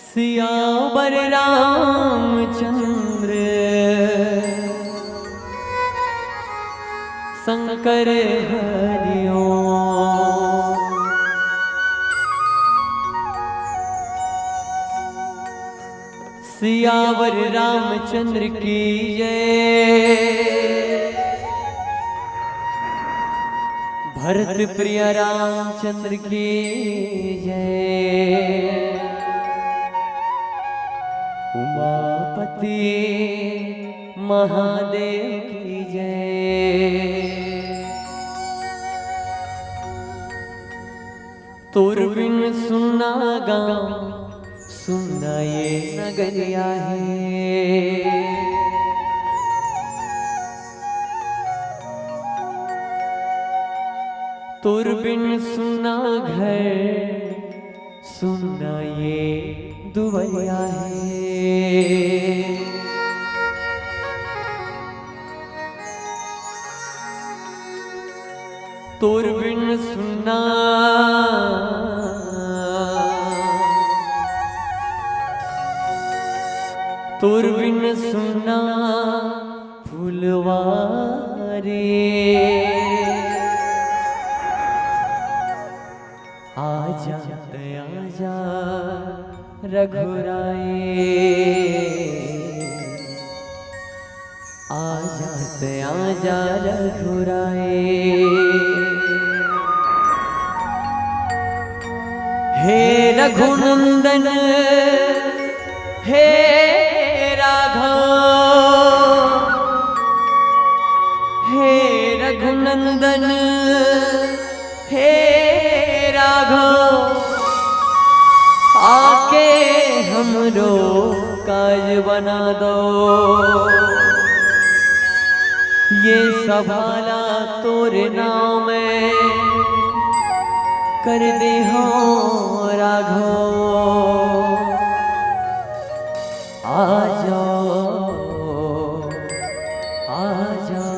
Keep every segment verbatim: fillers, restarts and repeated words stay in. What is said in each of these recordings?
सियावर रामचंद्र शंकर हरि ओम। सियावर रामचंद्र की जय। भरत प्रिय रामचंद्र की जय। उमापति महादेव की जय। तोर बिन सुन्ना गाँव, सुन्ना ये नगरिया हे। तोर बिन सुन्ना घर, सुन्ना ये दुवरिया हे। तोर बिन सुन्ना, तोर बिन सुन्ना फुलवारी। आजा त आजा रघुराई। आजा त आजा रघुराई। हे रघुनंदन, हे राघव, हे रघुनंदन, हे राघव, आके हमरो काज बना दो। ये सभाला तोरे नाम कर दे हो राघव। आ जाओ, आ जाओ।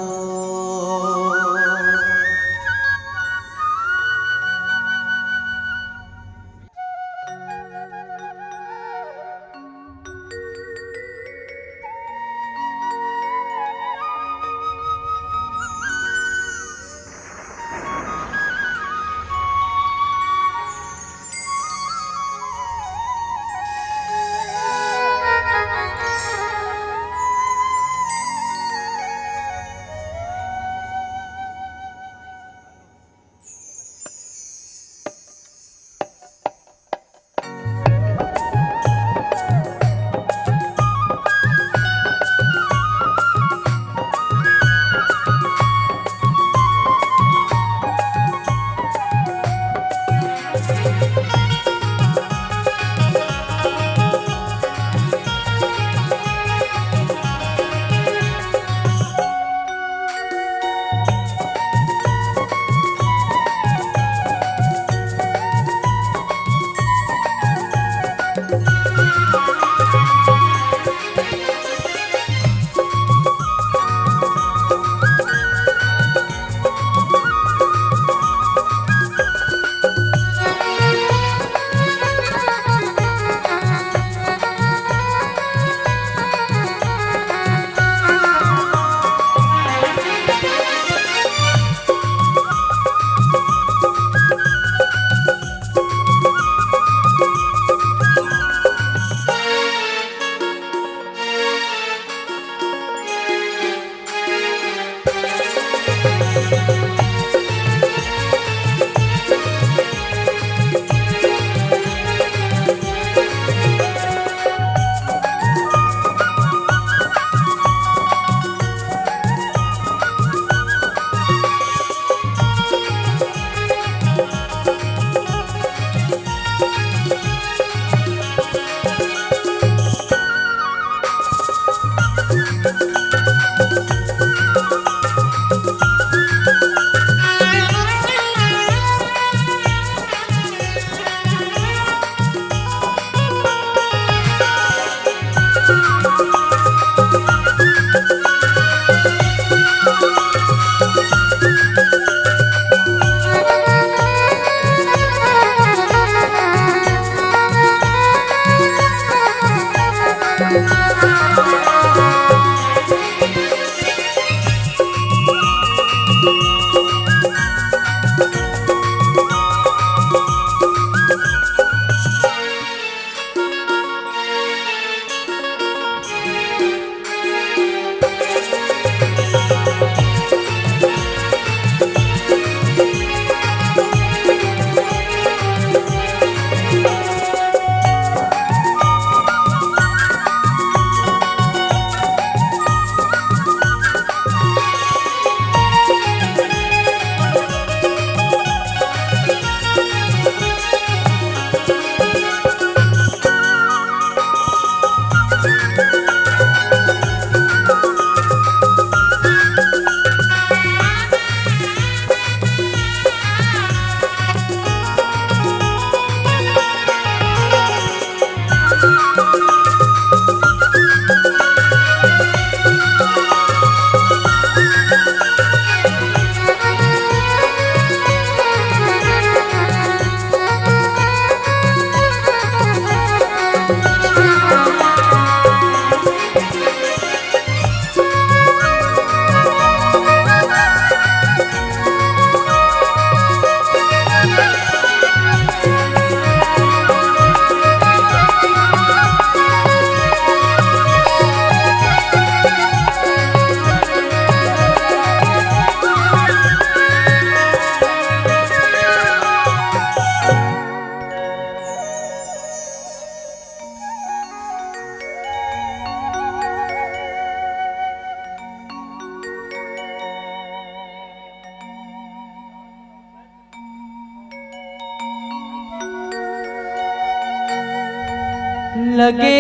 लगे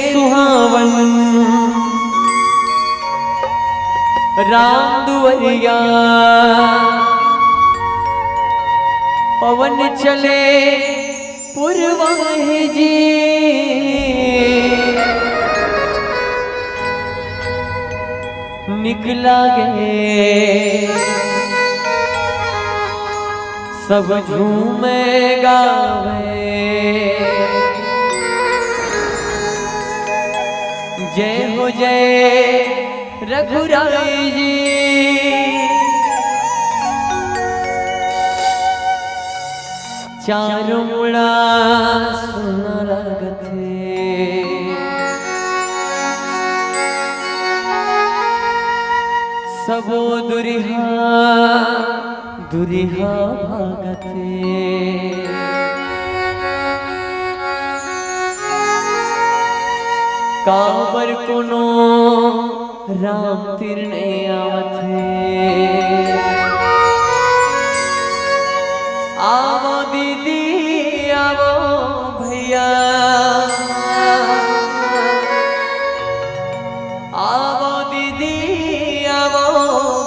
सुहावन राम दुवरिया, पवन चले पुरवाही जी। निकला गे सब झूमे गावे, जय हो जय रघुराई जी। चारों मुड़ा सुना लागत हे, सबो दुरिहा दुरिहा भागत हे। काबर कोनो राम तीर नइ आवत हे। आवो दीदी, आवो भैया, आवो दीदी, आवो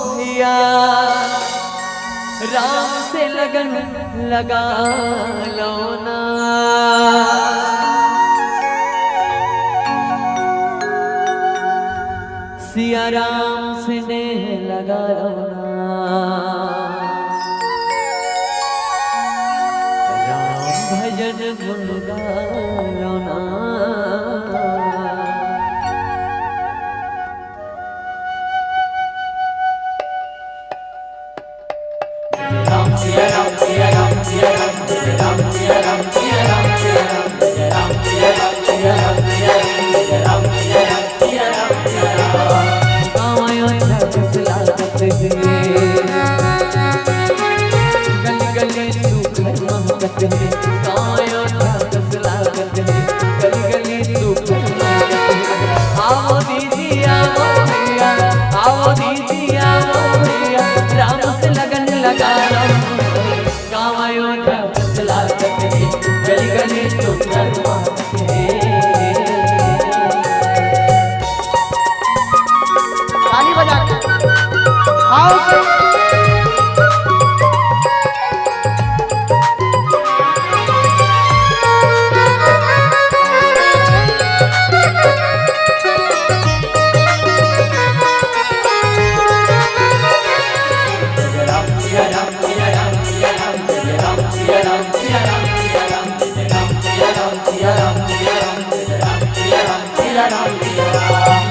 भैया, राम से लगन लगा लो ना। सिया राम से नेह लगा लो ना, राम भजन गुन गा लो ना। ताली बजा के। आओ से।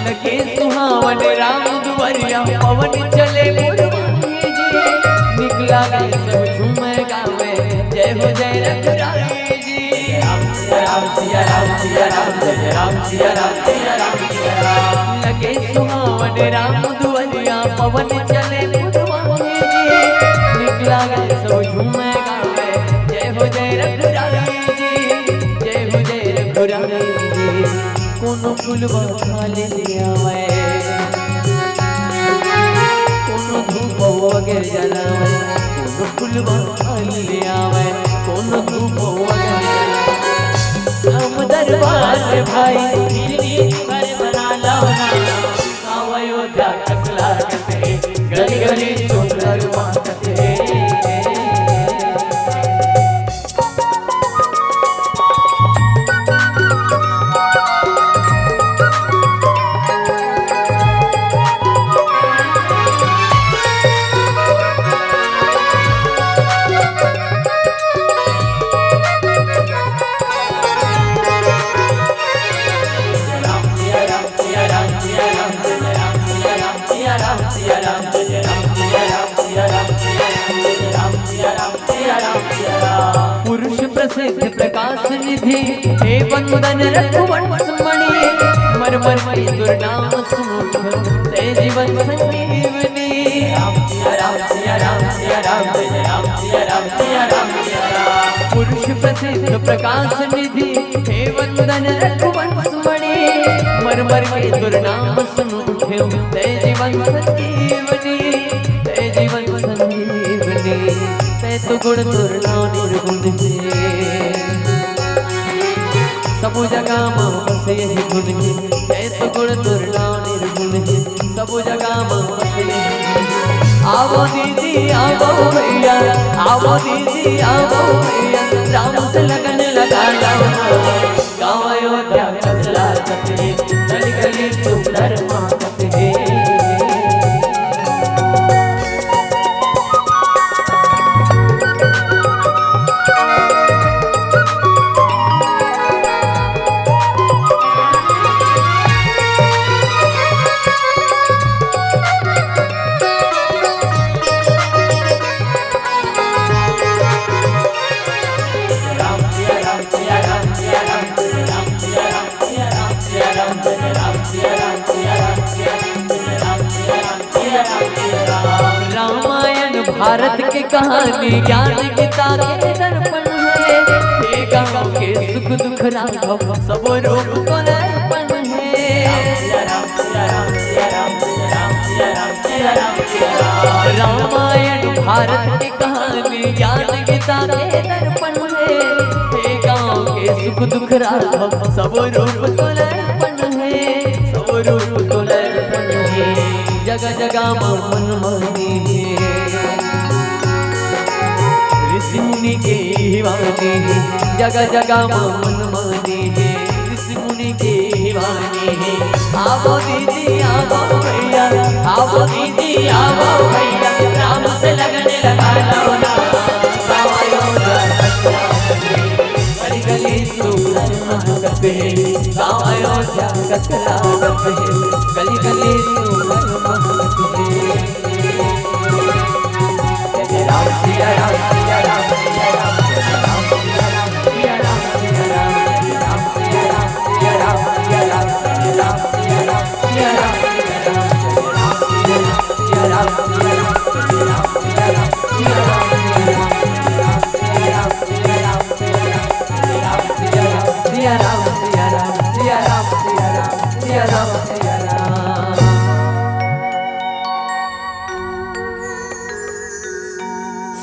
लगे सुहावन राम दुवरिया, पवन चले पुरवाही जी। निकला गे सब झूमे गावे, जय हो जय रघुराई जी। राम सिया राम सिया राम सिया राम सिया राम सिया राम सिया राम। लगे सुहावन राम दुवरिया, पवन चले पुरवाही जी। निकला गे सब झूमे गावे, जय हो जय रघुराई जी, जय हो जय रघुराई जी। कोनो फुलवा खाली ले आवय, कोनो धूप वगैरह जलावय, कोनो फुलवा खाली ले आवय, कोनो धूप वगैरह जलावय। राम दरबार में भाई, दिल में घर बना लो ना। आवयो जा कसला कते, गली गली सुंदर माँ कते। पुरुष प्रसिद्ध प्रकाश निधि, हे वंदन रघुवंश मणि। मर मर के दुर्नाम सुमुख, ते जीवन संजीवनी। राम सिया राम सिया राम सिया राम जय राम सिया राम सिया राम सिया राम। पुरुष प्रसिद्ध प्रकाश निधि, हे वंदन रघुवंश मणि। मर मर के दुर्नाम सुमुख, ते जीवन संजीवनी। ते जीवन संजीवनी, ते तो गुण दुर्लभ निर्गुण हे। सबो जगह म बस यही गुण हे, जय तो गुण तोर नाम निर्गुण हे। सबो जगह म बस यही गुण हे। आवो दीदी, आवो भैया, आवो दीदी, आवो भैया, राम से लगन लगा लो ना। गाँव अयोध्या कस लागत हे, गली गली सुंदर महकत हे। रामायण भारत के कहानी, ज्ञान गीता के दर्पण हे। हे गाँव के सुख दुख राघव, सब रूप तोर अर्पण हे। रामायण भारत के कहानी, ज्ञान गीता के दर्पण हे। हे गाँव के सुख दुख राघव, सब रूप तोर अर्पण हे, सब रूप तोर अर्पण हे। जगह जगह म मन मानी हे, ऋषि मुनि के ही वाणी हे। जगह जगह म मन मानी हे, ऋषि मुनि के ही वाणी हे। आवो दीदी, आवो भैया, आवो दीदी, आवो भैया, राम से लगन लगा लो ना। गाँव अयोध्या कस लागत हे, गली गली सुंदर महकत हे। गाँव अयोध्या कस लागत हे, गली गली सुंदर महकत हे।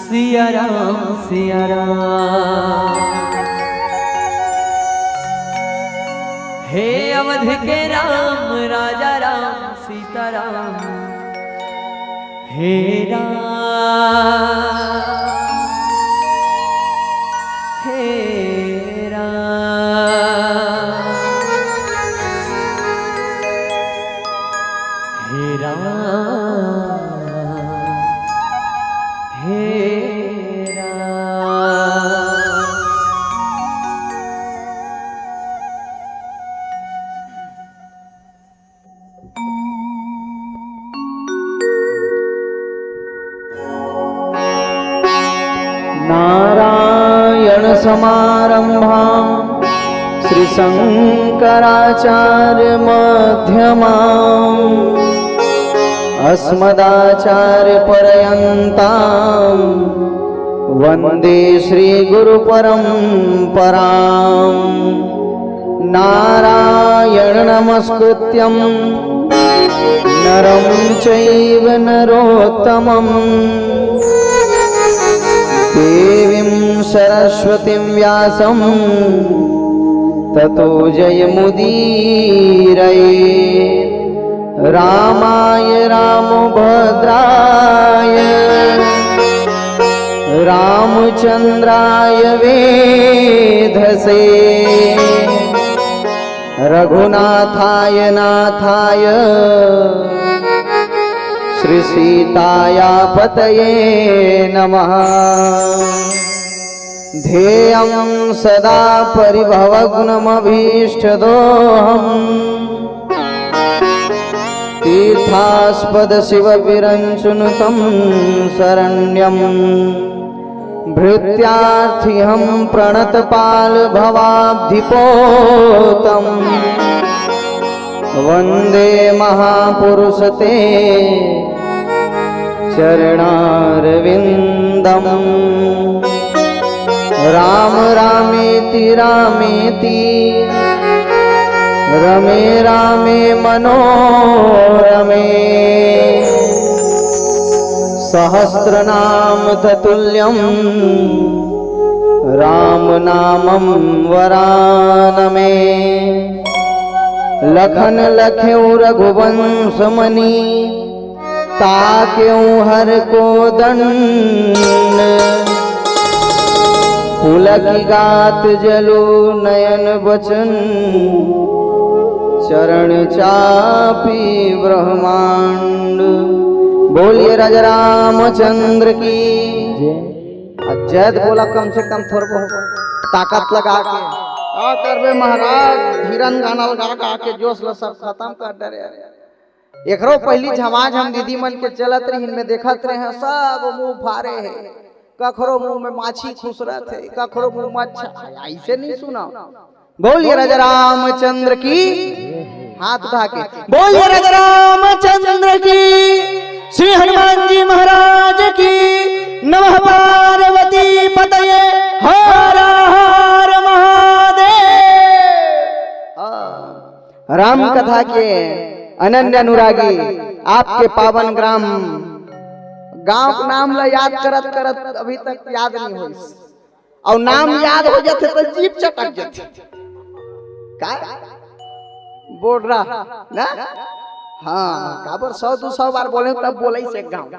सिया राम, सिया राम। हे अवध के राम, राजा राम, सीता राम। हे राम, हे राम, हे राम, हे राम। नारायणसमारम्भां श्रीशङ्कराचार्यमध्यमाम् अस्मदाचार्यपर्यन्तां वन्दे श्रीगुरुपरम्पराम्। नारायणं नमस्कृत्यं नरं चैव नरोत्तमम्। देवीं सरस्वतीं व्यासं ततो जयमुदीरये। रामाय रामभद्राय रामचन्द्राय वेधसे। रघुनाथाय नाथाय श्रीसीतायाः पतये नमः। ध्येयं सदा परिभवघ्नमभीष्टदोहम्। तीर्थास्पदशिवविरञ्चनुतं शरण्यम्। भृत्यार्थिहं प्रणतपालभवाब्धिपोतम्। वन्दे महापुरुष ते चरणारविन्दम्। राम रामेति रामेति रमे रामे मनोरमे। सहस्रनाम ततुल्यं राम नाम वरान में। लखन लखेउ रघुवंश मनि, ताकेउ हर को दंड। पुलकि गात जलु नयन बचन, चरण चापी ब्रह्मांड। बोलिए राजा रामचंद्र की। जय। आ जय त बोला, कम से कम थोड़ बहुत ताकत लगा के। का करबे महाराज, धीरन गाना लगा गा के जोश ल सब खत्म कर डरे। एकरो पहली झमाझम दीदी मन के चलत रहिन, मैं देखत रहे, सब मुंह फारे हे, कखरो मुंह में माछी खुसरत हे, कखरो मुंह में अच्छा, ऐसे नहीं सुना। बोलिए राजा रामचंद्र की। हाथ उठा के बोलिए राजा रामचंद्र की, श्री हनुमान जी महाराज की, नमः पार्वती पतये, हर हर महादेव। हाँ, राम कथा के अनन्य अनुरागी, आपके पावन ग्राम, गांव के नाम ला याद करत करत अभी तक याद नहीं होइस। अउ नाम याद हो जाथे त जीभ चटक जाथे। का बोल रहा ना? हाँ, काबर सौ दू सौ बार बोले तब बोलइस एक घांव।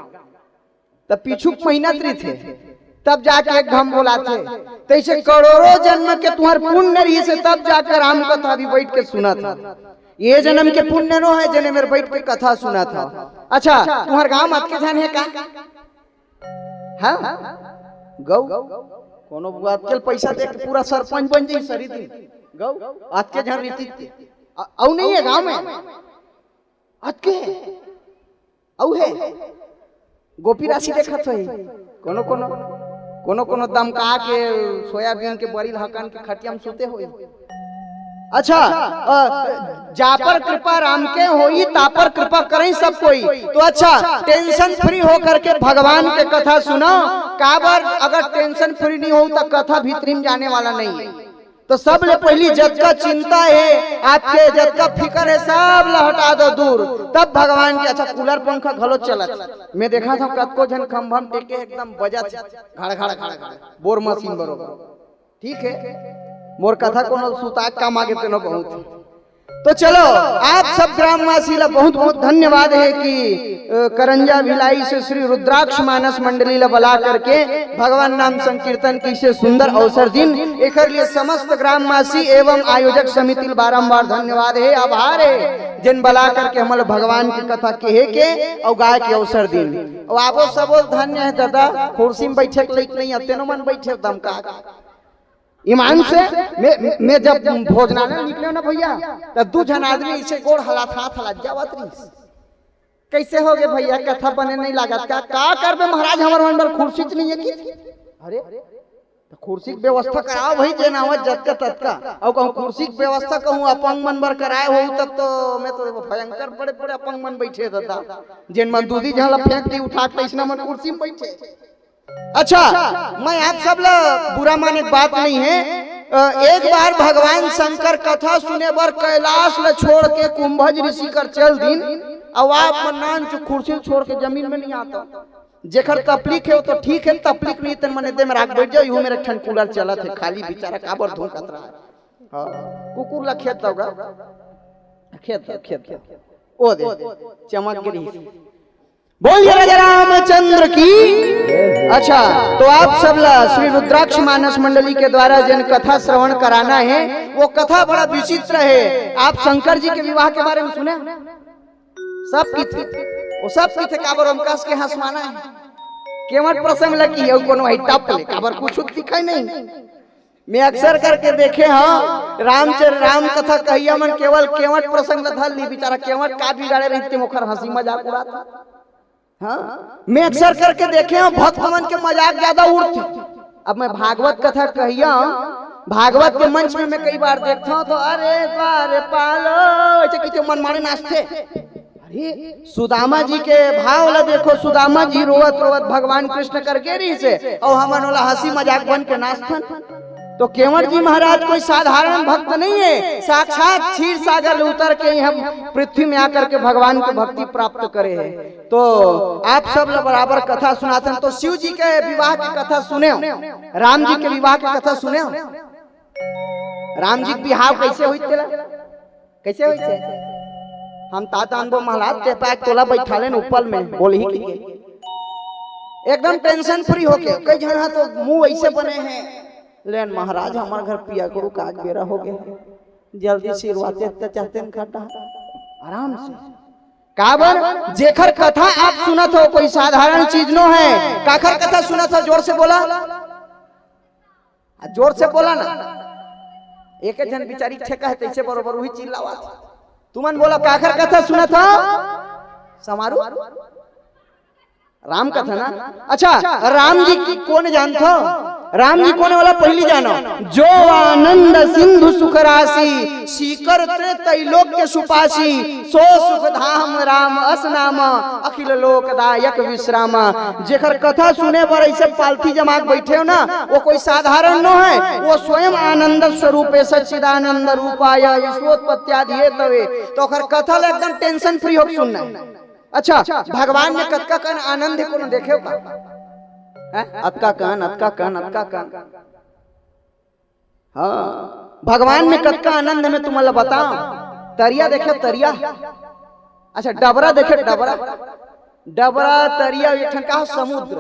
त पीछू के मेहनत रहिथे, तब जाके एक घांव बोलाथे। तइसे करोड़ों जन्म के तुंहर पुण्य रहिसे, तब जाके राम कथा भी बइठ के सुनत हव। ये जन्म के पुण्य नो हे जेने मेर बइठ के कथा सुनत हव। अच्छा, तुंहर गांव म अतके झन हे का? हाँ? गउ? कोनो बुआ आजकल पैसा दे के पूरा सरपंच बन जाई सरी दिन। गउ? अतके झन रहितिस। अ-, अउ नहीं हे गांव में? अतके हे। अउ हे। गोपी राशि देखत होही। कोनो, कोनो, कोनो, कोनो दमका के सोयाबीन के बरी ल हकन के खटिया में सुते होही। अच्छा, अ, जा पर कृपा राम के होई, ता पर कृपा करई सब कोई। तो अच्छा, tension free होकर के भगवान के कथा सुनो। काबर अगर tension free नहीं हो तो कथा भीतरी में जाने वाला नहीं है। तो सब ले पहली जतका चिंता है आपके, जतका फिकर है, सब ला हटा दो दूर। तब भगवान के, अच्छा, कूलर पंखा घलो चलत। मैं देखा था कतको झन खंभा म टेके एकदम बजत, घड़ घड़ घड़ घड़, बोर मशीन बरोबर। ठीक है, मोर कथा कोनो सुता काम आगे तेनो बहुत। तो चलो, आप सब ग्रामवासी ला बहुत बहुत धन्यवाद है कि, अ, करंजा भिलाई से श्री रुद्राक्ष मानस मंडली ला बला करके भगवान नाम संकीर्तन के इसे सुंदर अवसर दिन। एकर लिए समस्त ग्रामवासी एवं आयोजक समिति ला बारंबार धन्यवाद है, आभार है, जिन बला करके हमन ला भगवान की कथा कहे के अउ गाय के अवसर दिन। अउ आपो सबो धन्य है दादा, कुर्सी में बैठे के लइक नहीं, अतेनो मन बैठे दमका। ईमान से, मैं, मैं जब भोजनालय निकले ना भैया, त दू झन आदमी इसे गोड़ हलात, हाथ हलात जावत रहिस। कैसे हो गए भैया, कथा बने नहीं लागत का? का करबे महाराज, हमर मन बर कुर्सी च नहीं है कि? अरे, त कुर्सी के व्यवस्था कराओ भाई, जेन आवत जतका ततका। अउ कहूँ कुर्सी के व्यवस्था कहूँ अपंग मन बर कराए हो, तब तो मैं तो भयंकर बड़े बड़े अपंग मन बैठे दादा, जेन मन दूधी झन ला फेंक दी उठा के, तइसना मन कुर्सी में बैठे। अच्छा, मैं आप सब ला बुरा माने के बात नहीं है। अ, एक बार भगवान शंकर कथा सुने बर कैलाश ला छोड़ के कुंभज ऋषि कर चल दिन, अउ आप मन नान चुक कुर्सी ला छोड़ के जमीन में नहीं आता। जेकर तपलीक है वो तो ठीक है, तपलीक नहीं तन मने दे में राख बैठ जाओ, यू मेरे ठन कूलर चलत है, खाली बेचारा काबर धुंकत रहा है। हाँ, कुकुर ला खेत दो गा, खेत दो, खेत दो, ओ दे, चमक गिरी। बोलिए राजा रामचंद्र की। अच्छा, तो आप सब ला श्री रुद्राक्ष मानस मंडली के द्वारा जिन कथा श्रवण कराना है, वो कथा बड़ा विचित्र है। आप शंकर जी के विवाह के बारे में सुने? सब किथे, वो सब किथे काबर हम कस के हंसवाना है। केवट प्रसंग लगी है, कोनो है टप ले, काबर कुछ दिखाई नहीं। मैं अक्सर करके देखे हाँ, रामचर-, राम कथा कहिया मन केवल केवट प्रसंग ला धर ली, बेचारा केवट का बिगाड़े रहिथे, ओखर हंसी मजाक उड़ात। हाँ, मैं अक्सर करके देखे हूँ, भक्त मन के मजाक ज्यादा उड़थे। अब मैं भागवत कथा कहिया, भागवत के मंच में मैं कई बार देखता हूँ, तो "अरे द्वारपालो", ऐसे किथे मन माने नाचथे। अरे, सुदामा जी के भाव ला देखो, सुदामा जी रोवत रोवत भगवान कृष्ण करके रहिसे, अउ हमन ओला हंसी मजाक बन के नाचथन। तो केवट जी महाराज कोई साधारण भक्त नहीं है, साक्षात क्षीर सागर ले उतर के ही हम पृथ्वी में आकर के भगवान की भक्ति प्राप्त करे हैं। तो आप सब ला बराबर कथा सुनाथन। तो शिव जी के विवाह की कथा सुने हो, राम जी के विवाह की कथा सुने हो? राम जी के बिहाव कैसे होई तेला? कैसे होई से? हम तात आनबो महलात, ते पाए तोला बैठालेन ऊपर में, बोलही कि के। एकदम टेंशन फ्री होके, कई झन हा तो मुंह ऐसे बने हैं, "लेन महाराज, हमार घर पिया करू, काज बेरा हो गए, जल्दी सिरवाते ते चाहते हैं खड्डा।" आराम से। काबर? जेखर कथा आप सुनत हो, कोई साधारण चीज नो है। काखर कथा सुनत हो? जोर से बोला। आ, जोर से बोला ना। एक झन बिचारी ठेका है, तैसे बरोबर वही चिल्लावत। तुमन बोला, काखर कथा सुनत हो? समारू? राम कथा ना। अच्छा, राम जी की कोन जानत हो? राम जी कोन वाला, पहली जानो। जो आनंद सिंधु सुख राशि, सीकर त्रैलोक्य सुपासी, सो सुख धाम राम अस नाम, अखिल लोकदायक विश्राम। जेकर कथा सुने बर ऐसे पालथी जमा के बैठे हो ना, वो कोई साधारण नो है, वो स्वयं आनंद स्वरूप है, सच्चिदानंद रूपाय विश्वोत्पत्त्यादि हेतवे। तो ओकर कथा ला एकदम टेंशन फ्री होके सुनना है। अच्छा, भगवान में कतका कन आनंद है, कोनो देखे हो का? हैं? अतका कन, अतका कन, अतका कन। हाँ, भगवान में कतका आनंद है, मैं तुम्हारा बताओ। तरिया देखे, तरिया। अच्छा, डबरा देखे, डबरा। डबरा, तरिया, एक ठन का समुद्र,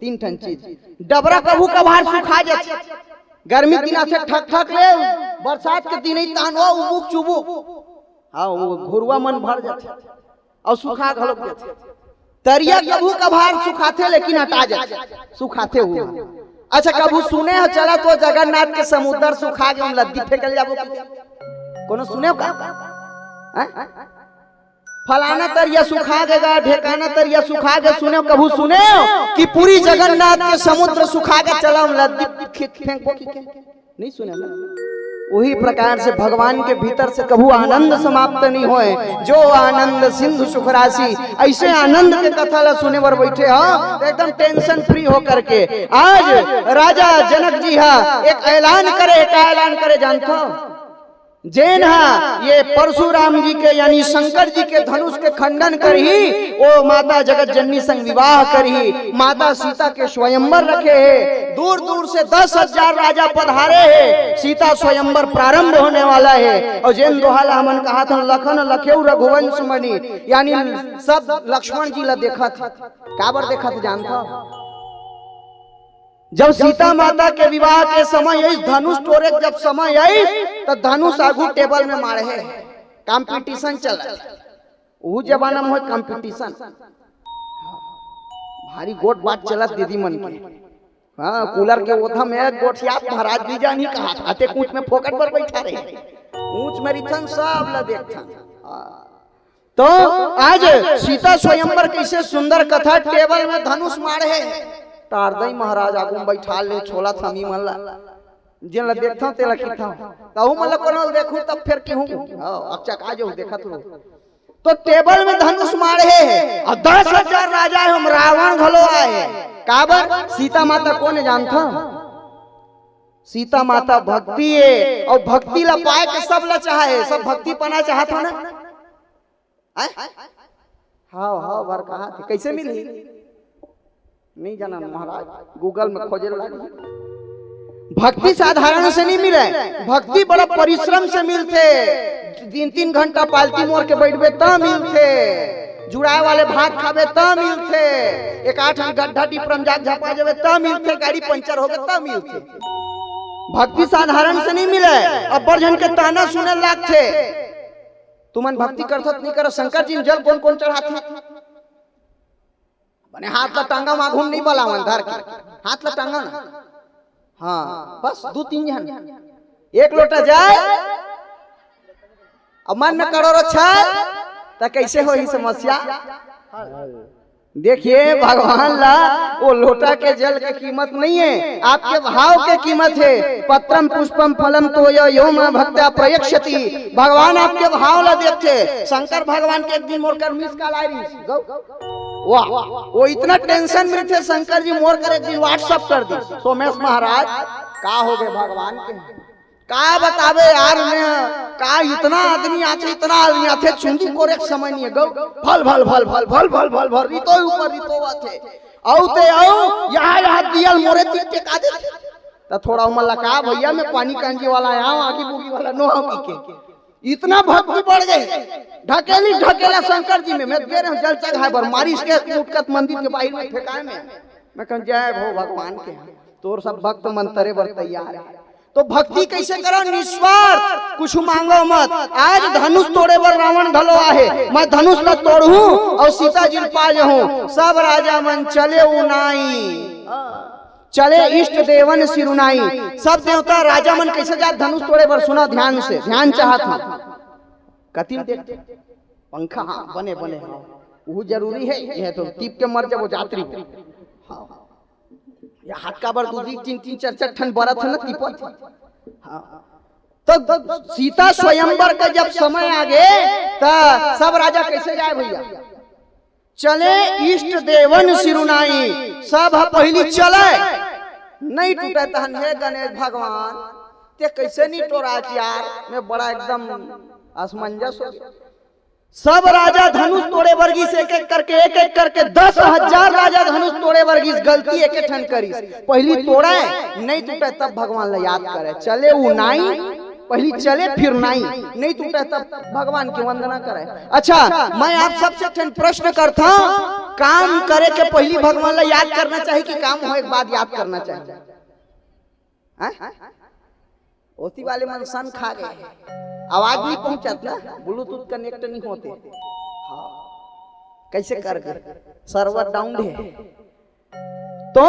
तीन ठन चीज। डबरा कभू कभार सुखा जाथे, गर्मी दिन आथे ठक ठक ले, बरसात के दिन ही तान वो उबुक चुबुक। हाँ, वो घुरवा मन भर जाथे। अउ सुखा घलोक देथे। तरिया कभू कभार सुखाथे, लेकिन अटा जाथे, सुखाथे हुए। अच्छा, कभू सुने हो, चला तो जगन्नाथ के समुद्र सुखा गे, हम लद्दी फेंकल जाबो कि? कोनो सुने हो का? हैं? फलाना तरिया सुखा गेगा, ढेकाना तरिया सुखा गे, सुने हो, कभू सुने हो कि पूरी जगन्नाथ के समुद्र सुखा गे, चला हम लद्दी खे-, फेंकबो कि के? नहीं सुने ना। वही प्रकार से भगवान के भीतर से कभू आनंद समाप्त नहीं होए, जो आनंद सिंधु सुख राशि। ऐसे आनंद के कथा ला सुने बर बैठे हो, तो एकदम टेंशन फ्री होकर के। आज राजा जनक जी हा एक ऐलान करे, का ऐलान करे जानत हो? जेन हा ये परशुराम जी के, यानी शंकर जी के धनुष के खंडन करही, वो माता जगत जननी संग विवाह करही, माता सीता के स्वयंवर रखे हे, दूर दूर से दस हजार राजा पधारे हे, सीता स्वयंवर प्रारंभ होने वाला हे। अउ जेन दोहा ला हमन कहाथन, लखन लखेउ रघुवंश मणि, यानी सब लक्ष्मण जी ला देखत हे। काबर देखत हे जानत हो? जब सीता माता के विवाह के समय आइस, धनुष टोरे के जब समय आइस, त धनुष आगू टेबल में माढ़े हे, कंपटीशन चलत हे। उहू जमाना में होय कंपटीशन, भारी गोठ बात चलत दीदी मन के। हाँ, कूलर के ओथा में गोठियात महाराज जी जानी कहात, आते कूच में फोकट बर बैठा रहे, ऊंच में रिथन सब ला देखथन। हाँ। तो आज सीता स्वयंवर कैसे सुंदर कथा, टेबल में धनुष माढ़े हे, टारदई महाराज आगू में बैठा ले, छोला थमी मन ला, जेन ला देखथंव तेला किथंव, तहू मन ला कोनो ला देखहूं तब फेर किहूं, हाँ, अचका जो देखत रहो। तो टेबल में धनुष माढ़े हे, अउ दस हजार राजा हे, हम रावण घलो आए हे। काबर? सीता माता कोन हे जानथव? सीता माता भक्ति हे, अउ भक्ति ला पाए के सब ला चाहे, सब भक्ति पाना चाहत हो ना? आय? हाव, हाव, बर कहाथे। कैसे मिलही? नहीं जाना महाराज, Google में खोजे ला। भक्ति साधारण से नहीं मिले, भक्ति बड़ा परिश्रम से मिलथे। तीन तीन घंटा पालती मोर के बैठबे त मिलथे, जुड़ाए वाले भात खाबे त मिलथे, एक आठ गड्ढा डिपरम जाके झपा जाबे त मिलथे, गाड़ी पंचर होगे त मिलथे। भक्ति साधारण से नहीं मिले, अब्बड़ झन के ताना सुने लागथे। तुमन भक्ति करथो त नहीं करो, शंकर जी में जल कोन कोन चढ़ाथे? बने हाथ ला टांगा, माघुम नहीं बलावन धर के, हाथ ला टांगा ना। हाँ, बस दू तीन झन, एक लोटा जल, अब मन में करोड़ों छल, त कैसे होही समस्या? देखिए, भगवान ला वो लोटा के जल के कीमत नहीं है, आपके भाव के कीमत है। पत्रम पुष्पम फलम तोय यो मां भक्त्या प्रयक्षति। भगवान आपके भाव ला देखथे। शंकर भगवान के एक दिन मोर कर मिस कॉल आय रहिस, गौ, वाह, वो इतना टेंशन में थे, शंकर जी मोर कर एक दिन WhatsApp कर दी, सोमेश महाराज, का हो गए भगवान के? का बताबे यार, मैं का, इतना आदमी आथे, इतना आदमी आथे, चुंदी कोरे के समय नहीं है, गौ, भल भल भल भल भल भल भल भल रितो ऊपर रितो आथे, अउ ते अउ यहाँ यहाँ दियल मोरे तीर टेका देथे। त थोड़ा ओमन ला कहा, "भैया, मैं पानी कांजी वाला आया हूँ, आगी बूगी वाला नो हूँ," कहिके। इतना भक्ति बढ़ गए, ढकेली ढकेला शंकर जी में। मैं गे रहेंव जल चढ़ाए बर, मारिस के मुटकत मंदिर के बाहिर में फेंकाए में। मैं कहूँ, "जय हो भगवान के, तोर सब भक्त मन तरे बर तैयार हे।" तो भक्ति कैसे करो? निस्वार्थ, कुछ मांगो मत। आज धनुष तोड़े बर रावण घलो आहे, मैं धनुष ला तोड़हूं अउ सीता जी ल पा जहूं। सब राजा मन चले उनाई, चले इष्ट देवन सिरुनाई। सब देवता राजा मन कैसे जात धनुष तोड़े बर? सुना ध्यान से, ध्यान चाहत हूं। कति ल देख, पंखा, हाँ, बने, बने, हाँ, वो जरूरी है, ये तो टीप के मर जाबो जात रहिबो। हाँ। ये हाथ काबर दू, दू, तीन, तीन, चार, चार ठन बरत हे ना, टीपत हे। हाँ। तो सीता स्वयंवर का जब समय आ गे, त सब राजा कैसे जाए भैया? चले इष्ट देवन सिरुनाई, सब ह पहिली चले, नहीं टूटे तहन। हे गणेश भगवान, ते कैसे नहीं टोरात यार? मैं बड़ा एकदम असमंजस हो गया। सब राजा धनुष तोड़े बर गिस, एक एक करके, एक एक करके दस हजार राजा धनुष तोड़े बर गिस, गलती एक एक ठन करिस। पहिली तोड़े, नहीं टूटे तब भगवान ला याद करे। चले उनाई, पहिली चले फिर नाई, नहीं टूटे तब भगवान की वंदना करे। अच्छा, मैं आप सबसे एक ठन प्रश्न करता हूँ, काम करे के पहिली भगवान ला याद करना चाहिए कि काम होए के बाद याद करना चाहिए? हैं? ओती वाले मन सन खा गए, आवाज नहीं पहुंचत ना, ब्लूटूथ कनेक्ट नहीं होते। हाँ, कैसे कर गए? सर्वर डाउन है। तो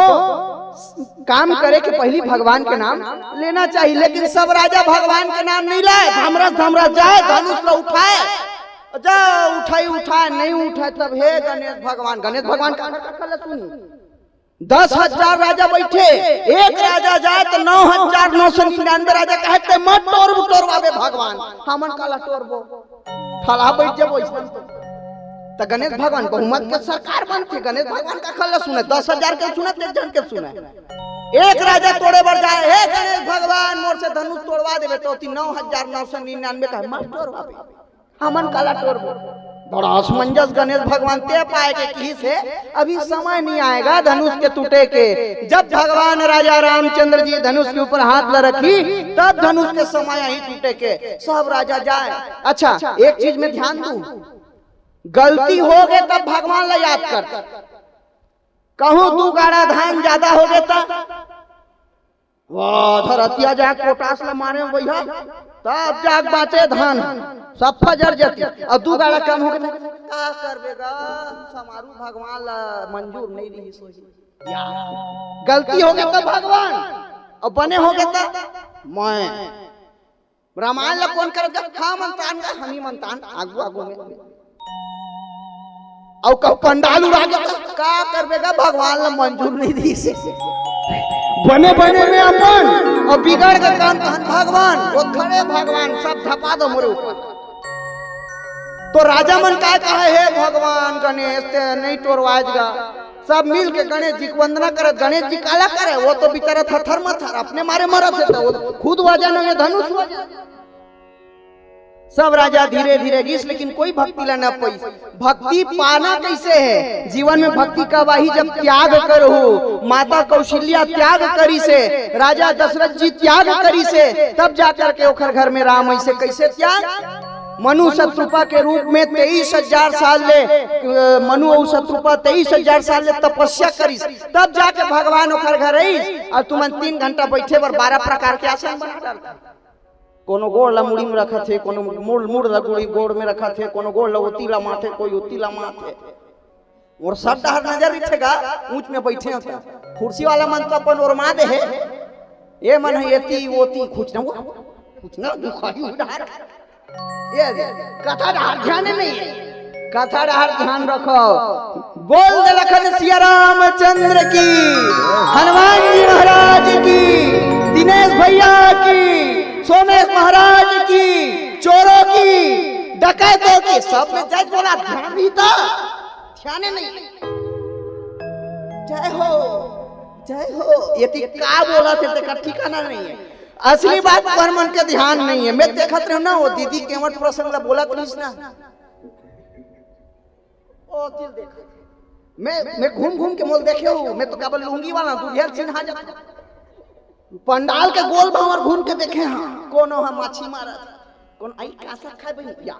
काम करे के पहिली भगवान के नाम लेना चाहिए, लेकिन सब राजा भगवान के नाम नहीं लाए। धमरस धमरस जाए, धनुष ला उठाए, जा उठाई उठाए, नहीं उठाए, तब हे गणेश भगवान, गणेश भगवान का, का, का, का सुनी। दस हजार राजा बैठे, एक राजा जाए तो नौ हजार नौ सौ निन्यानवे राजा कहे, "ते मत टोरबो, टोरवाबे भगवान, हमन काला टोरबो, ठला बैठ जाबो अइसन तो।" त गणेश भगवान बहुमत के सरकार बनथे, गणेश भगवान का खल्ला सुने, दस हजार के सुने, एक झन के सुने। एक राजा तोड़े बर जाए, "हे गणेश भगवान, मोर से धनुष तोड़वा देबे," तो ओती नौ हजार नौ सौ निन्यानवे कहे, "मत टोरवाबे।" हमन काला टोरबो? बड़ा असमंजस गणेश भगवान ते पाए के किहिस हे, अभी समय नहीं आएगा धनुष के टूटे के। जब भगवान राजा रामचंद्र जी धनुष के ऊपर हाथ ला रखी, तब धनुष के समय आही टूटे के। सब राजा जाए। अच्छा, एक चीज में ध्यान दू, गलती हो गे तब भगवान ला याद कर। कहूं दू गाड़ा धान ज्यादा हो गे त वाह, धरतिया जाके पोटास ला मारे भैया, तब जाके बांचे धान, सब फजर जती। अउ दू गाड़ा कम हो गे, का करबे गा, समारू भगवान ला मंजूर नहीं रही सोई। या, गलती हो गे त भगवान, अउ बने हो गे त मैं। रामायण ला कोन करत गा? हमन तान गा, हमही मन तान, आगू आगू में। अउ कहूं पंडाल उड़ा गे त का करबे गा, भगवान ला मंजूर नहीं दिस। बने बने में अपन अउ बिगड़ के काम तहन भगवान, वो खड़े भगवान, सब धपा दो मोरे ऊपर। तो राजा मन काय कहे, "हे भगवान गणेश, ते नहीं टोरवाज गा।" सब मिल के गणेश जी के वंदना करत, गणेश जी काला करे, वो तो बेचारा थथर मथर अपने मारे मरत हे, तो वो खुद वजन हे धनुष वजन। सब राजा धीरे धीरे गिस, लेकिन कोई भक्ति ला न पइस। भक्ति पाना कैसे है? जीवन में भक्ति कब आही? जब त्याग करहू। माता कौशल्या त्याग करिसे, राजा दशरथ जी त्याग करिसे, तब जाकर के ओखर घर में राम अइसे। कैसे त्याग? मनु शतरूपा के रूप में तेईस हजार साल ले, अ, मनु अउ शतरूपा तेईस हजार साल ले तपस्या करिस, तब जाके भगवान ओखर घर आइस। अउ तुमन तीन घंटा बैठे बर बारह प्रकार के आसन बना डालथे। कोनो गोड़ ला मुड़ी में रखत हे, कोनो मुड़, मुड़ ला गुड़ी गोड़ में रखत हे, कोनो गोड़ ला ओती ला माथे, कोई ओती ला माथे। मोर सब डहर नजर रहिथे गा, ऊंच में बैठे होता। कुर्सी वाला मन तो अपन ओरमा दे हे। ये मन हे एती ओती, कुछ ना हुआ, कुछ ना दुखाई उधार। ये दे, कथा डहर ध्यान नहीं है। कथा डहर ध्यान रखो। बोल दे लखन सिया रामचंद्र की, हनुमान जी महाराज की, दिनेश भैया की, सोमेश महाराज की, चोरों की, डकैतों की, सब में जय बोला, ध्यान भी था, ध्यान नहीं। जय हो, जय हो, ये ती का बोला थे, तेकर ठिकाना नहीं है। असली बात पर मन के ध्यान नहीं है। मैं देखत रहूं ना, वो दीदी केवट प्रसंग ला बोलत रहिस ना, ओ दिल देख। मैं, मैं घूम घूम के मोल देखे हूं, मैं तो केवल लुंगी वाला, तू ढेर चिन्हा जाता। पंडाल के गोल भांवर घूम के देखे, हाँ, कोनो ह माछी मारत, कोन आई कासा खाए बहिन या।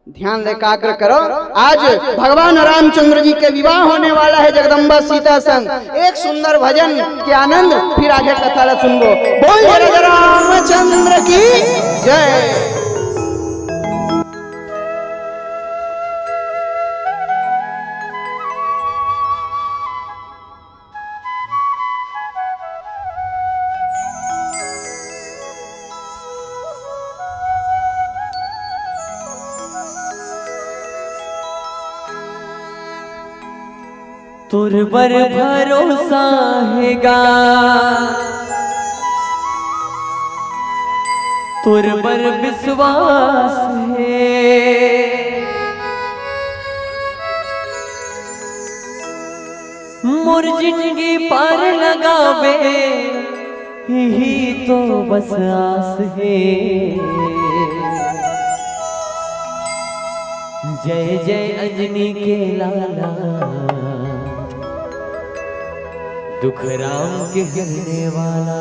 ध्यान एकाग्र करो, आज भगवान रामचंद्र जी के विवाह होने वाला है जगदम्बा सीता संग। एक सुंदर भजन के आनंद, फिर आगे कथा ला सुनबो। बोल जय राजा रामचंद्र की जय। तोर बर भरोसा हे गा, तोर बर विश्वास हे। मोर जिंदगी पार लगावे, इही तो बस आस हे। जय जय अंजनी के लाला, दुख राम के हरने वाला।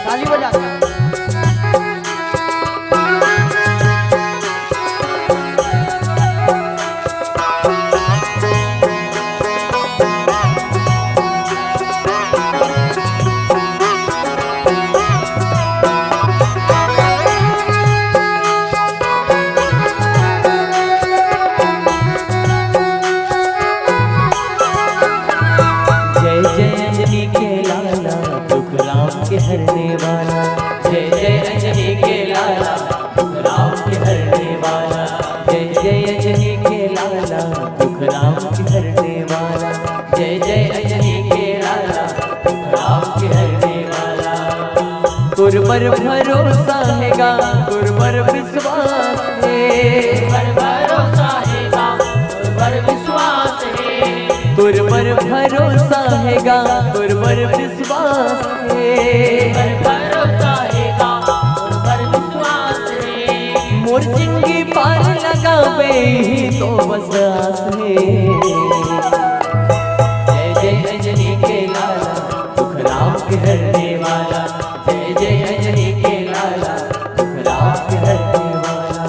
ताली बजा। जय जय अंजनी के लाला, दुख राम के हरने वाला। जय जय अंजनी के लाला, दुख राम के हरने वाला। जय जय अंजनी के लाला, दुख राम के हरने वाला। जय जय अंजनी के लाला, दुख राम के हरने वाला। तोर बर भरोसा हे गा, तोर बर विश्वास हे। तोर बर भरोसा हे गा, तोर बर विश्वास हे। तोर बर भरोसा हे गा, तोर बर विश्वास हे। तोर बर भरोसा हे गा, तोर बर विश्वास हे। मोर जिंदगी पार लगावे, इही तो बस आस हे। जय जय अंजनी के लाला, दुख राम के हरने वाला। जय जय अंजनी के लाला, दुख राम के हरने वाला।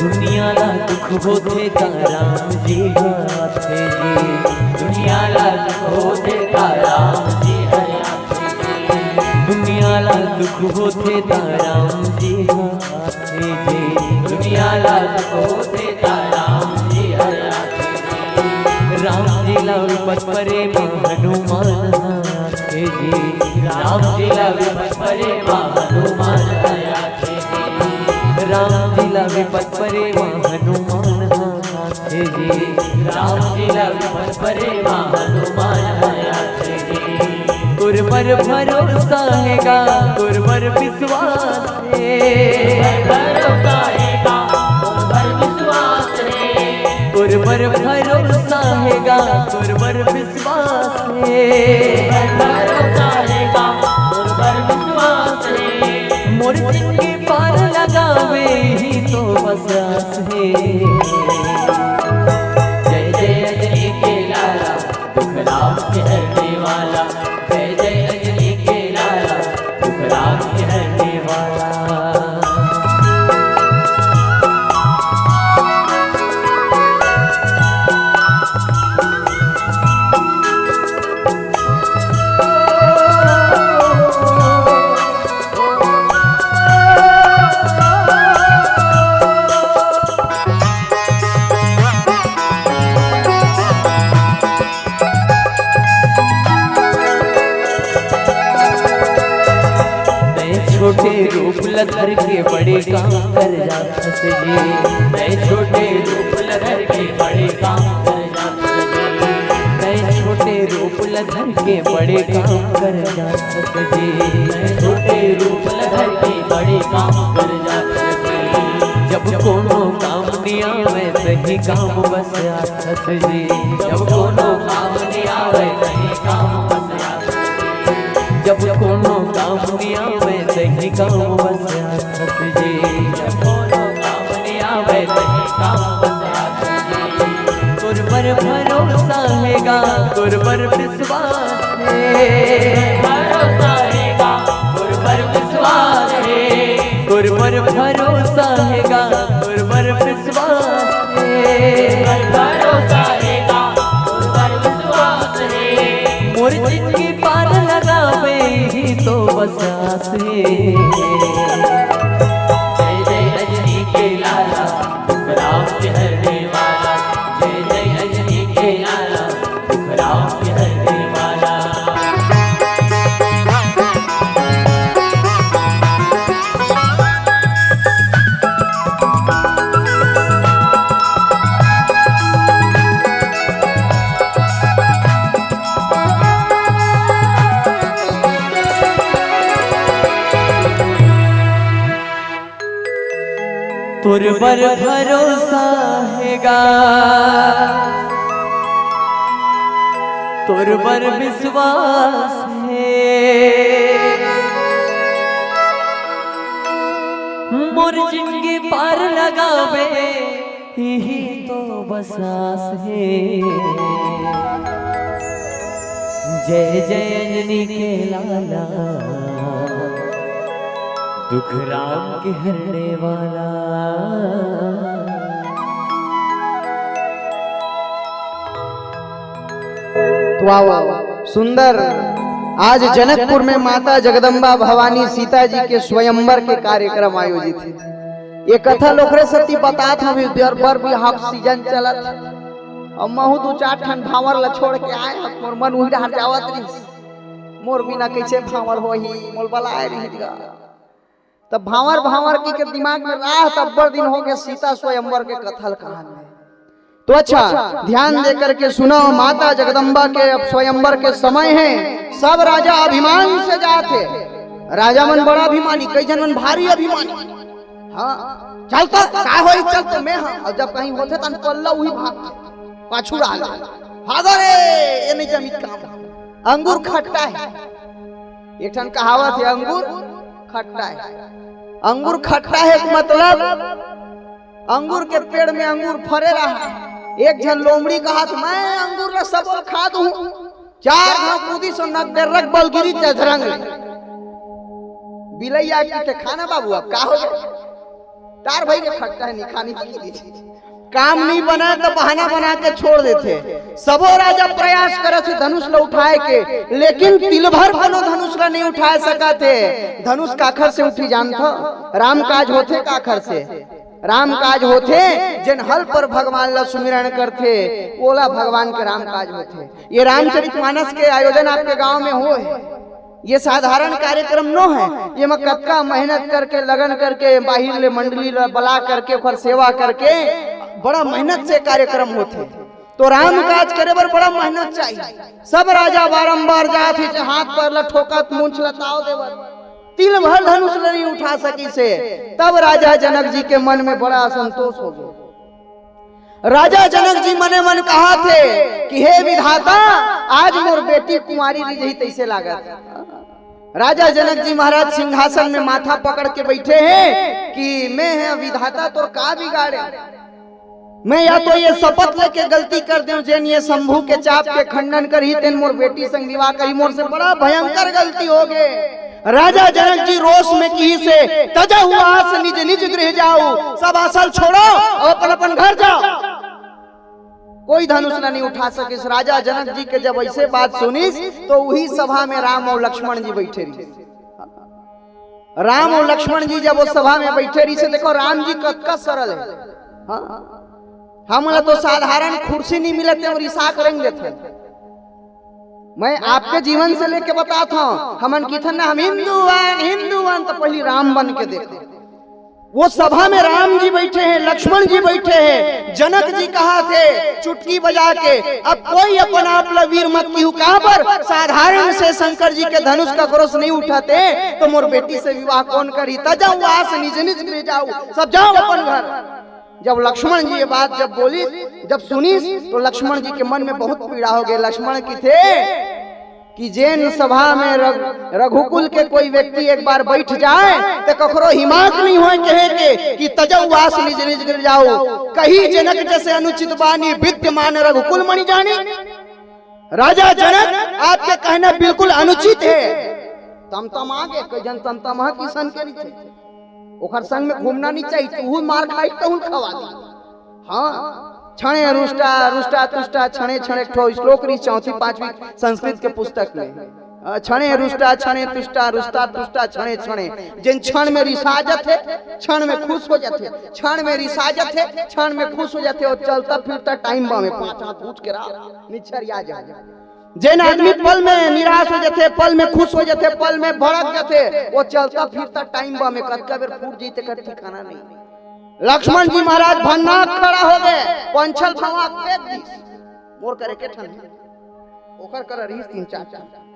दुनिया ला दुख होथे त राम जी ह आथे जी। दुनिया ला दुख होथे त राम जी ह आथे जी। दुनिया ला दुख होथे त राम जी ह आथे जी। दुनिया ला दुख होथे त राम जी ह आथे जी। राम जी ला विपत परे म हनुमान ह आथे जी। राम जी ला विपत परे म हनुमान ह आथे जी। राम जी ला विपत परे म हनुमान ह आथे जी। राम जी ला विपत परे म हनुमान ह आथे जी। तोर बर भरोसा हे गा, तोर बर विश्वास हे। तोर बर भरोसा हे गा, तोर बर विश्वास हे। तोर बर भरोसा हे गा, तोर बर विश्वास हे। तोर बर भरोसा हे गा, तोर बर विश्वास हे। मोर जिंदगी पार लगावे, इही तो बस आस हे। जय जय अंजनी के लाला, दुख राम के हरने वाला। जय जय अंजनी के लाला, दुख राम के हरने वाला। धर के बड़े काम कर जाथस जी। मैं छोटे रूप ल धर के बड़े काम कर जाथस जी। मैं छोटे रूप ल धर के बड़े काम कर जाथस जी। मैं छोटे रूप ल धर के बड़े काम कर जाथस जी। जब कोनो काम नइ आवय, तही काम बस आथस जी। जब कोनो काम नइ आवय, तही काम बस आथस जी। जब कोनो काम नइ आवय, तही काम बस आथस जी। जब कोनो काम नइ आवय, तही काम बस आथस जी। तोर बर भरोसा हे गा, तोर बर विश्वास हे। भरोसा हे गा, तोर बर विश्वास हे। तोर बर भरोसा हे गा, तोर बर विश्वास हे। भरोसा हे गा, तोर बर विश्वास हे। मोर जिनगी पार लगावे ही तो बस आस हे। जय जय रजनी के लाला, राम के हरने वाला। जय जय रजनी के लाला, राम के हरने वाला। तोर बर भरोसा हे गा, तोर बर विश्वास हे। मोर जिनगी पार लगावे, इही तो बस आस हे। जय जय अंजनी के लाला, दुख राम के हरने वाला। वाह, वाह, वाह। सुंदर। आज जनकपुर में माता जगदम्बा भवानी सीता जी के स्वयंवर के कार्यक्रम आयोजित हे। ये कथा ल ओखरे सेती बतात हँव, बर बिहाव सीजन चलत हे। अउ महूँ दू चार ठन भांवर ल छोड़ के आय हँव, मोर मन उही डहर जावत रहिस। मोर बिना कइसे भांवर होही, मोला बलाय रहिस गा। तब भांवर भांवर कहिके दिमाग में रहा, तब अब्बड़ दिन होगे सीता स्वयंवर के कथा ल कहत हँव। तो अच्छा, ध्यान दे करके सुनो, माता जगदम्बा के अब स्वयंवर के समय हे, सब राजा अभिमान से जात हे। राजा मन बड़ा अभिमानी, कई झन मन भारी अभिमानी। हाँ, चल तो, का होही, चल तो मैं, हाँ। अउ जब कहीं होथे तहन पल्ला उही भागथे, पाछू डाल, भागो रे, ये नइ जमिस काम। अंगूर खट्टा हे, एक ठन कहावत हे, अंगूर खट्टा हे। अंगूर खट्टा हे के मतलब अंगूर के पेड़ में अंगूर फरे रहा। एक झन लोमड़ी कहत, मैं अंगूर ला सबो ल खा दूँ। चार घांव कूदिस अउ नक डेर्रक बल गिरिस झधरंग ले। बिलइया कहिथे, खाना बाबू, अब का हो गे? तार भई के खट्टा हे, नइ खानी चाहिए। काम नइ बने त बहाना बना के छोड़ देथे। सबो राजा प्रयास करत हे धनुष ल उठाय के, लेकिन तिल भर कोनो धनुष ल नइ उठाय सकत हे। धनुष काखर से उठही जानथव? राम काज होथे काखर से? राम काज होथे, जेन हल पर भगवान ल सुमिरन करथे, ओला भगवान के राम काज होथे। ये रामचरित मानस के आयोजन आपके गांव में होय हे। ये साधारण कार्यक्रम नो हे, ये म कतका मेहनत करके, लगन करके, बाहिर ले मंडली ल बला करके, ओखर सेवा करके, बड़ा मेहनत से कार्यक्रम होथे। तो राम काज करे बर बड़ा मेहनत चाहिए। सब राजा बारंबार जात हे, हाथ पैर ल ठोकत, मूंछ ल ताव देवत, तिल भर धनुष ल नइ उठा सकिस हे। तब राजा जनक जी के मन में बड़ा असंतोष हो गे। राजा जनक जी मने मन कहत हे कि हे विधाता, आज मोर बेटी कुंवारी रहि जही तइसे लागत। राजा जनक जी महाराज सिंहासन में माथा पकड़ के बइठे हे कि मैं हे विधाता, तोर का बिगाड़ेंव? मैं या तो ये शपथ लेके गलती कर देंव, जेन ये शंभू के चाप के खंडन करही, तेन मोर बेटी संग विवाह करही, मोर से बड़ा भयंकर गलती हो गे। राजा जनक जी रोष में किहिस हे, "तजहु आस निज निज गृह जाऊ", सब आस ल छोड़ो अउ अपन अपन घर जाओ। कोई धनुष ल नइ उठा सकिस। राजा जनक जी के जब अइसे बात सुनिस, तो उही सभा में राम अउ लक्ष्मण जी बइठे रहिस। राम अउ लक्ष्मण जी जब ओ सभा में बइठे रहिस हे, देखो राम जी कतका सरल हे। हाँ? हमन ल तो साधारण कुर्सी नइ मिलत हे अउ रिसा के रेंग देथे। मैं आपके जीवन से लेके बतात हंव, हमन किथन ना हम हिंदू हन, हिंदू हन, त पहिली राम बन के देखव। वो सभा में राम जी बइठे हे, लक्ष्मण जी बइठे हे, जनक जी कहत हे चुटकी बजा के, "अब कोई अपन आप ला वीर मत किहू।" काबर? साधारण से शंकर जी के धनुष ककरो से नइ उठत हे, त मोर बेटी से विवाह कोन करही? तजौ वास निज निज गृह जाऊ, सब जाव अपन घर। जब लक्ष्मण जी ये बात जब बोलिस, जब सुनिस, त लक्ष्मण जी के मन में बहुत पीड़ा होगे। लक्ष्मण किथे कि जेन सभा में रघ-, रघुकुल के कोई व्यक्ति एक बार बइठ जाय, त ककरो हिमाक नइ होय कहे के कि "तजौ वास निज निज गृह जाऊ।" कही जनक जस अनुचित बानी, विद्यमान रघुकुल मणि जानी। राजा जनक, आपके कहना बिल्कुल अनुचित हे। तमतमा गे, कई झन तमतमा किसन के रहिथे। ओखर संग में घूमना नइ चाही, तहूं मार खाही, तहूं खवा दी। हां, छणे रुष्टा, रुष्टा तुष्टा, छणे छणे, एक ठो श्लोक रहिस चौथी पांचवी संस्कृत के पुस्तक में। अ, छणे रुष्टा, छणे तुष्टा, रुष्टा तुष्टा, छणे छणे। जेन क्षण में रिसा जथे, क्षण में खुश हो जथे, क्षण में रिसा जथे, क्षण में खुश हो जथे, वो चलता फिरता टाइम बम हे, पांच हाथ ऊंच के रहा, निछरिया जाय। जेन आदमी पल में निराश हो जथे, पल में खुश हो जथे, पल में भड़क जथे, वो चलता फिरता टाइम बम हे, कतका बेर फूट जही तेकर ठिकाना नइ। लक्ष्मण जी महाराज भन्नाट खड़ा होगे, पंछल भवांक फेंक दिस। मोर करे के ठन हे, ओकर कर रहिस तीन चार ठन।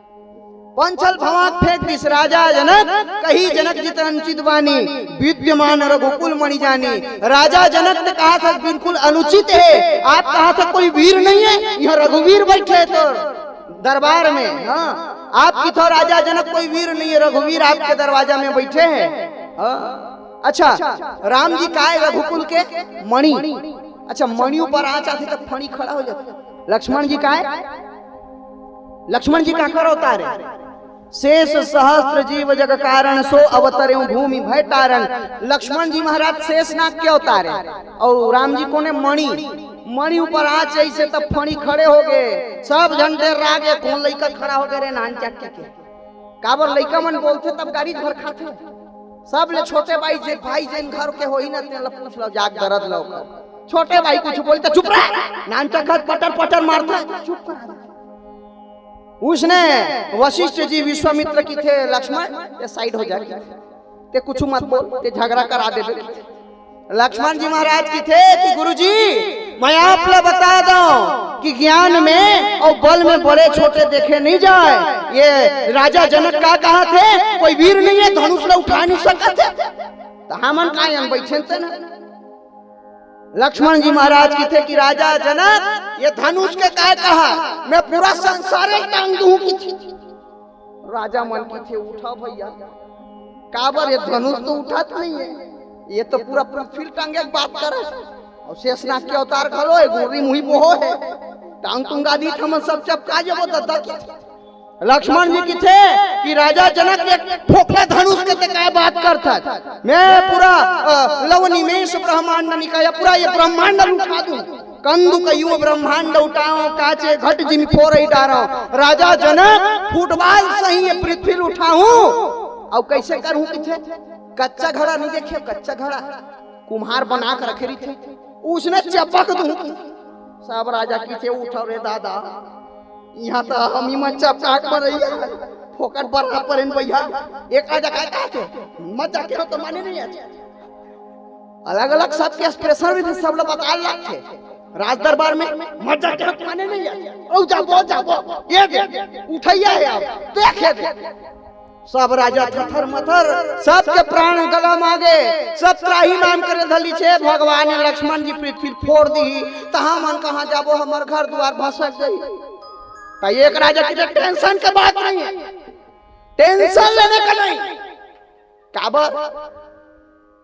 पंछल भवांक फेंक दिस। राजा जनक, कही जनक जस अनुचित बानी, विद्यमान रघुकुल मणि जानी। राजा जनक त कहत हे बिल्कुल अनुचित हे, आप कहत हे कोई वीर नइ हे, इहां रघुवीर बइठे हे तोर दरबार में। हां, आप किथव राजा जनक कोई वीर नइ हे, रघुवीर आपके दरवाजा में बइठे हे। हां, अच्छा, राम जी काय रघुकुल के मणि। अच्छा, मणि ऊपर आंच आथे त फणी खड़ा हो जाथे। लक्ष्मण जी काय? लक्ष्मण जी काकर अवतार हे? शेष सहस्त्र जीव जग कारण, सो अवतरेउ भूमि भय तारण। लक्ष्मण जी महाराज शेषनाग के अवतार हे, अउ राम जी कोन हे? मणि। मणि ऊपर आंच अइसे त फणी खड़े होगे, सब झन डेर्रा गे, कोन लइका खड़ा होगे रे नानचक के। काबर लइका मन बोलथे तब गारी भर खाथे। सबले छोटे भाई जे, भाई जेन घर के होही ना, तेन ला पूछ लव, जाके दरद लव। छोटे भाई कुछ बोलही त चुप रह, नानचक हस पटर पटर मारथे, चुप करा दे। उसने वशिष्ठ जी विश्वामित्र किथे, लक्ष्मण, ते side हो जा, ते कुछ मत बोल, ते झगड़ा करा देबे। लक्ष्मण जी महाराज किथे कि गुरुजी, मैं आप ला बता दंव कि ज्ञान में अउ बल में बड़े छोटे देखे नइ जाय। ये राजा जनक का कहत हे, कोई वीर नइ हे, धनुष ला उठा नइ सकत हे, त हमन काय अन बइठेन तेन। लक्ष्मण जी महाराज किथे कि राजा जनक, ये धनुष के काय कहा, मैं पूरा संसारे ल टांग दूं किथे। राजा मन किथे, उठव भइया, काबर ये धनुष तो उठत नइ हे, ये तो पूरा पृथ्वी ल टांगे के बात करत हे। अउ शेषनाग के अवतार घलो हे, गोरी मुही बोहो हे, टांग टूंगा दिही त हमन सब चपका जबो ददा किथे। लक्ष्मण जी किथे कि राजा जनक, ये फोकला धनुष के ते काय बात करत हस? मैं पूरा, अ, लव निमेष ब्रह्मांड निकाय, पूरा ये ब्रह्मांड ल उठा दूं। कंदुक युव ब्रह्मांड उठावंव, कांचे घट जिमि फोरहि डारंव। राजा जनक, फुटबॉल सही ये पृथ्वी ल उठाहूं। अउ कइसे करहूं किथे? कच्चा घड़ा नइ देखे, कच्चा घड़ा कुम्हार बना के रखे रहिथे, उसने चपक दूं। सब राजा किथे, उठव रे दादा, इहां त हमी मन चपका के मरइया, फोकट बराबर एन भइया। एक राजा काय कहथे, मत जाके हो त माने नइ आथे। अलग-अलग सबके expression भी सब ला बताय ल लागथे। राज दरबार में मत जाके हो त माने नइ आथे। ओ जाबो, जाबो, ये दे, उठइया हे अब, देखे दे। सब राजा थथर मथर, सबके प्राण गला मागे, सब त्राहिमाम करे धर लिस हे भगवान लक्ष्मण जी पृथ्वी ल फोर दिही, त हमन कहां जाबो, हमर घर दुवार भसक जाही। त एक राजा किथे tension के बात नइ हे, tension लेने का नहीं। काबर?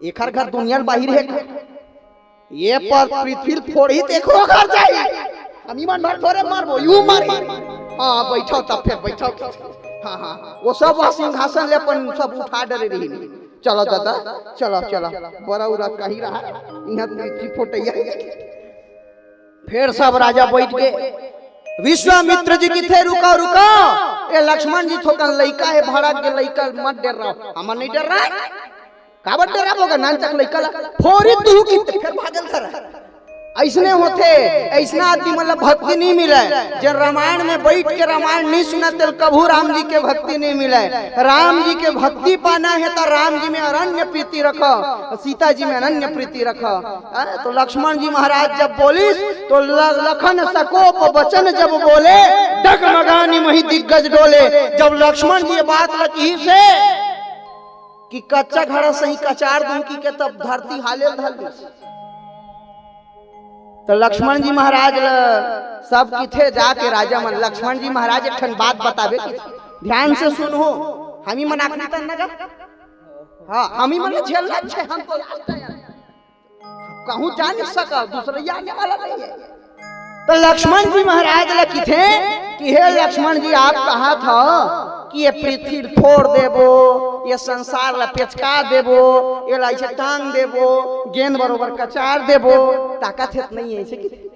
एखर घर दुनिया ल बाहिर हे का? ये पर पृथ्वी ल फोड़ही त एकरो घर जाही। हमी मन भर थोरे मरबो, यूं मरही। हां, बइठव तब फेर बइठव। हां, हां, वो सब वह सिंहासन ले अपन सब उठा डरे रहिन। चलो दादा, चलो, चलो, बरा उरा कहीं रहा, इहां पृथ्वी फोटइया। फेर सब राजा बइठ गे। विश्वामित्र जी किथे, रुकव, रुकव, ए लक्ष्मण जी थोकन लइका हे, भड़क गे लइका, मत डेर्राव, हमन नइ डेर्राय। काबर डेर्राबो गा, नानचक लइका ला फोरी दूहूं किथे, फेर भागल धरा। अइसने होथे, अइसना आदमी मन ला भक्ति नइ मिलय। जेन रामायण में बइठ के रामायण नइ सुनय, तेला कभू राम जी के भक्ति नइ मिलय। राम जी के भक्ति पाना हे, त राम जी में अनन्य प्रीति रखव, सीता जी में अनन्य प्रीति रखव। हाँ, तो लक्ष्मण जी महाराज जब बोलिस, तो ल-, लखन सकोप वचन जब बोले, डगमगानी मही दिग्गज डोले। जब लक्ष्मण जी ये बात ल किहिस हे कि कच्चा घड़ा सही कचार दूं कहिके, तब धरती हाले धर लिस। तो लक्ष्मण जी महाराज ल सब किथे जाके राजा मन, लक्ष्मण जी महाराज एक ठन बात बताबे कि ध्यान से सुनहू, हमी मन आखिरी तक न गा। हाँ, हमी मन ल झेलना छे, हम तो last हैं। कहूँ जा नहीं सका, दूसरा आने वाला नहीं है। तो लक्ष्मण जी महाराज ल किथे कि हे लक्ष्मण जी, आप कहा था कि ये पृथ्वी फोड़ देबो, ये संसार ला पेचका देबो, ये ला ऐसे टांग देबो, गेंद बरोबर कचार देबो, ताकत हे त नहीं है, ऐसे कि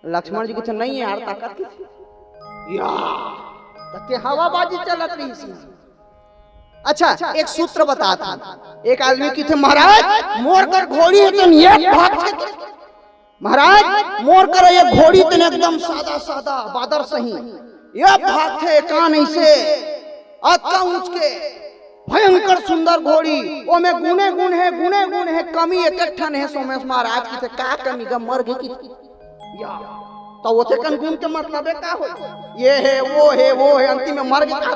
लक्ष्मण जी किथे नहीं है यार, ताकत किथे? या, त के हवाबाजी चलत रही सी। अच्छा, एक सूत्र बतात हँव। एक आदमी किथे, महाराज, मोर कर घोड़ी हे तेन एक भाग थे। महाराज, मोर कर ये घोड़ी तेन एकदम सादा सादा, बादर सही। एक भाग थे, कान ऐसे, अतका ऊंच के, भयंकर सुंदर घोड़ी, ओमे गुने गुन हे, गुने गुन हे, कमी एक एक ठन हे। सोमेश महाराज किथे, का कमी गा, मर गे कि या, त ओते कन गुन के मतलबे का होय? ये हे, वो हे, वो हे, अंतिम में मर गे का?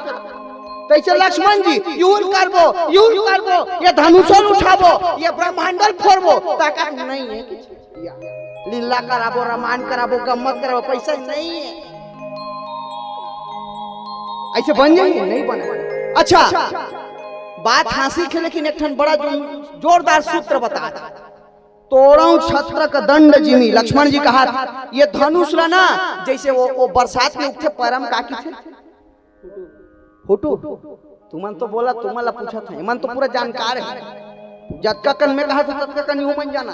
तइसे लक्ष्मण जी, यूल करबो, यूल करबो, ये धनुषल उठाबो, ये ब्रह्मांडल फोड़बो, ताकत नहीं है किसी। या, लीला कराबो, रामायण कराबो, गम्मत कराबो, पैसा नहीं है। ऐसे बन जाएंगे? नहीं बने। अच्छा, बात हँसी के, लेकिन एक ठन बड़ा जो-, जोरदार सूत्र बतात हँव। तोड़व छत्रक दंड जिमी, लक्ष्मण जी कहा, ये धनुष ला ना, जैसे वो, वो बरसात में उगथे पैरा म का किथे? फुटू। तुमन तो बोला, तुमन ला पूछत हँव, एमन तो पूरा जानकार हे। जतका कन मैं कहा था, ततका कन यूं मन जाना।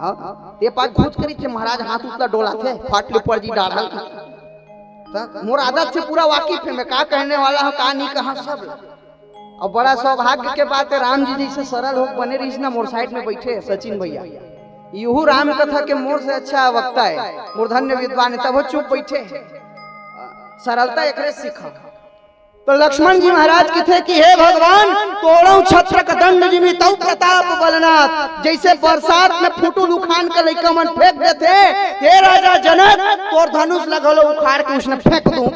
हाँ, ते पाक घूच करी थे, महाराज हाथ उतला डोला थे, फाट ले पड़ जी डाढ़ा। त मोर आदत से पूरा वाकिफ हे, मैं का कहने वाला हूँ, का नहीं कहा, सब। अब बड़ा सौभाग्य के बात हे, राम जी जैसे सरल हो बने रहिस ना, मोर side में बैठे हे सचिन भैया, इहू राम कथा के मोर से अच्छा वक्ता हे, मूर्धन्य विद्वान हे, तब वो चुप बैठे हे। सरलता एकरे सीखा। तो लक्ष्मण जी महाराज किथे कि हे भगवान, तोड़व छत्रक दंड जिमी तव प्रताप बलनाथ, जैसे बरसात में फुटुल उखान के लइका मन फेंक देथे, हे राजा जनक, तोर धनुष ला घलो उखाड़ के उसने फेंक दूं।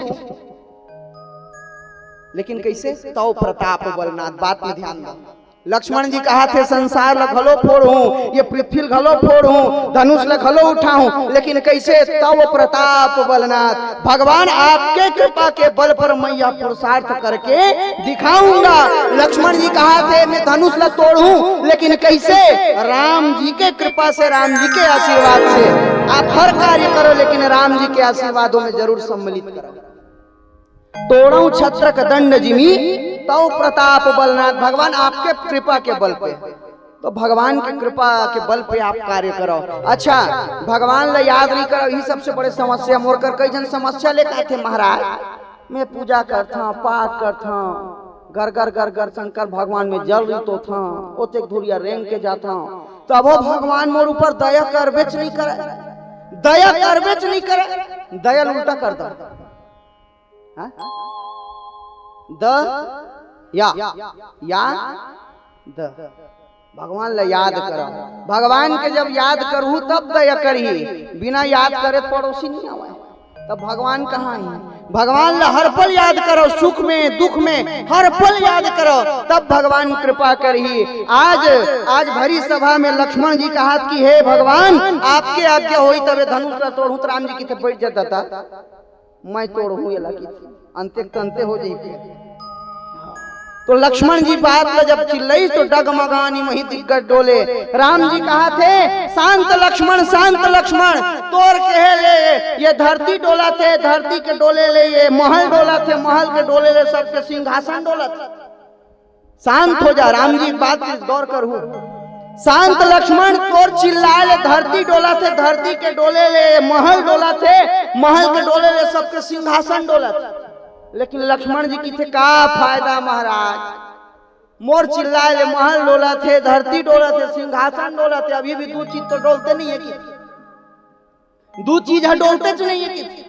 लेकिन कैसे? तव प्रताप बलनाथ। बात में ध्यान दो। लक्ष्मण जी कहा थे, संसार ल घलो फोड़हूं, ये पृथ्वी ल घलो फोड़हूं, धनुष ल घलो उठाहूं, लेकिन कैसे? तव प्रताप बलनाथ, भगवान आपके कृपा के बल पर मैं यह पुरुषार्थ करके दिखाऊंगा। लक्ष्मण जी कहा थे, मैं धनुष ल तोड़हूं, लेकिन कैसे? राम जी के कृपा से, राम जी के आशीर्वाद से। आप हर कार्य करो, लेकिन राम जी के आशीर्वादों में जरूर सम्मिलित करो। तोड़व छत्रक दंड जिमी, तव प्रताप बलनाथ। भगवान आपके कृपा के बल पे, तो भगवान की कृपा के बल पे आप कार्य करो। अच्छा, भगवान ला याद नहीं करो, यही सबसे बड़े समस्या। मोर कर कई झन समस्या लेके आथे, महाराज, मैं पूजा करथंव, पाठ करथंव, घर घर घर घर शंकर भगवान में जल रितोथंव, ओतेक धुरिया रेंग के जाथंव, तभो भगवान मोर ऊपर दया करबेच नहीं करे, दया करबेच नहीं करे, दया उल्टा कर दो। हाँ? द या, या द। भगवान ला याद करो। भगवान के जब याद करहू तब दया करही, बिना याद करे पड़ोसी नहीं आवे। तब भगवान कहाँ हे? भगवान ला हर पल याद करो, सुख में, दुख में, हर पल याद करो, तब भगवान कृपा करही। आज, आज भरी सभा में लक्ष्मण जी कहा कि हे भगवान, आपके आज्ञा होई तबे धनुष ला तोड़हूं, त राम जी किथे बैठ जाता था। मैं तोड़हूं एला किथे, अंते के अंते हो जाई फिर। तो लक्ष्मण जी बात ला जब चिल्लाइस तो डगमगानी मही दिग्गज डोले। राम जी कहा थे, "शांत लक्ष्मण, शांत लक्ष्मण, तोर कहे ले ये धरती डोला थे, धरती के डोले ले ये महल डोला थे, महल के डोले ले सबके सिंहासन डोला थे।" शांत हो जा, राम जी बात के गौर करहू। शांत लक्ष्मण, तोर चिल्लाए ले धरती डोला थे, धरती के डोले ले महल डोला थे, महल के डोले ले सबके सिंहासन डोला थे। लेकिन लक्ष्मण जी किथे, "का फायदा महाराज, मोर चिल्लाए ले महल डोला थे, धरती डोला थे, सिंहासन डोला थे, अभी भी दू चीज तो डोलते नहीं है कि।" दू चीज ह डोलतेच नइ हे किथे।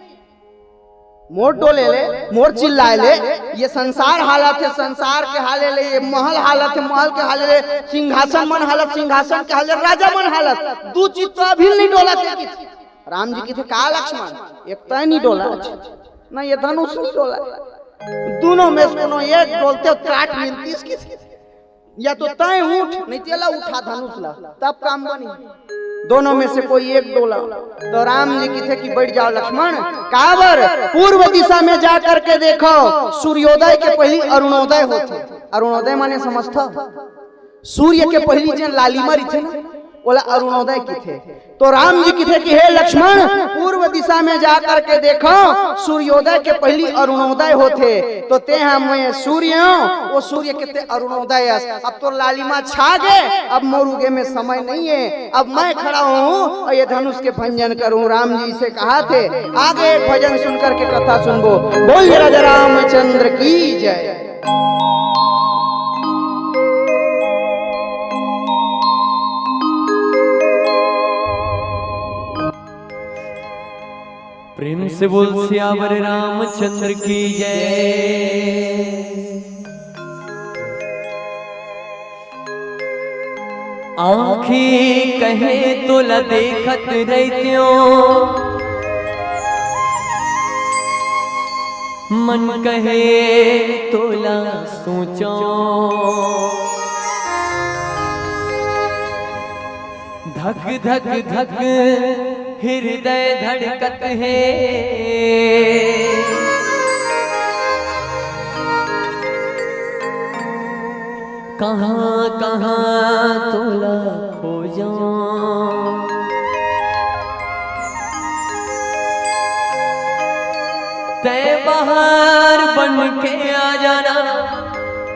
मोर डोले ले, मोर चिल्लाए ले, ये संसार हालत हे, संसार के हाले ले, ये महल हालत हे, महल के हाले ले, सिंहासन मन हालत, सिंहासन के हाले, राजा मन हालत। दू चीज तो अभी नइ डोलत हे किथे। राम जी किथे, का लक्ष्मण, एक तैं नइ डोला, ना ये धनुष नइ डोला। दूनों में से कोनो एक डोलते तो त्राट मिलतिस किथे। या तो तैं उठ, नइ तेला उठा धनुष ला, तब काम बनी। दोनों में से कोई एक डोला। तो राम जी किथे कि बइठ जाव लक्ष्मण, काबर? पूर्व दिशा में जा करके देखव, सूर्योदय के पहिली अरुणोदय होथे। अरुणोदय माने समझथव? सूर्य के पहिली जेन लालिमा रहिथे ना, ओला अरुणोदय किथे। तो राम जी किथे कि हे लक्ष्मण, पूर्व दिशा में जा करके देखव, सूर्योदय के पहिली अरुणोदय होथे। तो तें ह मैं सूर्य हंव, ओ सूर्य के तें अरुणोदय अस। अब तोर लालिमा छा गे, अब मोर उगे में समय नइ हे। अब मैं खड़ा होहूं अउ ये धनुष के भंजन करहूं। राम जी से कहाथे, आगे एक भजन सुन करके कथा सुनबो। बोल राजा रामचंद्र की जय। प्रेम से बोल सियावर रामचंद्र की जय। आँखी कहे तोला देखत रहित्यो, मन कहे तोला सोचो। धक धक धक हृदय धड़कत हे। कहाँ कहाँ तोला खोजो। तैं बहार बन के आ जाना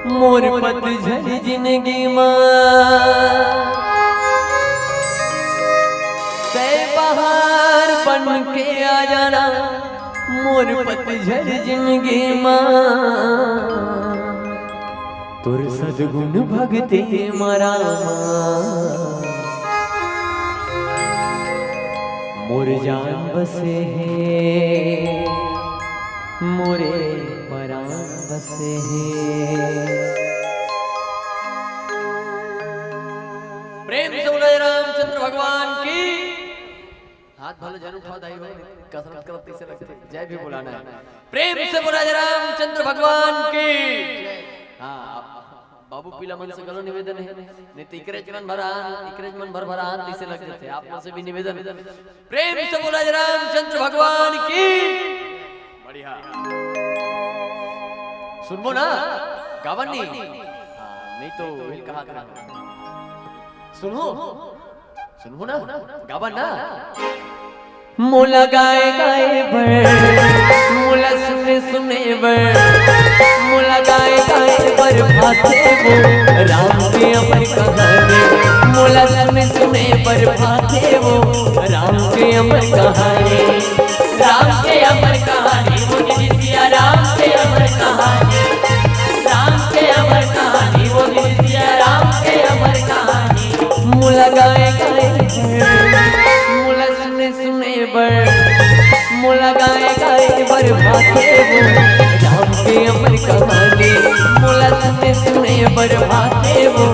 मोर पतझड़ जिंदगी मा। तैं बहार बन के आ जाना मोर पतझड़ जिंदगी मा। तोर सद्गुण भगते मा रामा, मोर जान बसे हे, मोरे परान बसे हे। प्रेम से बोला रामचंद्र भगवान की। हाथ भले जरूर उठाओ दाई हो, कसरत करत तइसे लगथे। जय भी बोलाना है। प्रेम से बोला जय रामचंद्र भगवान की। हाँ, बाबू पीला मन से घलो निवेदन हे, नहीं तो इकरेज मन भर आन, इकरेज मन भर भर आन, तइसे लग जाथे। आप मन से भी निवेदन, प्रेम से बोला जय रामचंद्र भगवान की। बढ़िया। सुनबो ना, गावन नहीं। हाँ, नहीं तो वेल कहा था। सुनो। सुनहू ना, गावन ना। मोला गाए गाए बर, मोला सुने सुने बर, मोला गाए गाए बर भाथे वो राम के अमर कहानी। मोला सुने सुने बर भाथे वो राम के अमर कहानी। राम के अमर कहानी, वो नित्य राम के अमर कहानी। राम के अमर कहानी, वो नित्य राम के अमर कहानी। मोला गाए गाए बर, मोला सुने सुने बर, मोला गाए गाए बर भाथे वो राम के अमर कहानी। मोला सुने सुने बर भाथे वो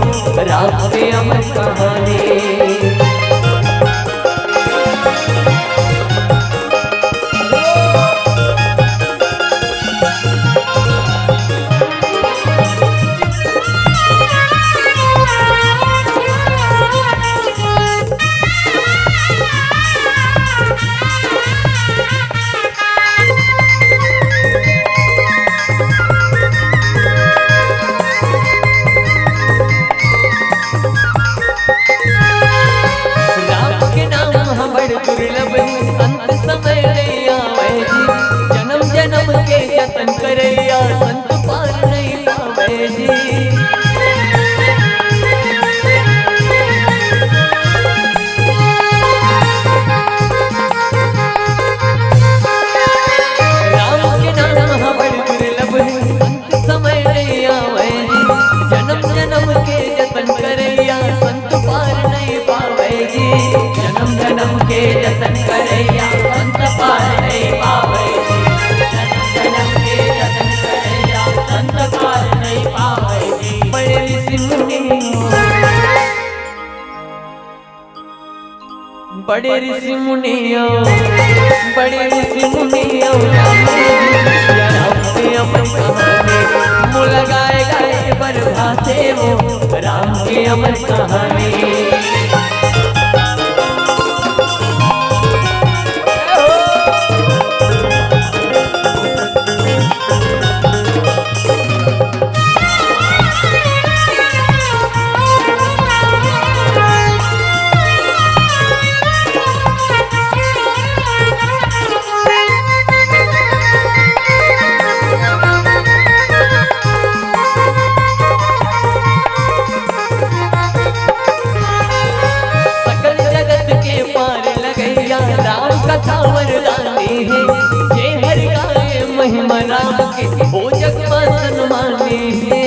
राम के अमर कहानी। राम के नाम ह बड़ दुर्लभ हे, अंत समय नइ आवय जी। जनम जनम के जतन करइया, संत पार नइ पावय जी। राम के नाम ह बड़ दुर्लभ हे, समय नइ आवय जी। जनम जनम के जतन करइया, संत पार नइ पावय जी। जनम जनम के जतन करइया, बड़े ऋषि मुनि अउ, बड़े ऋषि मुनि अउ, या राम के अमर कहानी, मोला गाए गाए बर भाथे वो, राम के अमर कहानी। सकल जगत के पार लगइया, राम कथा वरदानी हे। जे हर गाए महिमा राम के, ओ जग मा सन्मानी हे।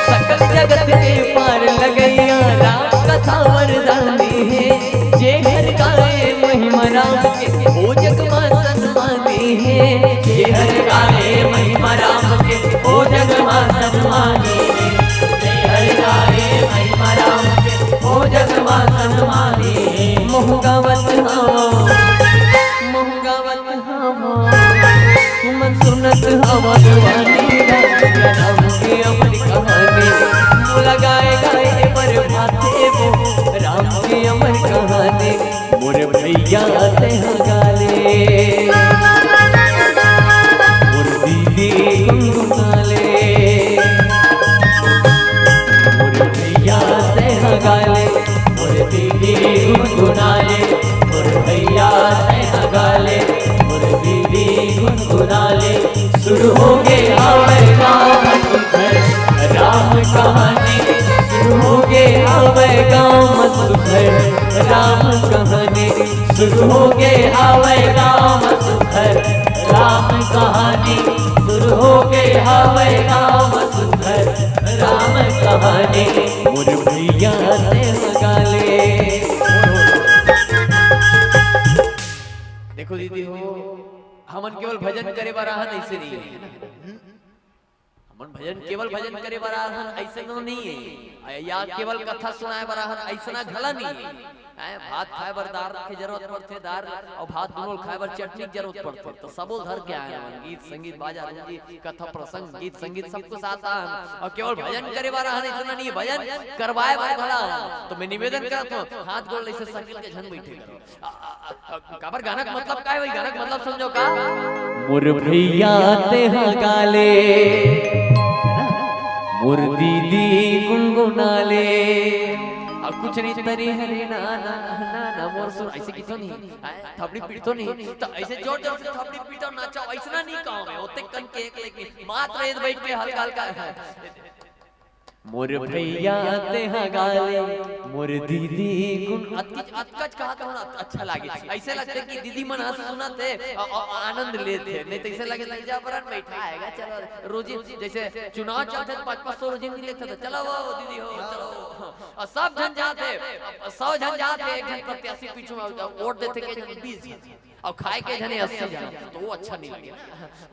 सकल जगत के पार लगइया, राम कथा वरदानी हे। जे हर गाए महिमा राम के, ओ जग मा सन्मानी हे। जे हर गाए महिमा राम के, ओ जग मा सन्मानी हे। जे हर गाए महिमा राम के, ओ जग मा सन्मानी हे। महूँ गावत हवँ, महूँ गावत हवँ, तुमन सुनत हवँ वाणी राम के अमर कहानी। मोला गाए गाए बर भाथे वो, राम के अमर कहानी। मोर भैया तेहा गा ले, मोर दीदी गुनगुना ले। मोर भैया तेहा गा ले, मोर दीदी गुनगुना ले। मोर भैया तेहा गा ले, मोर दीदी गुनगुना ले। शुरू होगे हवय गाँव म सुघर राम कहानी, शुरू होगे हवय गाँव म सुघर राम कहानी। शुरू होगे हवय गाँव म सुघर राम कहानी, शुरू होगे हवय गाँव म सुघर राम कहानी। मोर भैया तेहा गा ले। देखो दीदी हो, हमन केवल भजन करे बर आहन, अइसे नहीं हे। हमन भजन, केवल भजन करे बर आहन, अइसे नहीं हे। या केवल कथा सुनाए बर आहन, अइसना घला नहीं हे। हैं, भात खाए बर दार के जरूरत पड़थे, दार अउ भात दुनों खाए बर चटनी के जरूरत पड़थे, तो सबो धर के आए हन। गीत संगीत, बाजा रूंजी, कथा प्रसंग, गीत संगीत सब कुछ आता हे। अउ केवल भजन करे बर आहन, अइसना नहीं हे। भजन करवाए बर घला आहन। तो मैं निवेदन करत हूँ, हाथ गोड़ अइसे सकेल के झन बइठे करो। आ, आ, आ, आ, काबर गाना के मतलब का हे भाई? गाना के मतलब समझो का? मोर भैया तेहा गा ले, मोर दीदी गुनगुना ले। अब कुछ नहीं तरी हरे ना, ना, ना, ना, मोर सुर, अइसे किथो नहीं, हैं? थपड़ी पीटथो नहीं, तो अइसे जोर जोर से थपड़ी पीटो, नाचो, अइसना नहीं कहूँ मैं, ओते कन के एक लेकिन मात्र एद बइठ के हल्का हल्का। मोर भैया तेहा गा ले, मोर दीदी गुन-, अतकच, अतकच कहा तो ना अच्छा लागे। अइसे लगथे कि दीदी मन ह सुनत हे अउ, अउ आनंद लेत हे। नहीं तो अइसे लगे, "ले जा बरन बइठा हे गा, चलो।" रोजी जइसे चुनाव चलथे तो पाँच पाँच सौ रोजी नहीं लेथे, तो चलो वो दीदी हो, चलो। अउ सब झन जात हे, सौ झन जात हे, एक झन प्रत्याशी पीछू में वोट देथे, के झन बीस झन। अउ खाए के झने अस्सी झन, तो वो अच्छा नहीं लगे।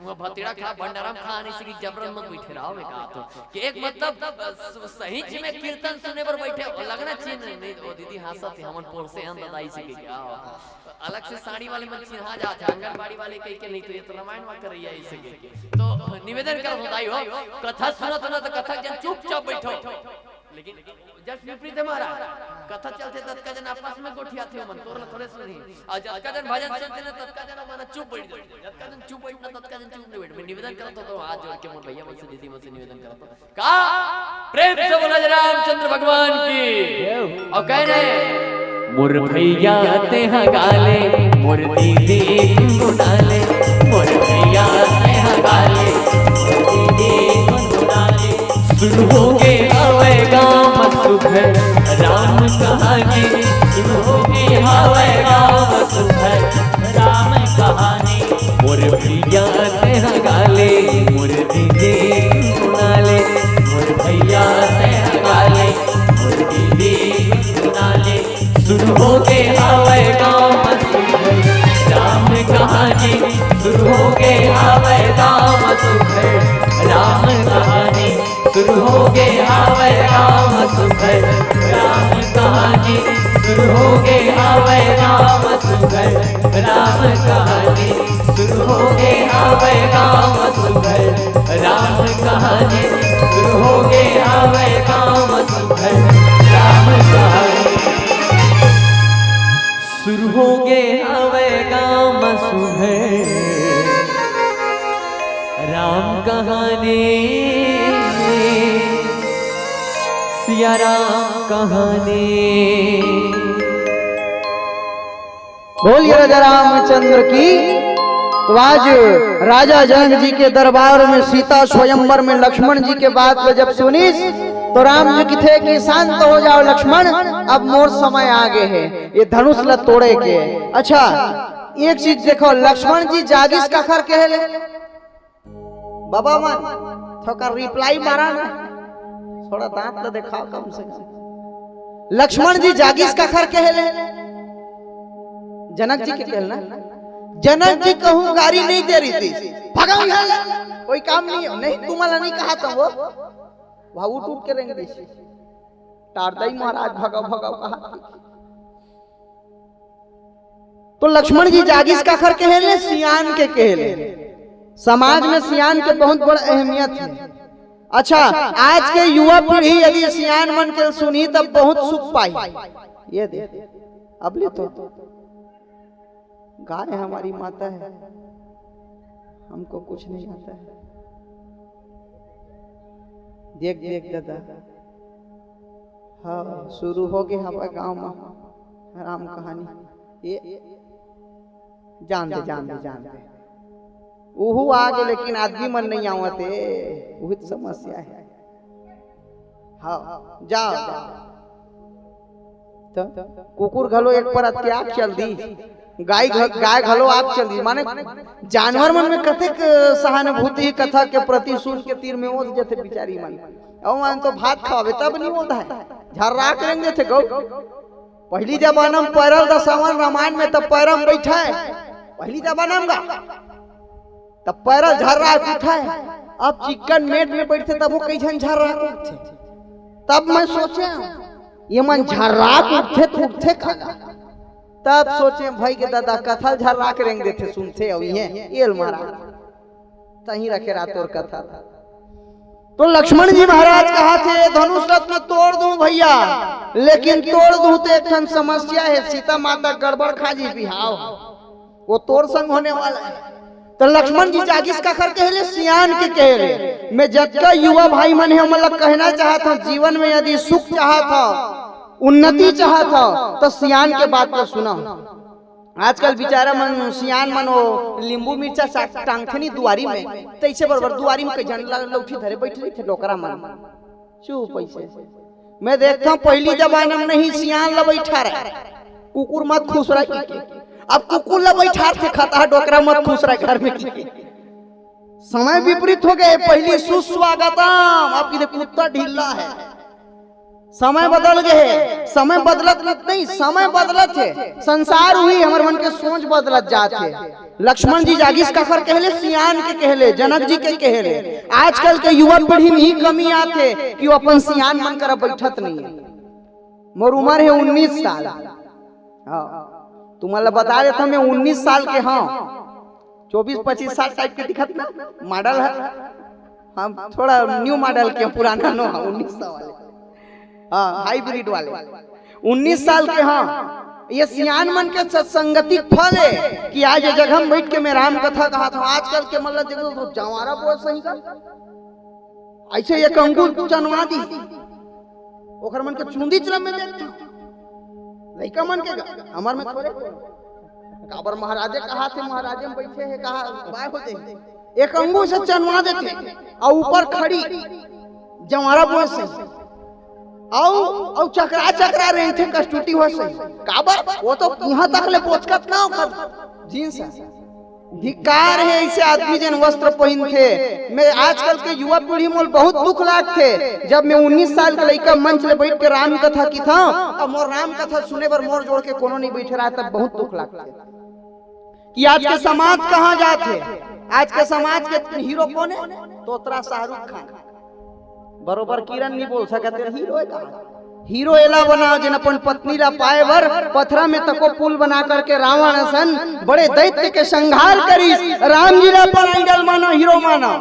वो भतीड़ा खा, भंडारा म खा, नहीं सके, जबरन मत बइठे रहो, मैं कहा तो। कि एक मतलब, अ, स-, सहीच में कीर्तन सुने बर बइठे, वो लगना चाहिए, नहीं, नहीं, वो दीदी हाँसत हे, हमन पोरसे हन दादा, अइसे कहिके, आओ। अलग से साड़ी वाले मन चिन्हा जात हे, आंगनबाड़ी वाले कहिके, नहीं तो ये तो रामायण मा करइया, अइसे कहिके। तो निवेदन करत हूँ, दाई हो, कथा सुनत हो ना, तो कथा के झन चुपचाप बइठो। लेकिन जस विपरीत हे महाराज, कथा चलथे, ततका झन आपस में गोठियाथे, ओमन तोर ला थोड़े सुनही। अउ जतका झन भजन सुनथे ना, ततका झन ओमन चुप बइठ जाथे। जतका झन चुप बइठना, ततका झन चुप नहीं बइठ। मैं निवेदन करत हूँ, तो हाथ जोड़ के मोर भैया मन से, दीदी मन से निवेदन करत हूँ। का प्रेम से बोला जय रामचंद्र भगवान की। अउ कहे ना, मोर भैया तेहा गा ले, मोर दीदी गुनगुना ले, मोर भैया तेहा गा ले, मोर दीदी गुनगुना ले। शुरू होगे हवय गाँव म सुघर राम कहानी, शुरू होगे हवय गाँव म सुघर राम कहानी। मोर भैया तेहा गा ले, मोर दीदी गुनगुना ले, मोर भैया तेहा गा ले, मोर दीदी गुनगुना ले। शुरू होगे हवय गाँव म सुघर राम कहानी, शुरू होगे हवय गाँव म सुघर राम कहानी शुरू हो गे हावय राम सुघर राम कहानी शुरू हो गे हावय राम सुघर राम कहानी शुरू हो गे हावय राम सुघर राम कहानी शुरू हो गे हावय राम सुघर राम कहानी शुरू हो गे हावय राम सुघर राम कहानी सिया राम कहानी। बोलिए राजा रामचंद्र की। तो आज राजा जनक जी के दरबार में सीता स्वयंवर में लक्ष्मण जी के बात को जब सुनिस तो राम जी किथे कि शांत हो जाओ लक्ष्मण, अब मोर समय आ गए है ये धनुष ल तोड़े के। अच्छा, एक चीज देखो, लक्ष्मण जी जागिस काखर कहे ले? बाबा मन थोका रिप्लाई मारा ना, थोड़ा दांत तो दिखाओ कम से कम। लक्ष्मण जी जागिस काखर कहे ले? जनक जी के कहल ना। जनक जी कहूं गारी नहीं दे रही थी, भगाओ यहाँ ले, कोई काम नहीं है, नहीं तुम्हारा नहीं कहा था वो, वहां उठ उठ के रेंग दी। टारदाई महाराज भगाओ भगाओ कहा। तो लक्ष्मण जी जागिस काखर कहे ले? सियान के कहे ले। समाज में सियान के बहुत बड़ अहमियत है। अच्छा, आज के युवा पीढ़ी यदि सियान मन के सुनही तब बहुत सुख पाई। ये दे, अब ले तो गाय हमारी माता है, हमको कुछ नहीं आता है। देख देख दादा, हाँ, शुरू हो गए हमारे गांव में राम कहानी। ये जान दे, जान दे, जान दे। उहू आ गए, लेकिन आदमी मन नहीं आवत हे, वही तो समस्या है। हाँ, जाओ, जाओ। तो कुकुर घलो एक पर त्याग चल दी, गाय घ-, गाय घलो आप चल दी। माने जानवर मन में कतेक सहानुभूति कथा के प्रति सुन के तीर में ओंध जथे बिचारी मन। अउ मन तो भात खावे तब नहीं ओंधाय, झर्राक रेंग देथे गौ। पहली जमाना में पैरल दसावन रामायण में तब पैरा में बैठा है, पहली जमाना में गा। तब पैरल झर्राक उठे, अब चिक्कन मेट में बैठथे तब वो कई झन झर्राक उठथे। तब मैं सोचे, ये मन झर्राक उठथे तो उठथे काला। तब सोचे भाई के दादा कथा ल झर्राक रेंग देथे, सुनथे अउ ये एल महाराज तहीं रखे रहा तोर कथा। तो लक्ष्मण जी महाराज कहा थे धनुष रत्न तोड़ दूं भैया, लेकिन तोड़ दूं तो एक ठन समस्या है, सीता माता गड़बड़ खा जी बिहाव। वो तोर संग होने वाला है। तो लक्ष्मण जी जागिस काखर कहे ले? सियान के कहे ले। मैं जतका युवा भाई मन हे, ओमन ला कहना चाहत हूँ, जीवन में यदि सुख चाहत हो, उन्नति चाहत हो, तो सियान के बात को सुनो। आजकल बिचारा मन, सियान मन वो नींबू मिर्चा चा-, टांगथे नी दुआरी में, तैसे बरोबर दुआरी में कई झन ल-, लौठी धरे बैठ रहिथे डोकरा मन। चुप ऐसे। मैं देखता हूँ, पहली जमाना में नहीं सियान ला बैठा रहे, कुकुर मत खुसरा की के। अब कुकुर ला बैठा थे, खाता डोकरा मत खुसरा घर में की के। समय विपरीत हो गए, पहली सुस्वागतम, अब की कुत्ता ढीला है। समय बदल गए है, समय बदलत नहीं, समय बदलत है। संसार हुई हमर मन के सोच बदलत जात है। लक्ष्मण जी जागिस काखर कहे ले? सियान के कहे ले, जनक जी के कहे ले। आजकल के युवा पीढ़ी में ही कमी आथे कि वो अपन सियान मन करा बैठत नहीं है। मोर उम्र है उन्नीस साल। हाँ, तुम्हारा बता देता हूँ, मैं उन्नीस साल के हाँ, चौबीस पच्चीस साल टाइप के दिखत ना, मॉडल है। हम थोड़ा न्यू मॉडल के, पुराना नो है, उन्नीस सौ वाले, हाँ, हाइब्रिड वाले। उन्नीस साल के हाँ, ये सियान मन के सत्संगति फल है कि आज ये जगह में बैठ के मैं राम कथा कहा था। आजकल के मतलब देखो तो जवारा बोल सही का, ऐसे एक अंगुल चनवा दी, ओकर मन के चुंदी चलम में देखता लइका मन के ग-, हमर में थोड़े कोई। काबर महाराजे कहा थे, महाराजे में बैठे है, कहा बाय हो जाए, एक अंगुल से चनवा देते, और ऊपर खड़ी जवारा बोल से, औ औ चकरा चकरा रेंगथे कस्तूती हो से। काबर? वो तो इहां तक ले बोचकत ना ओकर जींस है। धिक्कार है ऐसे आदमी जन वस्त्र पहिनथे। मैं आजकल के युवा पीढ़ी मोल बहुत दुख लागथे। जब मैं उन्नीस साल के लइका मंच ले बैठ के राम कथा किथा, अब मोर राम कथा सुने बर मोर जोड़ के कोनो नहीं बैठे रहा, तब बहुत दुख लागथे कि आज के समाज कहाँ जात है। आज के समाज के हीरो कोन हे? तोतरा शाहरुख खान। बरोबर किरण नहीं बोल सकत हे, हीरो हे कहाँ? हीरो एला बनाओ जेन अपन पत्नी ला पाए बर पथरा में तको पुल बना करके रावण असन बड़े दैत्य के संहार करिस। राम जी ला अपन आइडल मानो, हीरो मानो,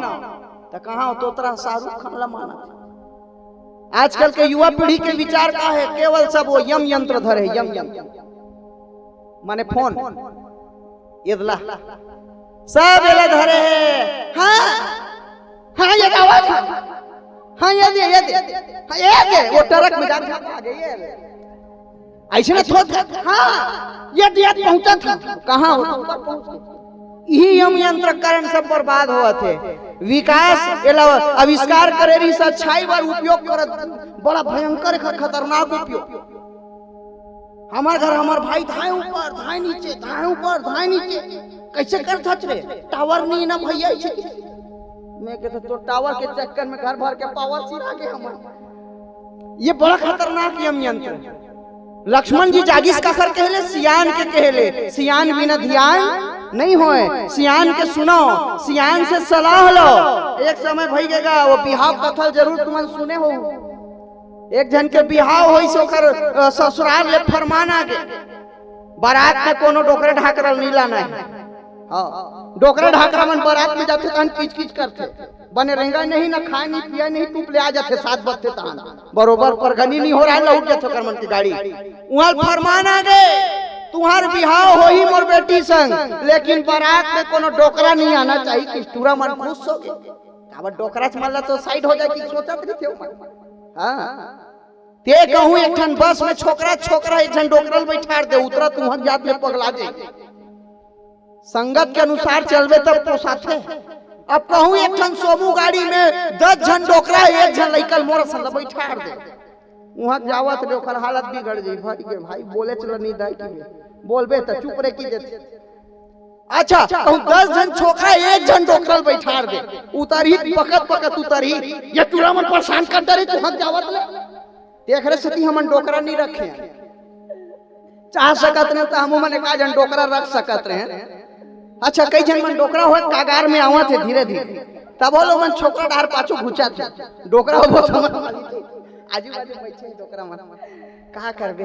त कहाँ हो तोतरा शाहरुख खान ला मानो? आजकल के युवा पीढ़ी के विचार का हे? केवल सब वो यम यंत्र धरे हे, यम यंत्र, माने फोन, एदला, सब एला धरे हे। हाँ, हाँ, ये आवाज, हाँ, ये दे, ये दे, हाँ, ये दे, वो ट्रक में जाके आगे, ये ले। ऐसे ना थोक, हाँ, ये दिया पहुंचा था, कहाँ हो? ऊपर पहुंच गए। यही यम यंत्र के कारण सब बर्बाद होवत हे। विकास एला आविष्कार करे रहिस, अच्छाई बर उपयोग करत, बड़ा भयंकर ख-, खतरनाक उपयोग। हमार घर, हमार भाई, धाए ऊपर, धाए नीचे, धाए ऊपर, धाए नीचे। कैसे करथच रे? टावर नहीं ना भैया, ऐसे कैसे? मैं कहता, तो टावर के चक्कर में घर भर के पावर सिरा के हमर। ये बड़ा खतरनाक यम यंत्र हे। लक्ष्मण जी जागिस काकर कहेले? सियान के कहेले। सियान बिना ध्यान नहीं होय। सियान के सुनो, सियान से सलाह लो। एक समय भई गेगा, वो बिहाव कथा जरूर तुमन सुने हो। एक झन के बिहाव होइस, ओकर, अ, ससुराल ले फरमान आ गे, बारात में कोनो डोकरा ढाकरा नहीं लाना हे। हाँ, डोकरा ढाकरा मन बारात में जाथे तहन किच किच करथे, बने रेंगा नहीं, ना खाए नहीं, पिए नहीं, टूप ले आ जाथे सात बजथे तहन। बरोबर परगनी नहीं हो रहा हे, लहुट जाथे ओकर मन के गाड़ी। उहाँ फरमान आ गे, तुम्हार बिहाव होही मोर बेटी संग, लेकिन बारात में कोनो डोकरा नहीं आना चाहिए। किस्तूरा मन खुश हो गे। काबर डोकरा च मन ला तो साइड हो जाए कि सोचत रहिथे ओमन। हाँ, ते कहूँ एक ठन बस में छोकरा, छोकरा एक झन डोकरा ल बैठार दे, उतरा तुहर जात में पगला जाए। संगत के अनुसार चलबे तब पोसाथे। अब कहूँ एक ठन सोमू गाड़ी में दस झन डोकरा, एक झन लइका ल मोर असन ल बैठार दे, उहाँ जावत ले ओकर हालत बिगड़ जाई। भाई के भाई बोले चल नहीं दाई कि बोलबे त चुप रे कि देथे। अच्छा, कहूँ दस झन छोकरा एक झन डोकरा ल बैठार दे, उतरही पकत पकत उतरही, ये टूरा मन परेशान कर डरे तुहर जावत ले। तेखरे सेती हमन डोकरा नहीं रखे। चाह सकत रहे त हमू मन एक आध झन डोकरा रख सकत रहे। अच्छा, कई झन मन डोकरा होय कागार में आवत हे धीरे धीरे, तब वो लोग मन छोकरा डार पाछू घुंचत हे। डोकरा हो बहुत हमन आजू बाजू बैठे हे डोकरा मन, का करबे?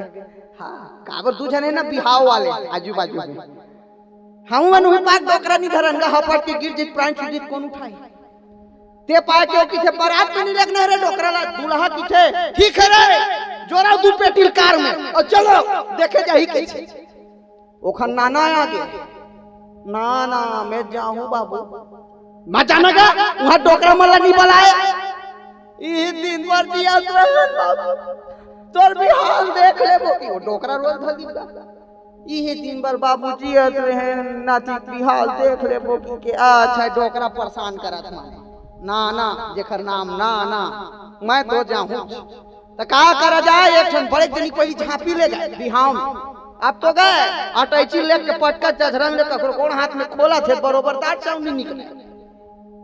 हाँ, काबर दू झन हे ना बिहाव वाले आजू बाजू में। हमू मन उही पाक डोकरा नहीं धरन गा, हपट के गिर जित प्राण छूट जित कोन उठाई? ते पाए के ओ किथे बारात में नहीं लेगना रे डोकरा ला, दूल्हा किथे ठीक हे रे, जोरा दू पेटी ल कार में अउ चलो देखे जाही कइसे। ओखर नाना आ गे, ना ना मैं जाहूँ बाबू, मैं जाना गा, उहाँ डोकरा मन ला नहीं बलाए। इही दिन भर जियत रहे बाबू, तोर बिहाव देख लेबो कि वो डोकरा रोज धर दिबा। इही दिन भर बाबू जियत रहे, नाती बिहाव देख लेबो कि के अच्छा डोकरा परेशान करत माने। ना ना, जेखर नाम ना ना, मैं तो जाहूँ। त का करा जाए, एक ठन बड़े जनी पहिली झांपी ले गए बिहाव में। अब तो गए, अटैची लेके पटकत जझरंग ले ककरो कोन हाथ में खोलत हे, बरोबर दांत चाउनी निकले।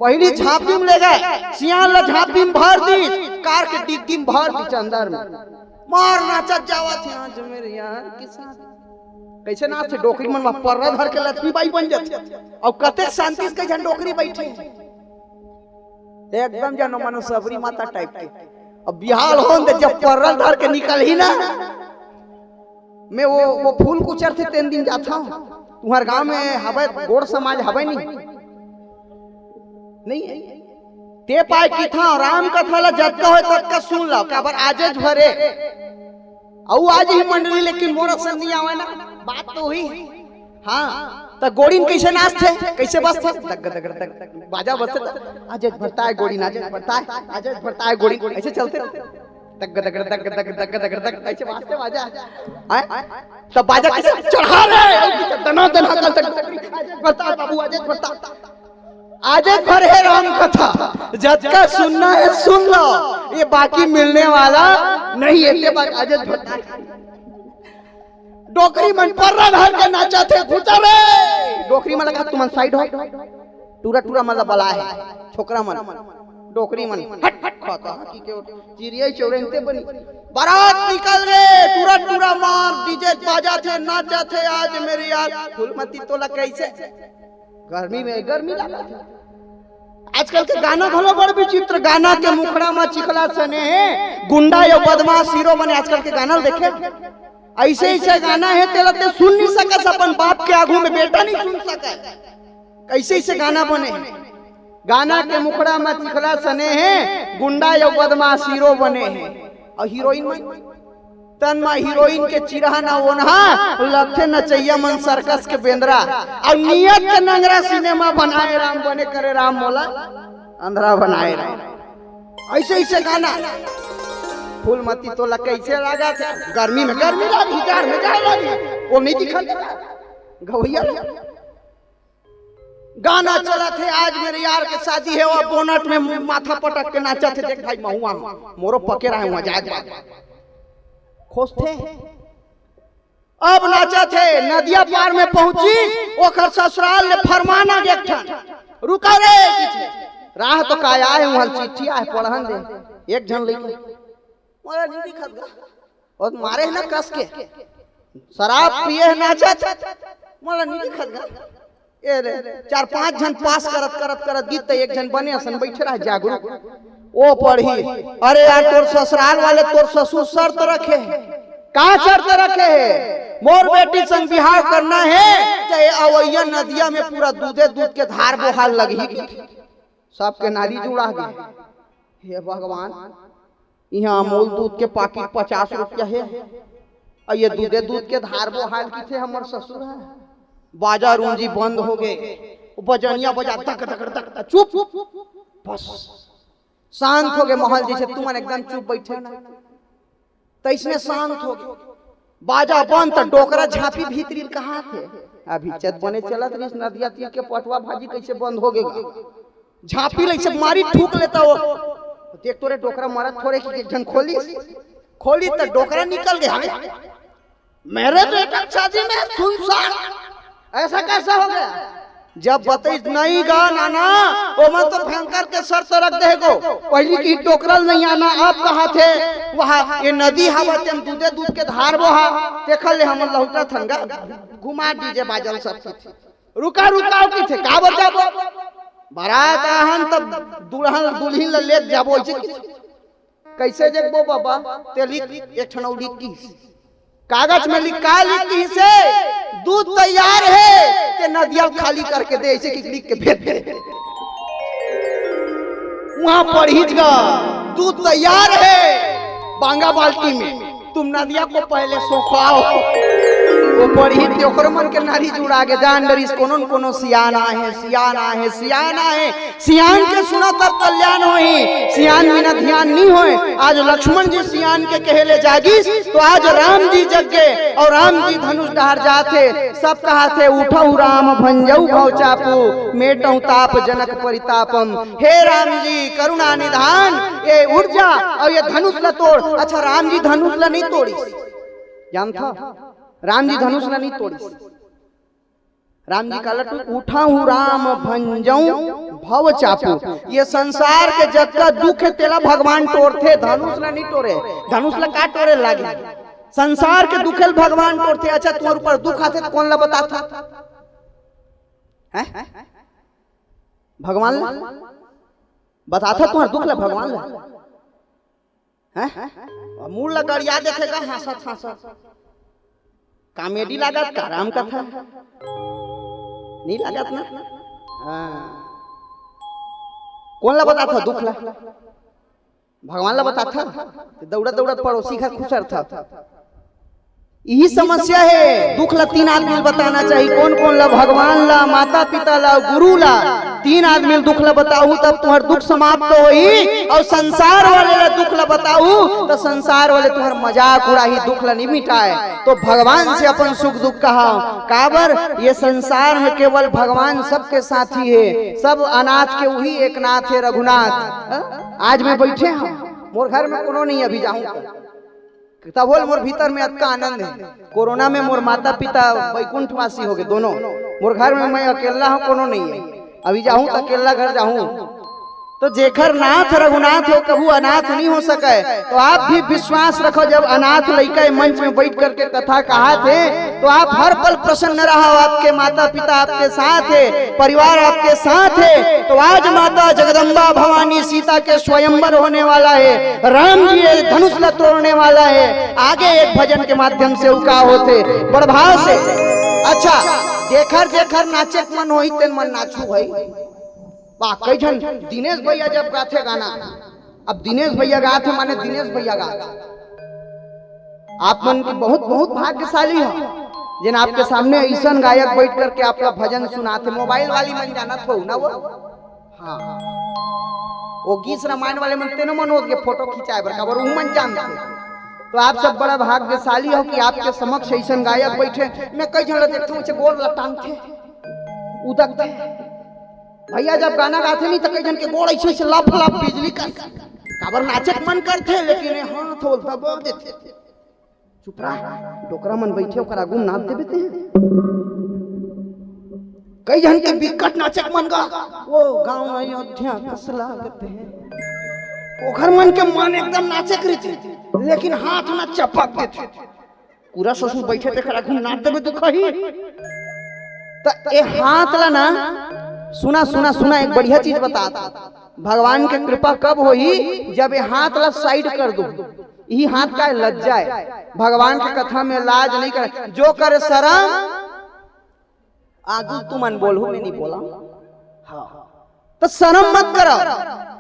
पहिली झांपी में ले गए, सियान ला झांपी में भर दी, कार के डिग्गी में भर दी चंदर में। मार नाचत जावत हे आज मेरे यार के साथ। कइसे नाचथे डोकरी मन, वहाँ पर्रा धर के लक्ष्मी बाई बन जाथे। अउ कतेक शांति से कई झन डोकरी बैठे हे। एकदम जनो मनो सबरी माता टाइप के। अब बिहाव होन दे, जब पर्रा धर के निकलही ना, मैं वो, वो फूल कुचरथे तेन दिन जाथंव। तुम्हर गांव में हवय, गोंड़ समाज हवय नहीं? नहीं हे। ते पाय किथंव, राम कथा ला जतका होय ततका सुन ला, काबर आजेच भरे। अउ आज ही मंडली, लेकिन मोर असन नहीं आवय ना, बात तो उही हे। हाँ, त गोड़िन कइसे नाचथे, कइसे बजथे? दग, दग, दग, बाजा बजथे त, "आजेच भरताय गोड़िन, आजेच भरताय, आजेच भरताय गोड़िन", अइसे चलथे। दग, दग, दग, अइसे बाजथे बाजा। आय? त बाजा कइसे चढ़ा रे? अउ कइसे दना, दना कल तक, "आजेच भरताय बाबू, आजेच भरताय।" आजेच भर हे राम कथा, जतका सुनना हे सुन लो, ये बाकी मिलने वाला नहीं हे। ते बात आजेच भर। डोकरी मन पर्रा धर के नाचथे, घुचा रे। डोकरी मन ला कहा, "तुमन साइड हो।" टूरा टूरा मन ला बलाय हे, छोकरा मन, डोकरी मन, "हट, हट, खाता, हाँ, की के चिरिया चौड़े ते बनी।" बारात निकल गे, टूरा टूरा मार, डीजे बाजथे, नाचथे, आज मेरे यार, फूलमती तोला कइसे गर्मी में गर्मी लागत हे। आजकल के गाना घलो बड़ विचित्र, गाना के मुखड़ा म चिखला सने हे, गुंडा या बदमाश हीरो बने। आजकल के गाना ल देखे, ऐसे ऐसे गाना हे, तेला ते सुन नहीं सकस, अपन बाप के आगू में बेटा नहीं सुन सकय। कैसे ऐसे गाना बने हे? गाना के मुखड़ा म चिखला सने हे, गुंडा या बदमाश हीरो बने हे, और हीरोइन मन तन म हीरोइन के चिरहा न ओन्हा, लगथे नचइया मन सर्कस के बेंदरा। अउ नियत के नंगरा सिनेमा बनाए राम, बने करे राम मोला अंधरा बनाए राम। ऐसे ऐसे गाना। फूलमती तोला कैसे लागत हे? गर्मी में गर्मी लागी, जाड़ में जाड़ लागी, वो नहीं दिखत हे गवैया। गाना चलत हे, आज मेरे यार के शादी हे, वो बोनट में माथा पटक के नाचत हे। देख भाई, महुआ मोरो पके रहे हुआ, जाए बात खोजथे। अब नाचत हे, नदिया पार में पहुंची, ओकर ससुराल ले फरमान आ गे एक ठन, "रुका रे," किथे। "राह तो काय आए, वहां चिट्ठी आए, पढ़न दे।" एक झन लइका, "मोला नहीं दिखत गा।" और मारे हे ना कस के, शराब पिए हे नाचत, "मोला नहीं दिखत गा।" ए रे, चार पांच झन पास करत, करत, करत गीत, त एक झन बने असन बैठे रहे जागरूक। ओ पढ़ी, "अरे यार, तोर ससुराल वाले तोर ससुर शर्त रखे हे।" "का शर्त रखे हे?" "मोर बेटी संग बिहाव करना हे, त ए अवैया नदिया में पूरा दूधे दूध के धार बोहाल लगही।" सबके नारी जुड़ा गे। हे भगवान, इहाँ अमूल दूध के पाकिट पचास रुपया हे, अउ ये दूधे दूध के धार बोहाल किथे हमर ससुर ह। बाजा रूंजी बंद हो गे, वो बजनिया बजा, धक धक धक धक, चुप, बस शांत हो गे माहौल, जैसे तुमन एकदम चुप बैठे ना, तैसने शांत हो गे। बाजा बंद, त डोकरा झांपी भीतरी ल कहाथे। अभी चत बने चलत रहिस, नदिया तीर के पटवा भाजी कैसे बंद हो गे गा। झांपी ल ऐसे मारी ठूक लेता वो। देख तोरे डोकरा मरत थोरे कि एक झन खोलिस, खोली त डोकरा निकल गे। "हाँ, मेरे बेटा की शादी में सुनसान, ऐसा कैसा हो गया?" जब बतइस, "नहीं गा नाना, ओमन तो भयंकर के शर्त रख दे हे गो, पहिली की डोकरा ल नहीं आना, अब कहाथे, वहाँ ये नदी हवा, तेम दूधे दूध के धार बोहा, तेखर ले हमन लहुटा थंगा, घुमा डीजे बाजल सब कुछ।" "रुका, रुका," किथे, "काबर जाबो? बारात आहन तब दुल्हन दुल्हिन ल लेत जाबो," ऐसे किथे। "कैसे देखबो बाबा?" ते लिख, एक ठन अउ लिख किस। कागज में लिख, का लिख किसे? "दूध तैयार हे, ते नदिया ल खाली करके दे," ऐसे कि लिख के भेज दे। वहां पढ़िच गा, "दूध तैयार हे, बांगा बाल्टी में, तुम नदिया को पहले सोखवाओ।" वो पढ़िच ते ओकर मन के नारी जुड़ा गे, जान डरिस कोनो न कोनो सियान आहे, सियान आहे, सियान आहे। सियान के सुना तब कल्याण होही, सियान बिना ध्यान नहीं होए। आज लक्ष्मण जी सियान के कहे ले जागिस, तो आज राम जी जग गे अउ राम जी धनुष डहार जाथे। सब कहाथे, "उठहु राम भंजउ भव चापू, मेटहु ताप जनक परितापम।" हे राम जी करुणा निधान, ये उठ जा अउ ये धनुष ला तोड़। अच्छा, राम जी धनुष ला नहीं तोड़िस, जानथा? राम जी धनुष ला नहीं तोड़िस। राम जी काला टू, "उठहु राम भंजउ भव चापू।" ये संसार के जतका दुख हे, तेला भगवान टोरथे, धनुष ला नहीं टोरे। धनुष ला का टोरे लागे? संसार के दुख ल भगवान टोरथे। अच्छा, तुम्हर ऊपर दुख आथे त कोन ला बताथा? हैं? भगवान ला बताथा तुम्हर दुख ला भगवान ला? हैं? अउ मूड़ ला गड़िया देथे का हंसत हंसत। कॉमेडी लागत का राम कथा? नहीं लागत ना? हाँ। कोन ला बताथा दुख ला? भगवान ला बताथा? दौड़त दौड़त पड़ोसी घर खुसरथा। इही समस्या हे, दुख ला तीन आदमी ल बताना चाही। कोन कोन ला? भगवान ला, माता पिता ला, गुरु ला। तीन आदमी ल दुख ला बताहू तब तुम्हर दुख समाप्त होही। अउ संसार वाले ला दुख ला बताहू त संसार वाले तुम्हर मजाक उड़ाही, दुख ला नहीं मिटाए। तो भगवान से अपन सुख दुख कहाओ। काबर ये संसार में केवल भगवान सबके साथी हे, सब अनाथ के उही एक नाथ हे रघुनाथ। हाँ? आज मैं बैठे हूँ, मोर घर में कोनो नहीं, अभी जाहूँ तब होल मोर भीतर में अतका आनंद हे। कोरोना में मोर माता पिता बैकुंठवासी हो गे दोनों। मोर घर में मैं अकेला हूँ, कोनो नहीं हे। अभी जाहूँ त अकेला घर जाहूँ। तो जेखर नाथ रघुनाथ हो, कभू अनाथ नहीं हो सके। तो आप भी विश्वास रखो, जब अनाथ लइका ए मंच में बैठ करके कथा कहाथे, तो आप हर पल प्रसन्न रहो। आपके माता पिता आपके साथ हे, परिवार आपके साथ हे। तो आज माता जगदम्बा भवानी सीता के स्वयंवर होने वाला हे, राम जी ये धनुष ला तोड़ने वाला हे। आगे एक भजन के माध्यम से उका होथे बड़ भाव से। अच्छा, जेखर जेखर नाचे के मन होही, तेन मन नाचू भाई। वाह, कई झन दिनेश भैया जब गाथे गाना, अब दिनेश भैया गाथे माने दिनेश भैया गाथे। आप मन के बहुत, बहुत भाग्यशाली हो, जेन आपके सामने अइसन गायक बैठ करके आपला भजन सुनाथे। मोबाइल वाली मन जानत हो ना वो? हाँ, वो गीत रामायण वाले मन तेनो मन होत के फोटो खिंचाए बर, काबर उहू मन जानथे। तो आप सब बड़ा भाग्यशाली हो कि आपके समक्ष अइसन गायक बैठे। मैं कई झन ला देखथंव, गोड़ लटानथे, उदकथे। भैया जब गाना गाथे नहीं तो कई झन के गोड़ ऐसे ऐसे लप लप बिजली का, काबर नाचे के मन करथे, लेकिन ये हाथ होल दबा देथे। चुप रह, डोकरा मन बैठे, ओकर आगू नाच देबे ते। कई झन के बिकट नाचे के मन गा, वो गाँव अयोध्या कस लागत हे। ओखर मन के मन एकदम नाचे के रहिथे, लेकिन हाथ ना चपक देथे। पूरा ससुर बैठे तेकर आगू नाच देबे तू कही। त ए हाथ ला ना, सुना, सुना, सुना, एक बढ़िया चीज बतात। भगवान के कृपा कब होही? जब ए हाथ ला side कर दो। इही हाथ का लज्जा हे। भगवान के कथा में लाज नहीं करे। जो करे शरम, आगू तुमन बोलहू, मैं नहीं बोला। हाँ। त शरम मत करो।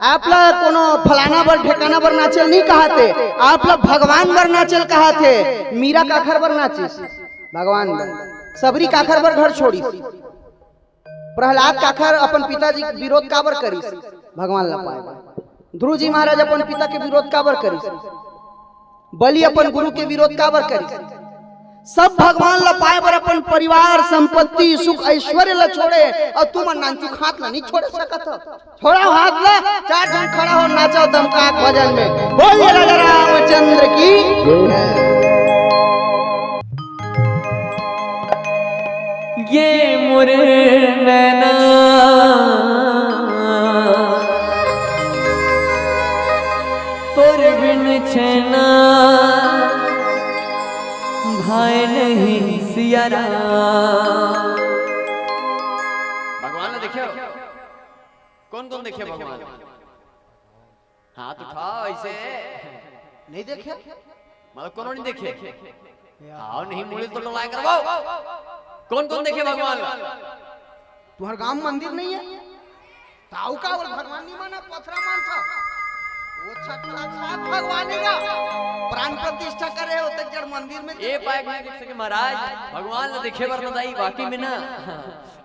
आप ला कोनो फलाना बर, ढेकाना बर नाचेल नहीं कहाथे, आप ला भगवान बर नाचेल कहाथे। मीरा काखर बर नाचिस? भगवान बर। सबरी काखर बर घर छोड़िस? प्रहलाद काखर अपन पिताजी के विरोध काबर करिस? भगवान ला पाए बर। ध्रुव जी महाराज अपन पिता के विरोध काबर करिस? बलि अपन गुरु के विरोध काबर करिस? सब भगवान ला पाए बर अपन परिवार, संपत्ति, सुख, ऐश्वर्य ला छोड़े, अउ तुमन नानचुक हाथ ला नहीं छोड़े सकत हो। छोड़ो हाथ ला, चार झन खड़ा हो, नाचो दमकाक भजन में। बोलिए राजा रामचंद्र की। ये मोर नैना तोर बिन छैना भाए नहीं सिया राम। भगवान ला देखे हो? कौन कौन देखे भगवान? हाथ उठाओ ऐसे। नहीं देखे? मतलब कोनो नहीं देखे? आओ नहीं मुड़ी तो डोलाए करबो। कौन कौन देखे भगवान ला? तुम्हार गांव मंदिर नहीं है? ताऊ का और भगवान नहीं माना, पथरा मानता। वो छठा सात भगवान ही का प्राण प्रतिष्ठा करे होते जड़ मंदिर में। ए पाए नहीं देख सके महाराज, भगवान ला देखे बर न दाई, वाकई में ना।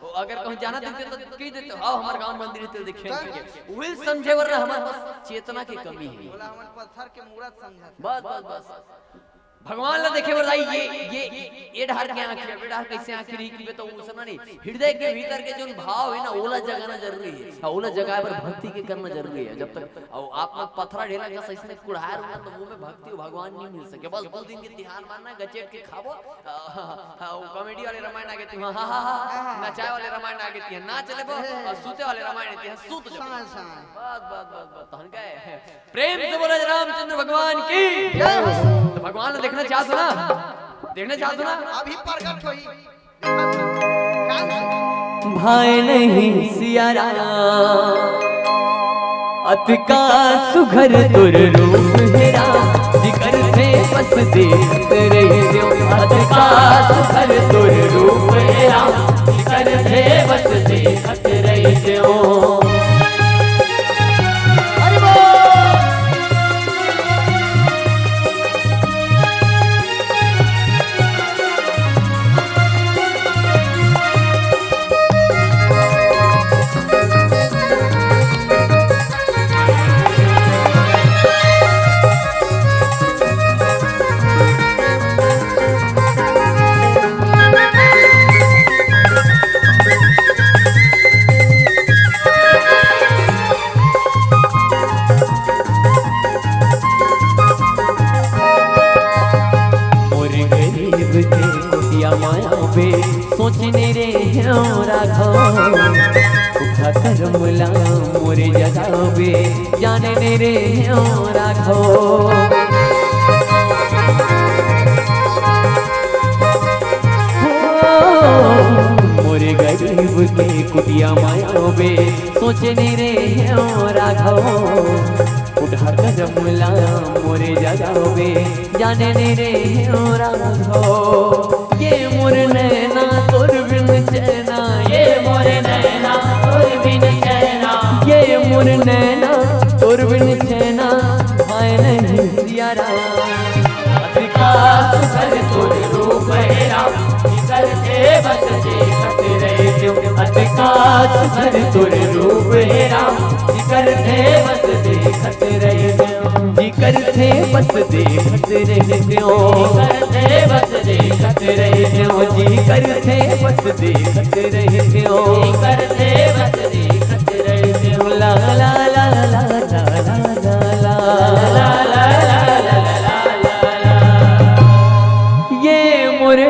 वो अगर कहूँ जाना देते तो कह देते, "आओ हमारे गांव मंदिर है, तो देखे।" वो समझे बर ना, हमारे पास चेतना की कमी है। बोला, हमारे पत्थर के मूरत समझा। बस, बस, बस। भगवान ला देखे बर दाई, ये, ये, ये डहर के आंखी, ये डहर कैसे आंखी रही कि बे तो वो समझ नहीं। हृदय के भीतर के जोन भाव है ना, ओला जगाना जरूरी है। हाँ, ओला जगाए बर भक्ति के करना जरूरी है। जब तक अउ आप मन पथरा ढेला कस अइसने कुढ़ाए रहो ना, तो वो में भक्ति अउ भगवान नहीं मिल सके। बस दो दिन के तिहार मानना, गचेट के खाबो, आ, हाँ, हाँ, वो comedy वाले रामायण आगे तिहां, हाँ, हाँ, हाँ, हाँ, नचाए वाले रामायण आगे तिहां, नाच लेबो, अउ सूते वाले रामायण तिहां, सूत जाबो। हाँ, हाँ। बस, बस, बस, बस, तहन का है? प्रेम से बोला रामचंद्र भगवान की। जय हो। तो भगवान ला देखना चाहत हो ना? देखना चाहत हो ना? अभी प्रकट होई। भाए नहीं सिया राम, अतका सुघर तोर रूप हे राम, जिकर से बस देखत रहितेंव। अतका सुघर तोर रूप हे राम, जिकर से बस देखत रहितेंव। मुला मोरे जगावे जाने ने रे ओ राघव। हो, मोरे गरीब के कुटिया मायावे सोचे ने रे ओ राघव। उठा कदम ला मोरे जगावे जाने ने रे ओ राघव। ये मोर नैना तोर बिन चैना, ये मोर नैना तोर बिन चैना, ये मोर नैना तोर बिन चैना, भाए नहीं सिया राम। अतका सुघर तोर रूप हे राम, जिकर थे बस देखत रह जाऊं। अतका सुघर तोर रूप हे राम, जिकर थे बस देखत रह जाऊं। जिकर थे बस देखत रह जाऊं। जिकर थे बस देखत रह जाऊं। जिकर थे बस देखत रह जाऊं। जिकर थे बस देखत रह जाऊं। ला ला ला ला ला ला ला ला। ये मोरे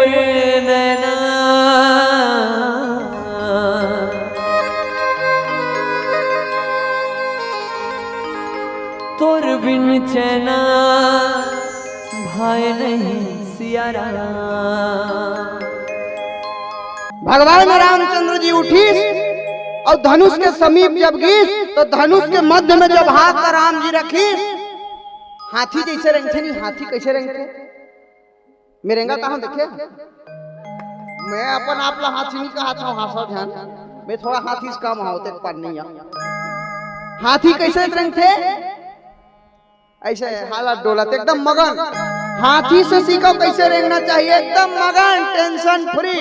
नैना तोर बिन चैना भाए नहीं सिया राम। भगवान रामचंद्र जी उठिस अउ धनुष के समीप जब गिस, तो धनुष के मध्य में जब हाथ ला राम जी रखिस, हाथी जैसे रेंगथे नहीं, हाथी कैसे रेंगथे? मैं रेंगा कहाँ देखे? मैं अपन आप ला हाथी नहीं कहा था, हाँ, सावधान। मैं थोड़ा हाथी से कम हूँ, तेरे पास नहीं है। हाथी कैसे रेंगथे? ऐसे हालत डोलत, एकदम मगन। हाथी से सीखो कैसे रेंगना चाहिए, एकदम मगन, टेंशन फ्री।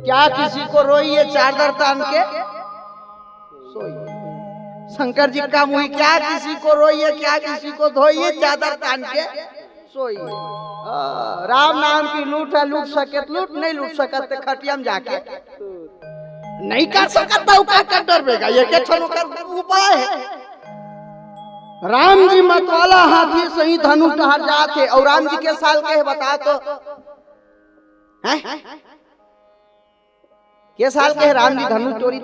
क्या किसी को रोइए चादर तान के सोइए। शंकर जी का मुही, क्या किसी को रोइए, क्या किसी को धोइए, चादर तान के सोइए। आ, राम नाम की लूट है, लूट सके त लूट, नहीं लूट सकत त खटिया में जाके नहीं कर सकत, तो का कर डर बेगा, ये के छन ओकर उपाय है। राम जी मतवाला हाथी सही धनुष डहर जात हे, अउ राम जी के साल के हे बता तो, हैं? के साल के हे राम जी धनुष टोरी?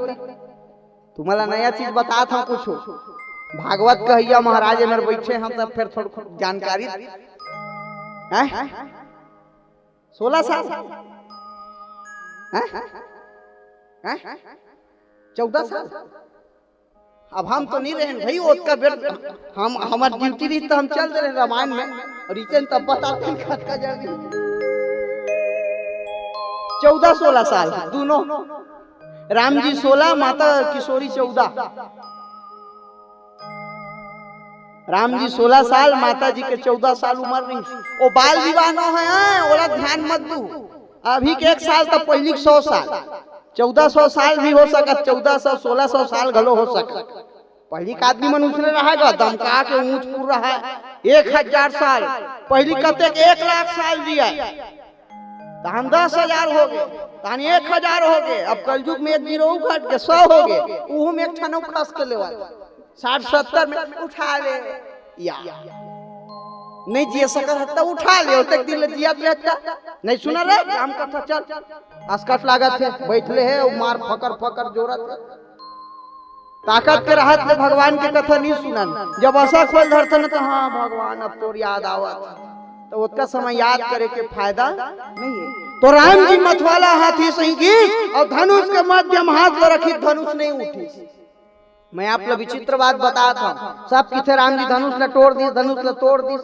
तुम्हारा नया चीज बतात हूँ कुछ। भागवत कहैया महाराज ए मेर बैठे हम, तब फिर थोड़ी जानकारी, हैं? सोलह साल, हैं? हैं? चौदह साल। अब हम तो नहीं रहेन भाई, ओतका बेर हम, हमार ड्यूटी रही तो हम चल दे रहे रामायण में, अउ इचन तब बताते हैं कतका जल्दी। चौदह सोलह साल दोनों, राम जी सोलह, माता किशोरी चौदह। राम जी सोलह साल, माता जी के चौदह साल उम्र रही। ओ बाल विवाह नो है, ओला ध्यान मत दू। अभी के एक साल तो पहली के सौ साल, चौदह सौ साल भी हो सकत, चौदह सौ, सोलह सौ साल घलो हो सकत। पहली के आदमी मन उसने रहे गा, दमका के ऊंच पुर रहा है, एक हजार साल। पहली कते के एक लाख साल जिया, तहन दस हजार हो गए, तहन एक हजार हो गए। अब कलयुग में एक जीरो घट के सौ हो गए, उहू में एक ठन अउ खस के लेवा, साठ सत्तर में उठा ले या नहीं जिए सकत हत्ता उठा ले, ओतेक दिन ले जियत रहता। नहीं सुना रे राम कथा, चल। असकट लागत हे, बैठले हे, उ मार फकर फकर जोरत हे। ताकत के रहत ले भगवान के कथा नहीं सुनन। जब असा खोल धरथन तो हाँ भगवान अब तोर याद आवत, तो ओतका समय याद करे के फायदा नहीं है। तो राम जी मतवाला हाथी सही गिस अउ धनुष के मध्य म हाथ ल रखिस, धनुष नहीं उठिस। मैं आप ला विचित्र बात बतात हूँ। सब किथे राम जी धनुष ला टोर दिस, धनुष ला तोर दिस।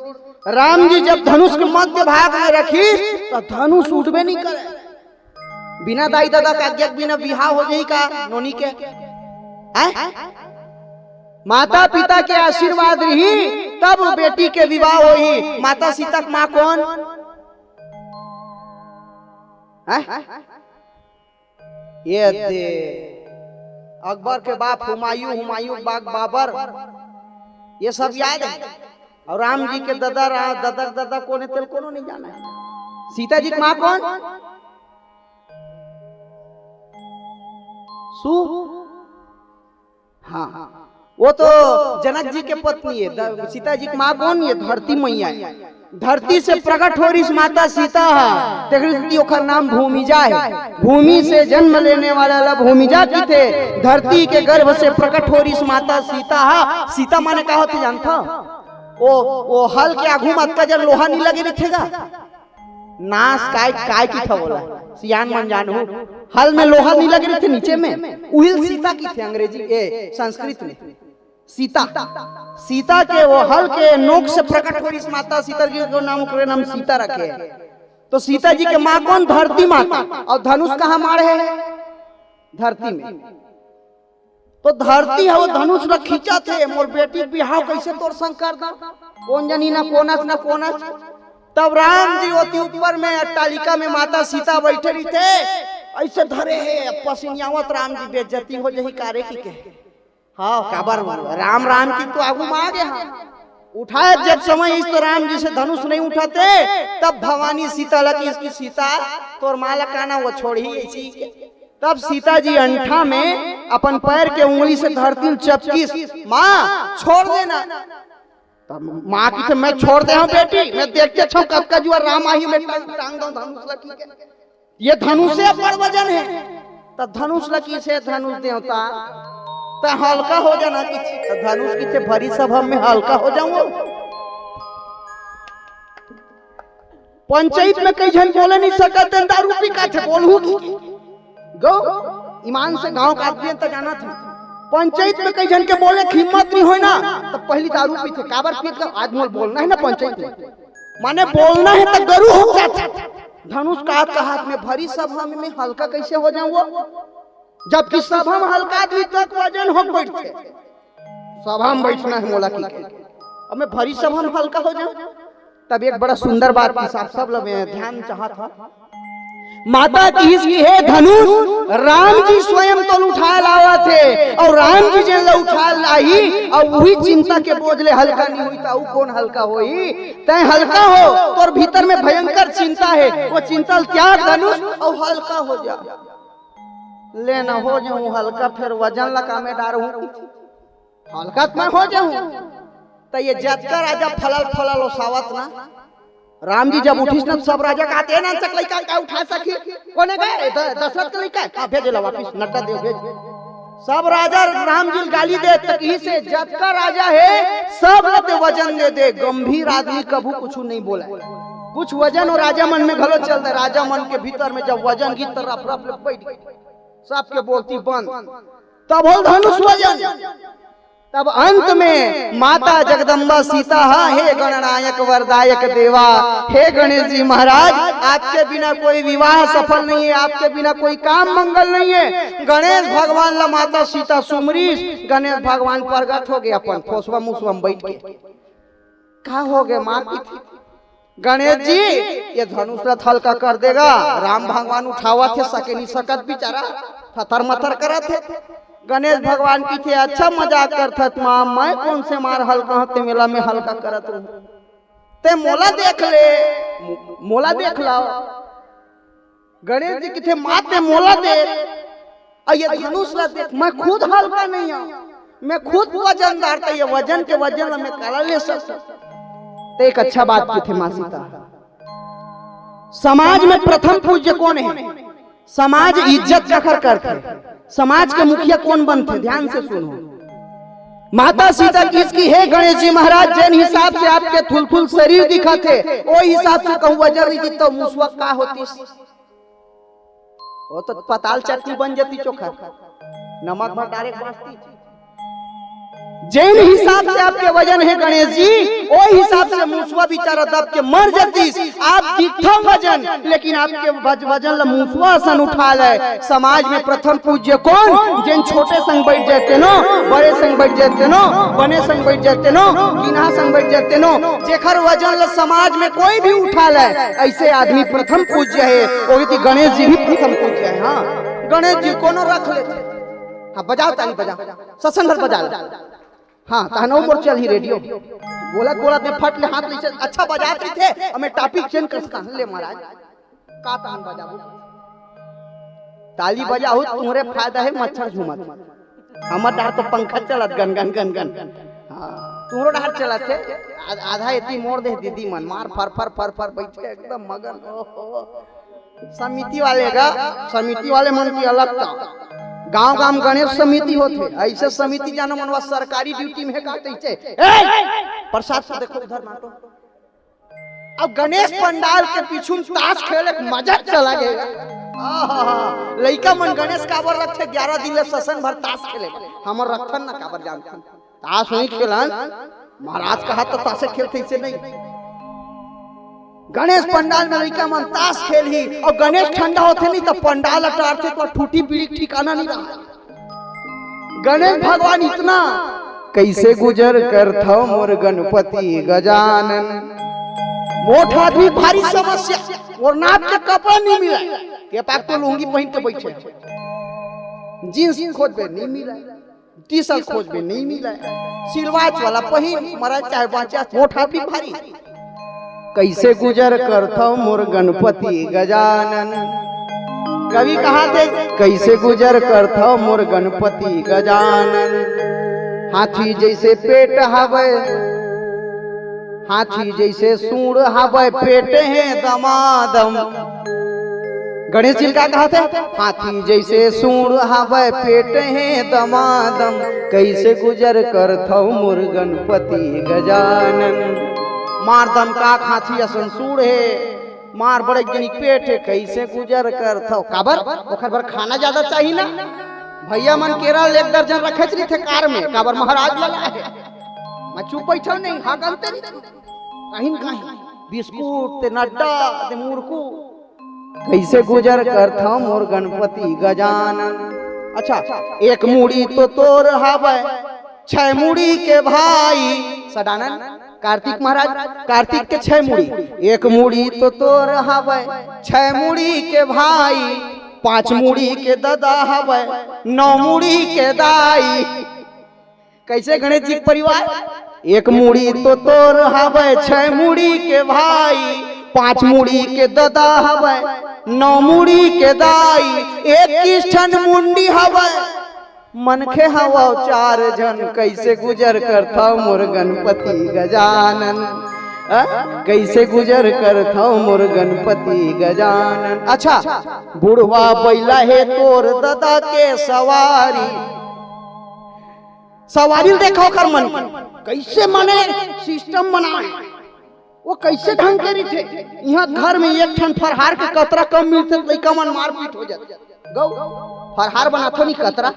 राम जी जब धनुष के मध्य भाग में रखिस, तो धनुष उठबे नहीं करे। बिना दाई ददा के आज्ञा के बिना बिहाव हो जाही का नोनी के? हैं? माता पिता के आशीर्वाद रही, तब बेटी के विवाह होही। माता सीता के माँ कौन? हैं? ये दे, अकबर के बाप हुमायूं, हुमायूं के बाप बाबर, ये सब याद है। अउ राम जी के ददा रा-, ददा, ददा कोन हे, तेला कोनो नहीं जाना है। सीता जी के माँ कौन? सु, हाँ, वो तो जनक जी के पत्नी है। द-, सीता जी के माँ कौन है? धरती मैया है। धरती से प्रकट हो रही माता सीता है, तेकरे सेती ओखर नाम भूमिजा है। भूमि से जन्म लेने वाला ला भूमिजा किथे। धरती के गर्भ से प्रकट हो रही माता सीता है। सीता माने का होथे जानथव? वो, वो हल के आगू म अतका जर लोहा नहीं लगे रहिथे गा। नास काय, काय किथव ओला? सियान मन जानहू। हल में लोहा नहीं लगे रहिथे नीचे में, उहिल सीता किथे अंग्रेजी, ए, संस्कृत में। सीता, सीता के वो हल के नोक से प्रकट हो रही माता सीता जी के नाम, ओकरे नाम सीता रखे हे। तो सीता जी के माँ कौन? धरती माता। और धनुष कहाँ मारे हे? धरती में। तो धरती ह वो धनुष ल खींचत हे, मोर बेटी के बिहाव कैसे तोर संग कर दा? कोन जनी ना कोनच ना कोनच। तब राम जी ओती ऊपर में अट्टालिका में माता सीता बैठे रहिथे, ऐसे धरे हे, पसिनियावत राम जी, बेइज्जती हो जही कारे की के। हाँ, काबर राम राम की तो आगू में आ गया। उठाए जब समय इस तो राम जी से धनुष नहीं उठाते, तब भवानी सीता लगी इसकी सीता, तोर माँ ला काना वो छोड़ही ऐसी के। तब सीता जी अंठा में अपन पैर के उंगली से धरती ल चपकिस, माँ छोड़ देना। तब माँ किथे, मैं छोड़ दे हूँ बेटी, मैं देखते छो कतका जुआ राम आही, मैं टांग, टांग दो धनुष लगी के। ये धनुषे बड़ वजन हे। त धनुष ल किसे धनुष देवता, त हल्का हो जाना किथे, त धनुष किथे भरी सभा में हल्का हो जाऊं। पंचायत में कई झन बोले नहीं सकत, तेन दारू पी का थे बोलहू की। गौ, ईमान से गांव का आदमी त जाना था। पंचायत में कई झन के बोले के हिम्मत नहीं होय ना, त पहली दारू पीथे। काबर पीत का? आज मोल बोलना है ना पंचायत में। माने बोलना है त गरु हो जाथे। धनुष का हाथ, का हाथ में भरी सभा में हल्का कैसे हो जाऊं वो? जबकि सभा में हल्का आदमी तक वजन हो बैठथे। सभा में बैठना है मोला की के। अब मैं भरी सभा में हल्का हो जाऊं? तब एक बड़ा सुंदर बात की साहब, सब लोग मैं ध्यान चाहत हा। माता किहिस कि हे धनुष, राम जी स्वयं तो उठा लावत हे, और राम जी जेन ला उठा लाही, और वही चिंता के बोझ ले हल्का नहीं हुई, त अउ कौन हल्का होई? तैं हल्का हो, तोर भीतर में भयंकर चिंता हे, वो चिंता ल त्याग धनुष, और हल्का हो जा। ले न हो जाऊं हल्का, फिर वजन ला कामे डारहूं। हल्का त मैं हो जाऊं। त ये जतका राजा फलल फलल ओसावत ना, राम जी जब उठिस ना, सब राजा कहते, "ए नानचक लइका, का उठा सकी? कोने गए? द-, दशरथ के लइका है? हाँ, भेजे ला वापिस, नड्डा दे, भेज।" सब राजा राम जी ल गाली दे, त किहिस हे जतका राजा हे, सब ल ते वजन दे दे। गंभीर आदमी कभू कुछु नहीं बोले। कुछ वजन हो राजा मन में घलो चलता। राजा मन के भीतर में जब वजन गिर, त रफ रफ ले बैठ गए। सबके बोलती बंद। तब होल धनुष वजन। तब अंत में माता जगदम्बा सीता हा, हे गणनायक वरदायक देवा, हे गणेश जी महाराज, आपके बिना कोई विवाह सफल नहीं है, आपके बिना कोई काम मंगल नहीं है। गणेश भगवान ला माता सीता सुमरिस, गणेश भगवान प्रगट हो गए अपन फोसवा मुसवा में बैठ के। का हो गए माँ की थी? गणेश जी, ये धनुष रथ हल्का कर देगा। राम भगवान उठावत हे, सके नहीं सकत बेचारा, फतर मतर करत हे। गणेश भगवान किथे, "अच्छा मजाक करथस माँ, मैं कौन से मार हल्का हूँ, ते मेला में हल्का करत रहूं? ते मोला देख ले, मो-, मोला देख लाओ।" गणेश जी किथे, "माँ ते मोला देख, अउ ये धनुष ला देख, मैं खुद हल्का नहीं हूँ, मैं खुद वजनदार, त ये वजन के वजन ला मैं काला ले सकूं?" त एक अच्छा बात किथे माँ सीता। समाज में प्रथम पूज्य कौन है? समाज इज्जत कखर करथे? समाज के मुखिया कौन बनथे? ध्यान से सुनो। माता सीता किहिस कि हे गणेश जी महाराज, जेन हिसाब से आपके थुलथुल शरीर दिखत हे, ओ हिसाब से कहूं वजन रहितिस त मुसवा का होतिस? वो तो पताल चटनी बन जाती चोखा, नमक भर डायरेक्ट बांचती। जेन हिसाब से आपके वजन है गणेश जी, ओ हिसाब से मुसवा बेचारा दब के मर जातीस। आप दिखथव वजन, लेकिन आपके वज-, वजन ला मुसवा असन उठा ले। समाज में प्रथम पूज्य कौन? जेन छोटे संग बैठ जाते नो, बड़े संग बैठ जाते नो, बने संग बैठ जाते नो, किन्हा संग बैठ जाते नो, जेखर वजन ला समाज में कोई भी उठा ले, ऐसे आदमी प्रथम पूज्य है। वो कहती गणेश जी भी प्रथम पूज्य है। हाँ, गणेश जी कोनो रख लेते। हाँ, बजाओ ताली, बजाओ, ससन भर बजा ला। हाँ, तहनो मोर चल ही रेडियो। बोलत बोलत में फट ले हाथ ले, अच्छा बजात रहिथे, हमें टॉपिक चेंज कर सकन ले महाराज। का तहन बजाबो? ताली बजाहू, तुम्हरे फायदा है, मच्छर झूमत। हमर डार तो पंखा चलत गन गन गन गन। हाँ, तुहरो डार चलत हे। आ-, आधा एती मोड़ दे दीदी मन, मार फर फर फर फर बैठे एकदम मगन। ओहो, समिति वाले गा, समिति वाले मन की अलग था। गांव गांव गणेश समिति होथे, ऐसे समिति जानो मनवा सरकारी ड्यूटी में का कैसे। ए, प्रसाद को देखो उधर बांटो। अब गणेश पंडाल के पीछू में ताश खेले के मजा चला गया। आहा, लइका मन गणेश काबर रखथे, ग्यारह दिन ले ससन भर ताश खेले। हमर रखथन ना काबर जानथन। ताश नहीं खेलन, महाराज कहा तो ताशे खेलथे, इसे नहीं। गणेश पंडाल में लइका मन ताश खेलही और गणेश ठंडा होथे नहीं तो पंडाल अटारथे तो ठूठी पीड़ी के ठिकाना नहीं रहा। गणेश भगवान इतना कैसे गुजर करथव मोर गणपति गजानन। मोट आदमी भारी समस्या, मोर नाप के कपड़ा नहीं मिला, के पाक तो लुंगी पहन के बैठे, जींस खोजबे नहीं मिला, टी शर्ट खोजबे नहीं मिला, सिलवाच वाला पहिन मरा चाहे बांचा, मोट आदमी भारी। कैसे गुजर करथव मोर गणपति गजानन। कवि कहा थे, कैसे गुजर करथव मोर गणपति गजानन। हाथी जैसे पेट हवय, हाथी जैसे सूंड़ हवय, पेट हे दमादम। गणेश जी का कहा थे, हाथी जैसे सूंड़ हवय, पेट हे दमादम। कैसे गुजर करथव मोर गणपति गजानन। मार दम का हाथी असन सूंड़ हे, मार बड़े जनी पेट हे, कैसे गुजर करथव? काबर? ओखर बर खाना ज्यादा चाहिए ना। भैया मन केरा एक दर्जन रखे रहिथे कार में, काबर महाराज ला लाहे। मैं चुप बैठल नहीं, हाँ गलते नहीं। कहीं न कहीं बिस्कुट ते नड्डा ते मुरकू। कैसे गुजर करथव मोर गणपति गजानन। अच्छा, एक मुड़ी तो तोर हवय, छह मुड़ी के भाई। सदानंद, कार्तिक महाराज, कार्तिक के छह मुड़ी। एक मुड़ी तो तोर हवय, छह मुड़ी के भाई, पांच मुड़ी के ददा हवय, नौ मुड़ी के दाई। कैसे गणेश जी के परिवार? एक मुड़ी तो तोर हवय, छह मुड़ी के भाई, पांच मुड़ी के ददा हवय, नौ मुड़ी के दाई, इक्कीस ठन मुंडी हवय। मनखे हवव चार झन, कैसे गुजर करथव मोर गणपति गजानन। आ? कैसे गुजर करथव मोर गणपति गजानन। अच्छा, बुढ़वा बैला हे तोर ददा के सवारी। सवारी ल देखा ओकर मन के, कैसे मने सिस्टम बनाए, वो कैसे ढंग के रहिथे। इहाँ घर में एक ठन फरहार के कतरा कम मिलथे त लइका मन मारपीट हो जाथे। गौ फरहार बनाथो नहीं कतरा,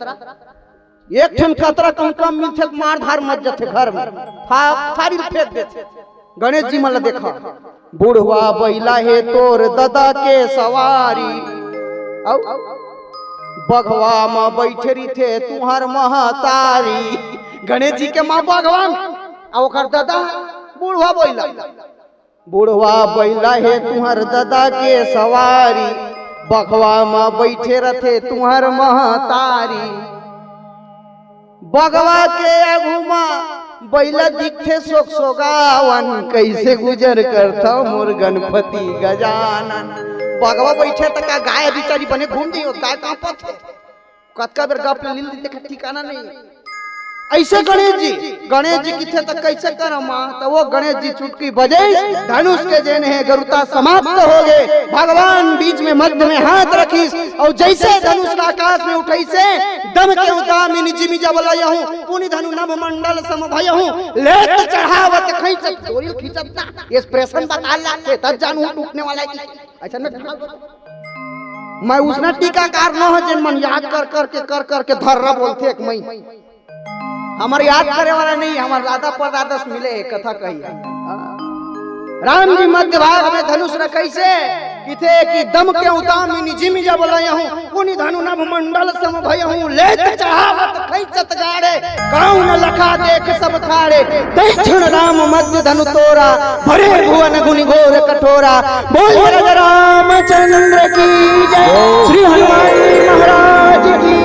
एक ठन कतरा कम कम मिलथे त मार धार मच जाथे घर में, फा-, फारी ल फेंक देथे। गणेश जी मन ला देखा, बुढ़वा बैला हे तोर ददा के सवारी, अउ बघवा म बैठे रहिथे तुहर महतारी। गणेश जी के माँ बघवा म, अउ ओकर ददा बुढ़वा बैला। बुढ़वा बैला हे तुहर ददा के सवारी, बघवा म बैठे रथे तुहर महतारी। बघवा के आगू म बैला दिखथे सोक सोगावन, कैसे गुजर करथव मोर गणपति गजानन। बघवा बैठे त का गाय बिचारी बने घूम जही, गाय कांपत हे। कतका बेर गप ले लील देथे, ठिकाना नहीं। ऐसे गणेश जी, गणेश जी किथे त कैसे करम माँ, त वो गणेश जी चुटकी बजे, धनुष के जेन हे गरुता समाप्त हो गए। भगवान बीच में मध्य में हाथ रखिस, अउ जैसे धनुष ला आकाश में उठइसे, दम के उदामिनी जिमि जब लयहूँ, पुनि धनु नभ मंडल सम भयहूँ, लेत चढ़ावत खींचत, डोरी खींचत ना, एक्सप्रेशन बता लागथे, तब जानहूँ टूटने वाला है कि ऐसा मैं मैं उसना टीकाकार न हो, जेन मन याद कर करके, कर करके धर्रा बोलथे एक मई। हमर याद करे वाला नहीं, हमर दादा परदादा से मिले हे, कथा कही। राम जी मध्य भाग में धनुष रखइसे, किथे कि दम के उदामिनी जिमि जब लयहूँ, पुनि धनु नभ मंडल सम भयहूँ, लेत चढ़ावत खींचत गाड़े, काहू न लखा देख सब ठाड़े, तहि क्षण राम मध्य धनु तोरा, भरे भुवन गुनि घोर कठोरा। बोल राजा रामचंद्र की जय, श्री हनुमान जी महाराज की।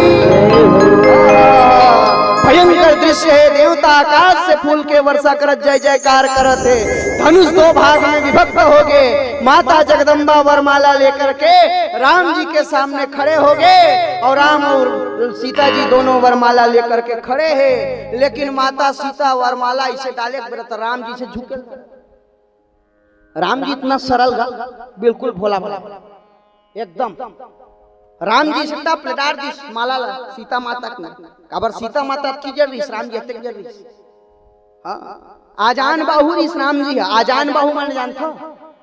भयंकर दृश्य है, देव देवता आकाश से फूल के वर्षा करत जय जयकार करत हे। धनुष दो भाग में विभक्त हो गए। माता जगदम्बा वरमाला लेकर के राम जी के सामने खड़े हो गए और राम और सीता जी दोनों वरमाला लेकर के खड़े हैं, लेकिन माता सीता वरमाला इसे डाले के बेरा त राम जी से झुके। राम जी इतना सरल गा, बिल्कुल भोला भाला, एकदम। राम जी से टप ले डार दिस माला ला सीता माता के। काबर सीता माता के जर रहिस, राम जी अतेक जर रहिस। हाँ, आजान बाहु रहिस राम जी ह। आजान बाहु माने जानथव?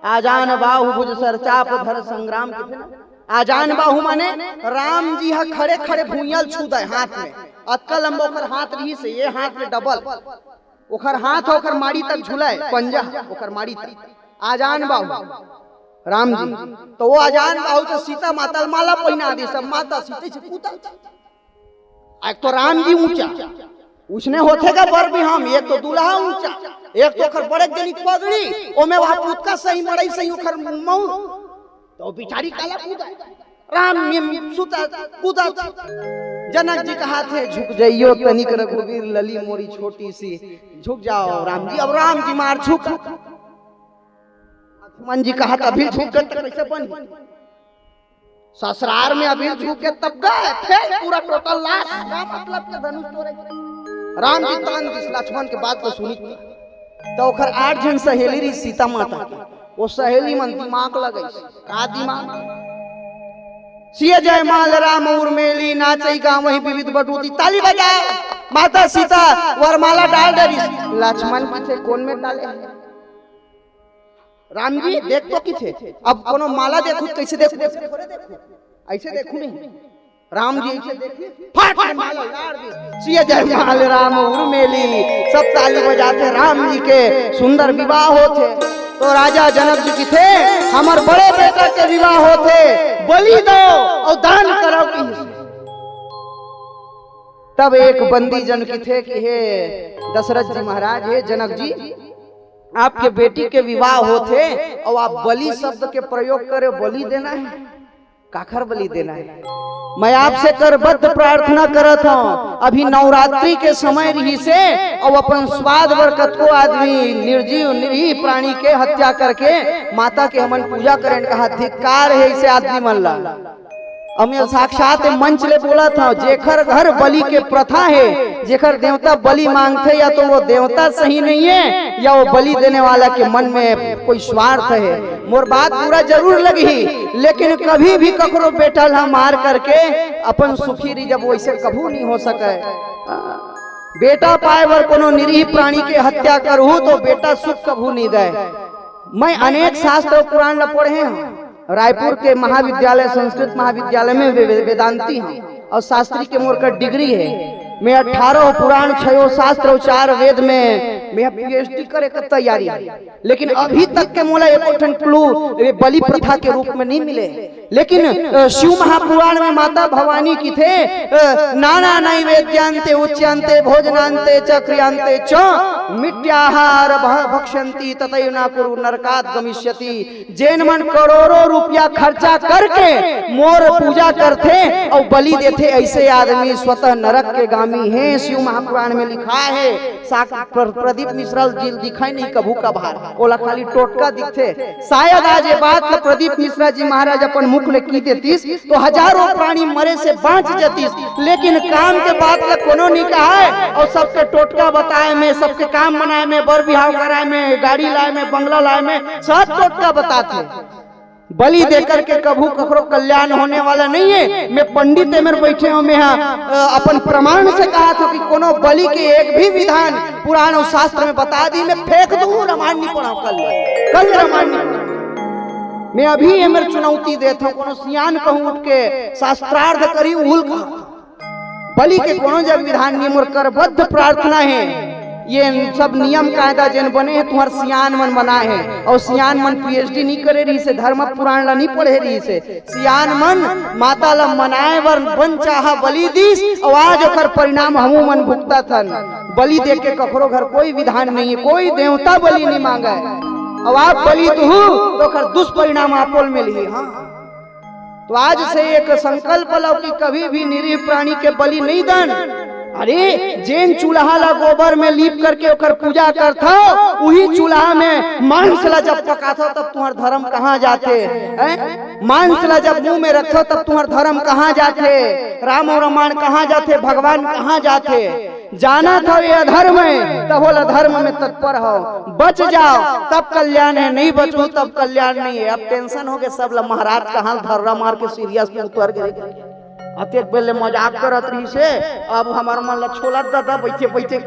आजान बाहु भुज सर चाप धर संग्राम कथे ना। आजान बाहु माने राम जी ह खड़े खड़े भुइयां ल छू दय हाथ में। अतका लंबा ओकर हाथ रहिस, ये हाथ में डबल। ओकर हाथ ओकर माड़ी तक झुलय, पंजा ओकर माड़ी तक। आजान बाहु राम जी। तो वो आजान बाहु तो सीता माता ल माला पहिना दिस। अब माता सीता से कूदा। एक तो राम जी ऊंचा, उसने होथे का बर भी हम, एक तो दूल्हा ऊंचा, एक तो ओकर बड़े जनी पगड़ी, ओमे वहां पुतका सही मड़ई सही ओकर मऊर। तो बिचारी काला कूदा। राम में सुता कूदा। जनक जी कहाथे, "झुक जाइयो तनिक रघुवीर लली मोरी छोटी सी, झुक जाओ राम जी।" अब राम जी मार झुक। लक्ष्मण जी कहाथे, "अभी झुक गए तो कैसे बन?" ससुरार में अभी झुक के तब गए, फेर पूरा टोटल लाश। का मतलब के धनुष तोरे? राम जी तान दिस लक्ष्मण के बात को सुनी। तो ओकर आठ झन सहेली रही सीता माता के, वो सहेली मन दिमाग लगई। का दिमाग? सिय जयमाल राम उर्मेली, नाचई गावई विविध बटूती। ताली बजाए, माता सीता वरमाला डाल डरिस। लक्ष्मण कथे, "कोन में डाले हे?" राम जी देख तो कथे, अब कोनो माला देखू, कैसे देखू? ऐसे देखू नहीं। राम जी ऐसे देखी, फट से माला लाड़ दी। सिय जयमाल राम उर्मेली, सब ताली बजाथे, राम जी के सुंदर विवाह होथे। तो राजा जनक जी कथे, "हमर बड़े बेटा के विवाह होथे, बलि दो और दान करो।" कहिस। तब एक बंदी जन कथे कि हे दशरथ जी महाराज, हे जनक जी, आपके बेटी के विवाह होथे और आप बलि शब्द के प्रयोग करे, बलि देना है। काखर बलि देना है? मैं आपसे करबद्ध प्रार्थना करत हूँ, अभी नवरात्रि के समय रहिसे और अपन स्वाद बर कतको आदमी निर्जीव निरीह प्राणी के हत्या करके माता के हमन पूजा करेन, कहा धिक्कार है ऐसे आदमी मन ला। अब मैं साक्षात मंच ले बोलत हूँ, जेकर घर बलि के प्रथा है, जेकर देवता बलि मांगथे, या तो वो देवता सही नहीं है, या वो बलि देने वाला के मन में कोई स्वार्थ है। मोर बात बुरा जरूर लगही, लेकिन कभी भी ककरो बेटा ला मार करके अपन सुखी रही, जब वैसे कभू नहीं हो सके। बेटा पाए बर कोनो निरीह प्राणी के हत्या करहू तो बेटा सुख कभू नहीं दे। मैं अनेक शास्त्र और पुराण ला पढ़े हूँ। रायपुर के महाविद्यालय, संस्कृत महाविद्यालय में वे-, वे-, वेदांती हूँ और शास्त्री के मोर का डिग्री है। मैं अठारह पुराण, छयो शास्त्र और चार वेद में मैं पीएचडी करे के तैयारी है, लेकिन अभी तक के मोला एको ठन क्लू ये बलि प्रथा के रूप में नहीं मिले। लेकिन अ, शिव महापुराण में माता भवानी कथे, अ, "नाना नैवेद्यांते उच्यंते भोजनांते च क्रियांते च मिट्याहार भक्षंती ततैव न कुरु नरकात गमिष्यति।" जेन मन करोड़ों रुपया खर्चा करके मोर पूजा करथे और बलि देथे, ऐसे आदमी स्वतः नरक के गामी है। शिव महापुराण में लिखा है। साक-, प्र-, प्रदीप मिश्रा जी दिखाई नहीं कभू कभार, ओला खाली टोटका दिखथे। शायद आज ये बात ला प्रदीप मिश्रा जी महाराज अपन मुख ले की देतीस तो हजारों प्राणी मरे से बांच जतीस, लेकिन काम के बात ला कोनो नहीं कहा है और सबके टोटका बताए में, सबके काम बनाए में, बर बिहाव कराए में, गाड़ी लाए में, बंगला लाए में, सब टोटका बताथे। बलि देकर के कभू ककरो कल्याण होने वाला नहीं है। मैं पंडित एमेर बैठे हूँ, मैं हाँ, अ, अपन प्रमाण से कहा था कि कोनो बलि के एक भी विधान पुराण और शास्त्र में बता दी, मैं फेंक दूँ, रामायण नहीं पढ़ाऊँ कल, कल रामायण नहीं पढ़ाऊँ। मैं अभी एमेर चुनौती देता हूँ, कोनो सियान कहूँ उठ के शास्त्रार्थ करी, उल कहा। बलि के कोनो जग विधान नहीं, मोर करबद्ध प्रार्थना है। ये सब नियम कायदा जेन बने हैं, तुम्हार सियान मन बनाए हैं। और सियान मन पीएचडी नहीं करे रहिसे, धर्म पुराण ला नहीं पढ़े रहिसे। सियान मन माता ला मनाए बर बन चाहा बलि दीस, और आज ओकर परिणाम हमू मन भुगतत हन। बलि दे के ककरो घर कोई विधान नहीं है, कोई देवता बलि नहीं मांगे। और आप बलि दुहू तो ओकर दुष्परिणाम आपो ल मिलही। हाँ, तो आज से एक संकल्प लो कि कभी भी निरीह प्राणी के बलि नहीं दन। अरे, जेन चूल्हा ला गोबर में लीप करके ओकर पूजा करथव, उही चूल्हा में मांस ला जब पकाथव, तब तुम्हर धर्म कहाँ जाथे? हैं? मांस ला जब मुंह में रखथव, तब तुम्हर धर्म कहाँ जाथे? राम और रामायण कहाँ जाथे? भगवान कहाँ जाथे? जानत हव ये अधर्म हे, तब ओला धर्म में तत्पर हव। बच जाव, तब कल्याण हे, नहीं बचहू, तब कल्याण नहीं हे। अब tension हो गे सब ला, महाराज कहाँ धर्रा मार के serious में उतर गे। अतेक बेर ले मजाक करत रहिस हे, अब हमर मन ला छोलत दादा बइठे बइठे।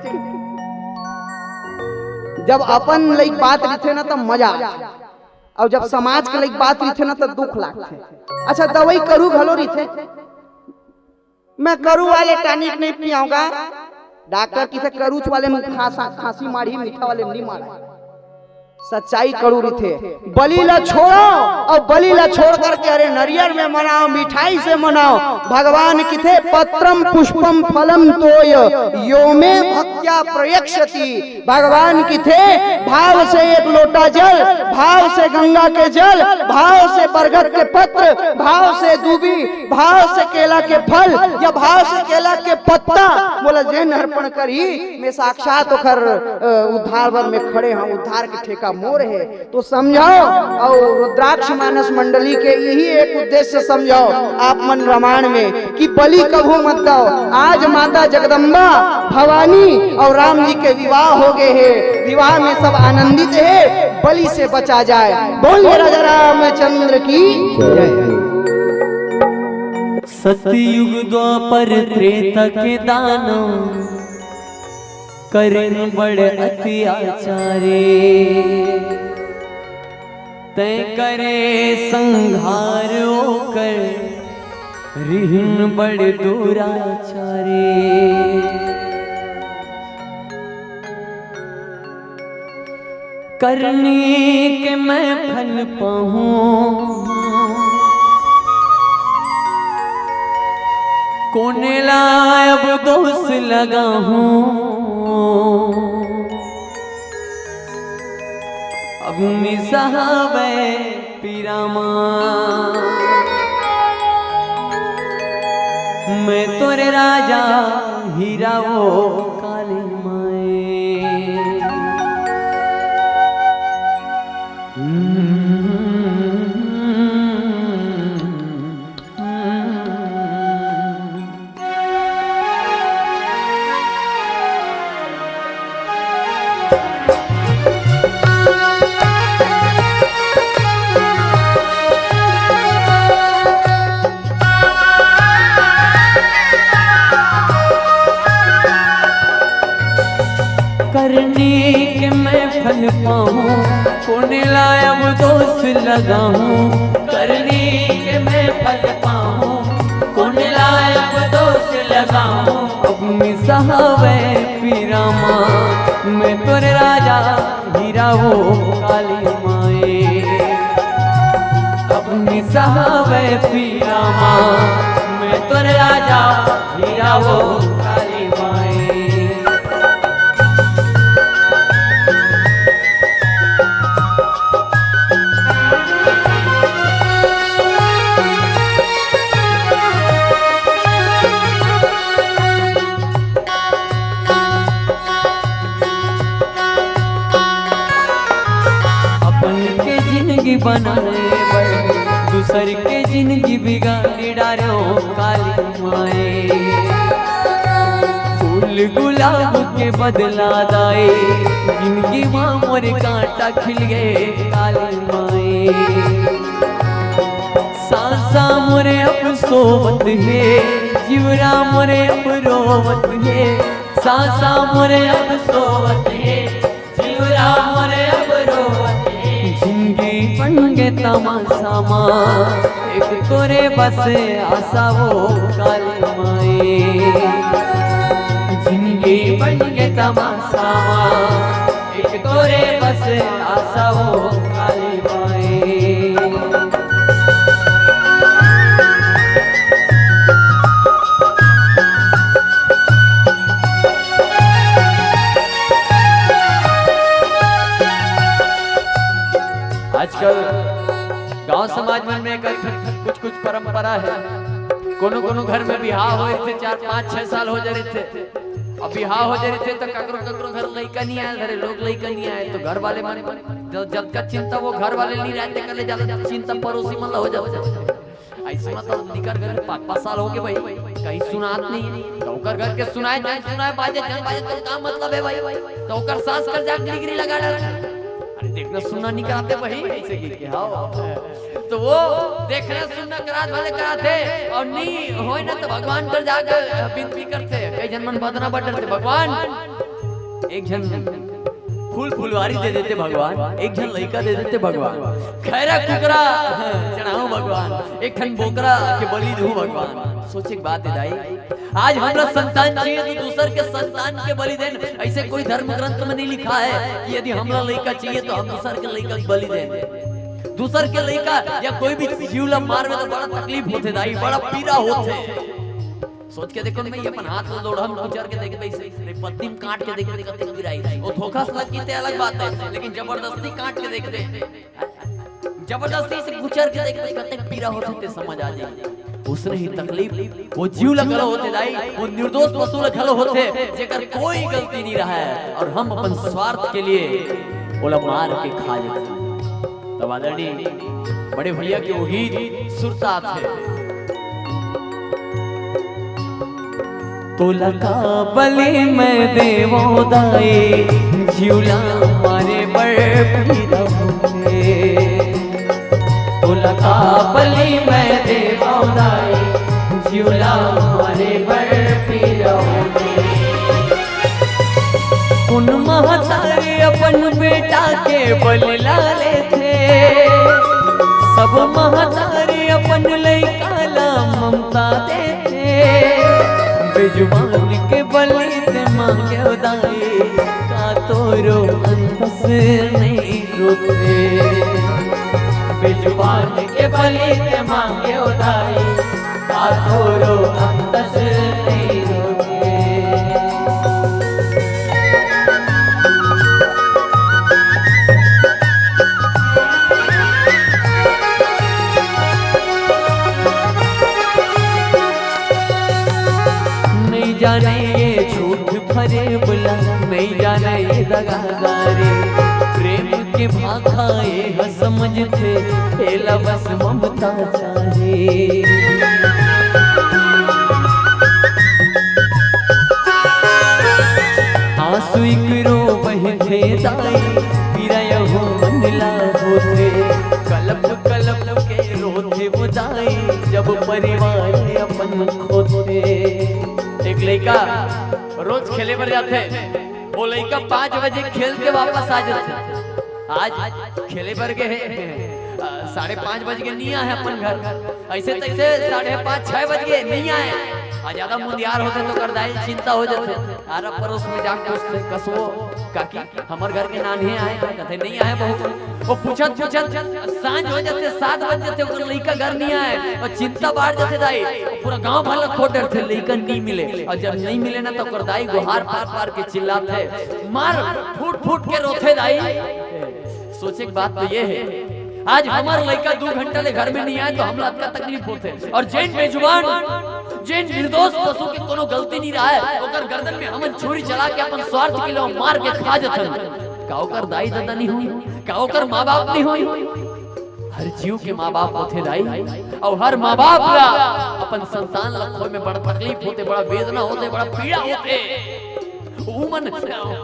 जब अपन लइक बात रहिथे ना, तब मजा आथे, अउ जब समाज के लइक बात रहिथे ना, तब दुख लागथे। अच्छा, दवई करू घलो रहिथे, मैं करू वाले tonic नहीं पियाऊंगा। डॉक्टर कहिथे करूच वाले में खांसा, खांसी मारही, मीठा वाले में नहीं मारही। सच्चाई कड़ू रहिथे। बलि ला छोड़ो अउ बलि ला छोड़ करके, अरे, नरियर में मनाओ, मिठाई से मनाओ। भगवान कहिथे पत्रम पुष्पम फलम तोय यो में भक्त्या प्रयक्षति। भगवान कहिथे भाव से एक लोटा जल, भाव से गंगा के जल, भाव से बरगद के पत्र, भाव से दूबी, भाव से केला के फल या भाव से केला के पत्ता, मोला जेन अर्पण करही, मैं साक्षात ओखर, अ, उद्धार बर मैं खड़े हंव, उद्धार के ठेका मोर हे। तो समझव, अउ रुद्राक्ष मानस मंडली के यही एक उद्देश्य समझव आप मन रामायण में कि बलि कभू मत दव। आज माता जगदम्बा भवानी अउ राम जी के विवाह हो गे हे, विवाह में सब आनंदित हे, बलि से बचा जाए। बोलिए राजा रामचंद्र की जय। सतयुग द्वापर त्रेता के दानव करिन बड़ अत्याचारी, तैं करे संहार ओकर रिहिन बड़ दुराचारी। करनी के मैं फल पाहूं, कोने ला अब दोष लगाहूं। अब निसहावै पीरा मां, मैं तोरे राजा हीरा वो काली माए। करनी के मैं फल पाऊं, कोने ला अब दोष लगाऊं। करनी के मैं फल पाऊं, कोने ला अब दोष लगाऊं। अब निसहावै पीरा मां, मैं तोर राजा हीरा वो काली माए। अब निसहावै पीरा मां, मैं तोर राजा हीरा वो काली माए। अपन के जिंदगी बनाए बर दूसर के जिंदगी बिगाड़ डारो काली माए। फूल गुलाब के बदला दाए, जिंदगी मा मोर कांटा खिल गे काली माए। सांसा मोरे अब सोवत हे, जीवरा मोरे अब रोवत हे। सांसा मोरे अब सोवत हे, जीवरा मोरे अब रोवत हे। जिंदगी बन गे तमाशा मां, एक तोरे बस आशा वो काली माए। जिंदगी बन गे तमाशा मां, एक तोरे बस आशा वो काली माए। आजकल गांव समाज मन में कुछ कुछ परंपरा हे। कोनो कोनो घर में बिहाव होए रहिथे, चार, पाँच, छह साल हो जा रहिथे। अब बिहाव हो जा रहिथे, त ककरो ककरो घर लइका नहीं आए, घरे लोग लइका नहीं आए, तो घर वाले मन ज-, जतका चिंता वो घर वाले नहीं रहते, कर ले जाते, चिंता पड़ोसी मन ला हो जाते। ऐसे मतलब निकर घर में पाँच, पाँच साल हो गए भाई, कहीं सुनात नहीं, तो ओकर घर के सुनाए, जन सुनाए, बाजे, जन बाजे, तो का मतलब है भाई? तो ओकर सास कर जाके डिग्री लगा डाल। अरे, देखना सुनना नहीं कराते भाई, ऐसे कह के, हाँ। तो वो देखना सुनना करात वाले कराथे, और नहीं होए ना तो भगवान कर जाके विनती करथे। कई झन मन बदना बटरथे, भगवान, एक झन फूल फुलवारी दे देते भगवान, एक झन लइका दे देते भगवान, खैरा कुकरा चढ़ाऊं भगवान, एक ठन बोकरा के बलि दूं भगवान। सोचे के बात है दाई, आज हमरा संतान चाहिए तो दूसर के संतान के बलि देन। ऐसे कोई धर्म ग्रंथ में नहीं लिखा है कि यदि हमरा लइका चाहिए तो हम दूसर के लइका के बलि देन। दूसर के लइका या कोई भी जीव ला मारबे तो बड़ा तकलीफ होथे दाई, बड़ा पीड़ा होथे। सोच के देखो, मैं अपन हाथ ला लोढ़ा में कुचर के देखबे, इसे नहीं, पत्ती में काट के देखबे, कते पिराई। वो धोखा से लग गई ते अलग बात है, लेकिन जबरदस्ती काट के देखबे, जबरदस्ती से कुचर के देखबे, कते पीरा होथे ते समझ आ जाए। उसने ही तकलीफ वो जीव ला घलो होथे दाई, वो निर्दोष पशु ला घलो होथे, जेकर कोई गलती नहीं रहा है, और हम अपन स्वार्थ के लिए ओला मार के खा लेते हैं। तब आदरणीय बड़े भैया के वो गीत सुरता थे। तोला का बलि मैं देवो दाई, जीव ला मारे बर पीरा होथे। तोला का बलि मैं देवो दाई, जीव ला मारे बर पीरा होथे। कोन महतारी अपन बेटा के बलि ला लेथे, सब महतारी अपन लइका ला ममता देथे। बेजुबान के बलि ते मांगे दाई, का तोरो अंतस नहीं रोथे? बेजुबान के बलि ते मांगे दाई, का तोरो अंतस नहीं रोथे? नहीं जाने ये झूठ फरेब ला, नहीं जाने ये दगादारी। प्रेम के भाखा ये ह समझथे, एला बस ममता चाही। आंसू इकरो बहथे दाई, पीरा यहू मन ला होथे। कलप कलप के रोथे वो दाई, जब परिवार अपन खोथे। एक लइका रोज खेले बर जाथे, वो लइका पाँच बजे खेल के वापस आ जाथे। आज खेले बर गे हे, अ, साढ़े पाँच बज गे, नहीं आए अपन घर। ऐसे तैसे साढ़े पाँच, छह बज गे, नहीं आए। आ ज्यादा मुंदियार होथे तो कर दाई चिंता हो जाथे। आरा पड़ोस में जाके पूछथे, "कसो काकी, हमर घर के नान्हे आए?" कथे, "नहीं आए बहू।" वो पूछत पूछत सांझ हो जाथे, सात बज जाथे, ओकर लइका घर नहीं आए, और चिंता बाढ़ जाथे दाई। पूरा गांव भर ला खोज डरथे, लइका नहीं मिले, और जब नहीं मिले ना तो ओकर दाई गुहार पार पार के चिल्लाथे, मार फूट फूट के रोथे दाई। सोचे के बात तो ये है, आज हमर लइका दू घंटा ले घर में नहीं आए तो हमला अतका तकलीफ होथे। और जेन बेजुबान, जेन निर्दोष पशु के कोनो गलती नहीं रहा है, ओकर गर्दन में हमन छुरी चला के अपन स्वार्थ के लिए मार के खा जथन। का ओकर दाई ददा नहीं होई? का ओकर माँ बाप नहीं होई? हर जीव के माँ बाप होथे दाई, और हर माँ बाप ला अपन संतान ला खोए में बड़ा तकलीफ होथे, बड़ा वेदना होथे, बड़ा पीड़ा होथे। उमन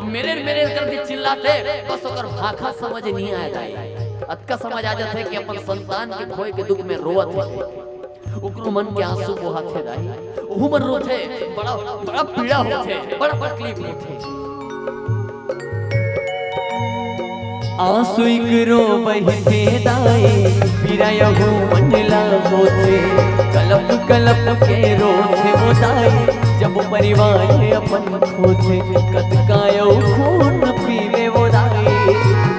मेरे मेरे करके चिल्लाथे, बस ओकर भाखा समझ नहीं आए दाई। अतका समझ आ जाथे कि अपन संतान के खोए के दुख में रोवत हे, ओकरो मन के आंसू बोहाथे दाई। उमन रोथे, बड़ा बड़ा पीड़ा होथे, बड़ा तकलीफ होथे। आंसू इकरो बहथे दाई, पीरा यहू मन ला होथे। कलप कलप के रोथे वो दाई, जब परिवार अपन खोथे। कतका अउ खून पीबे वो दाई,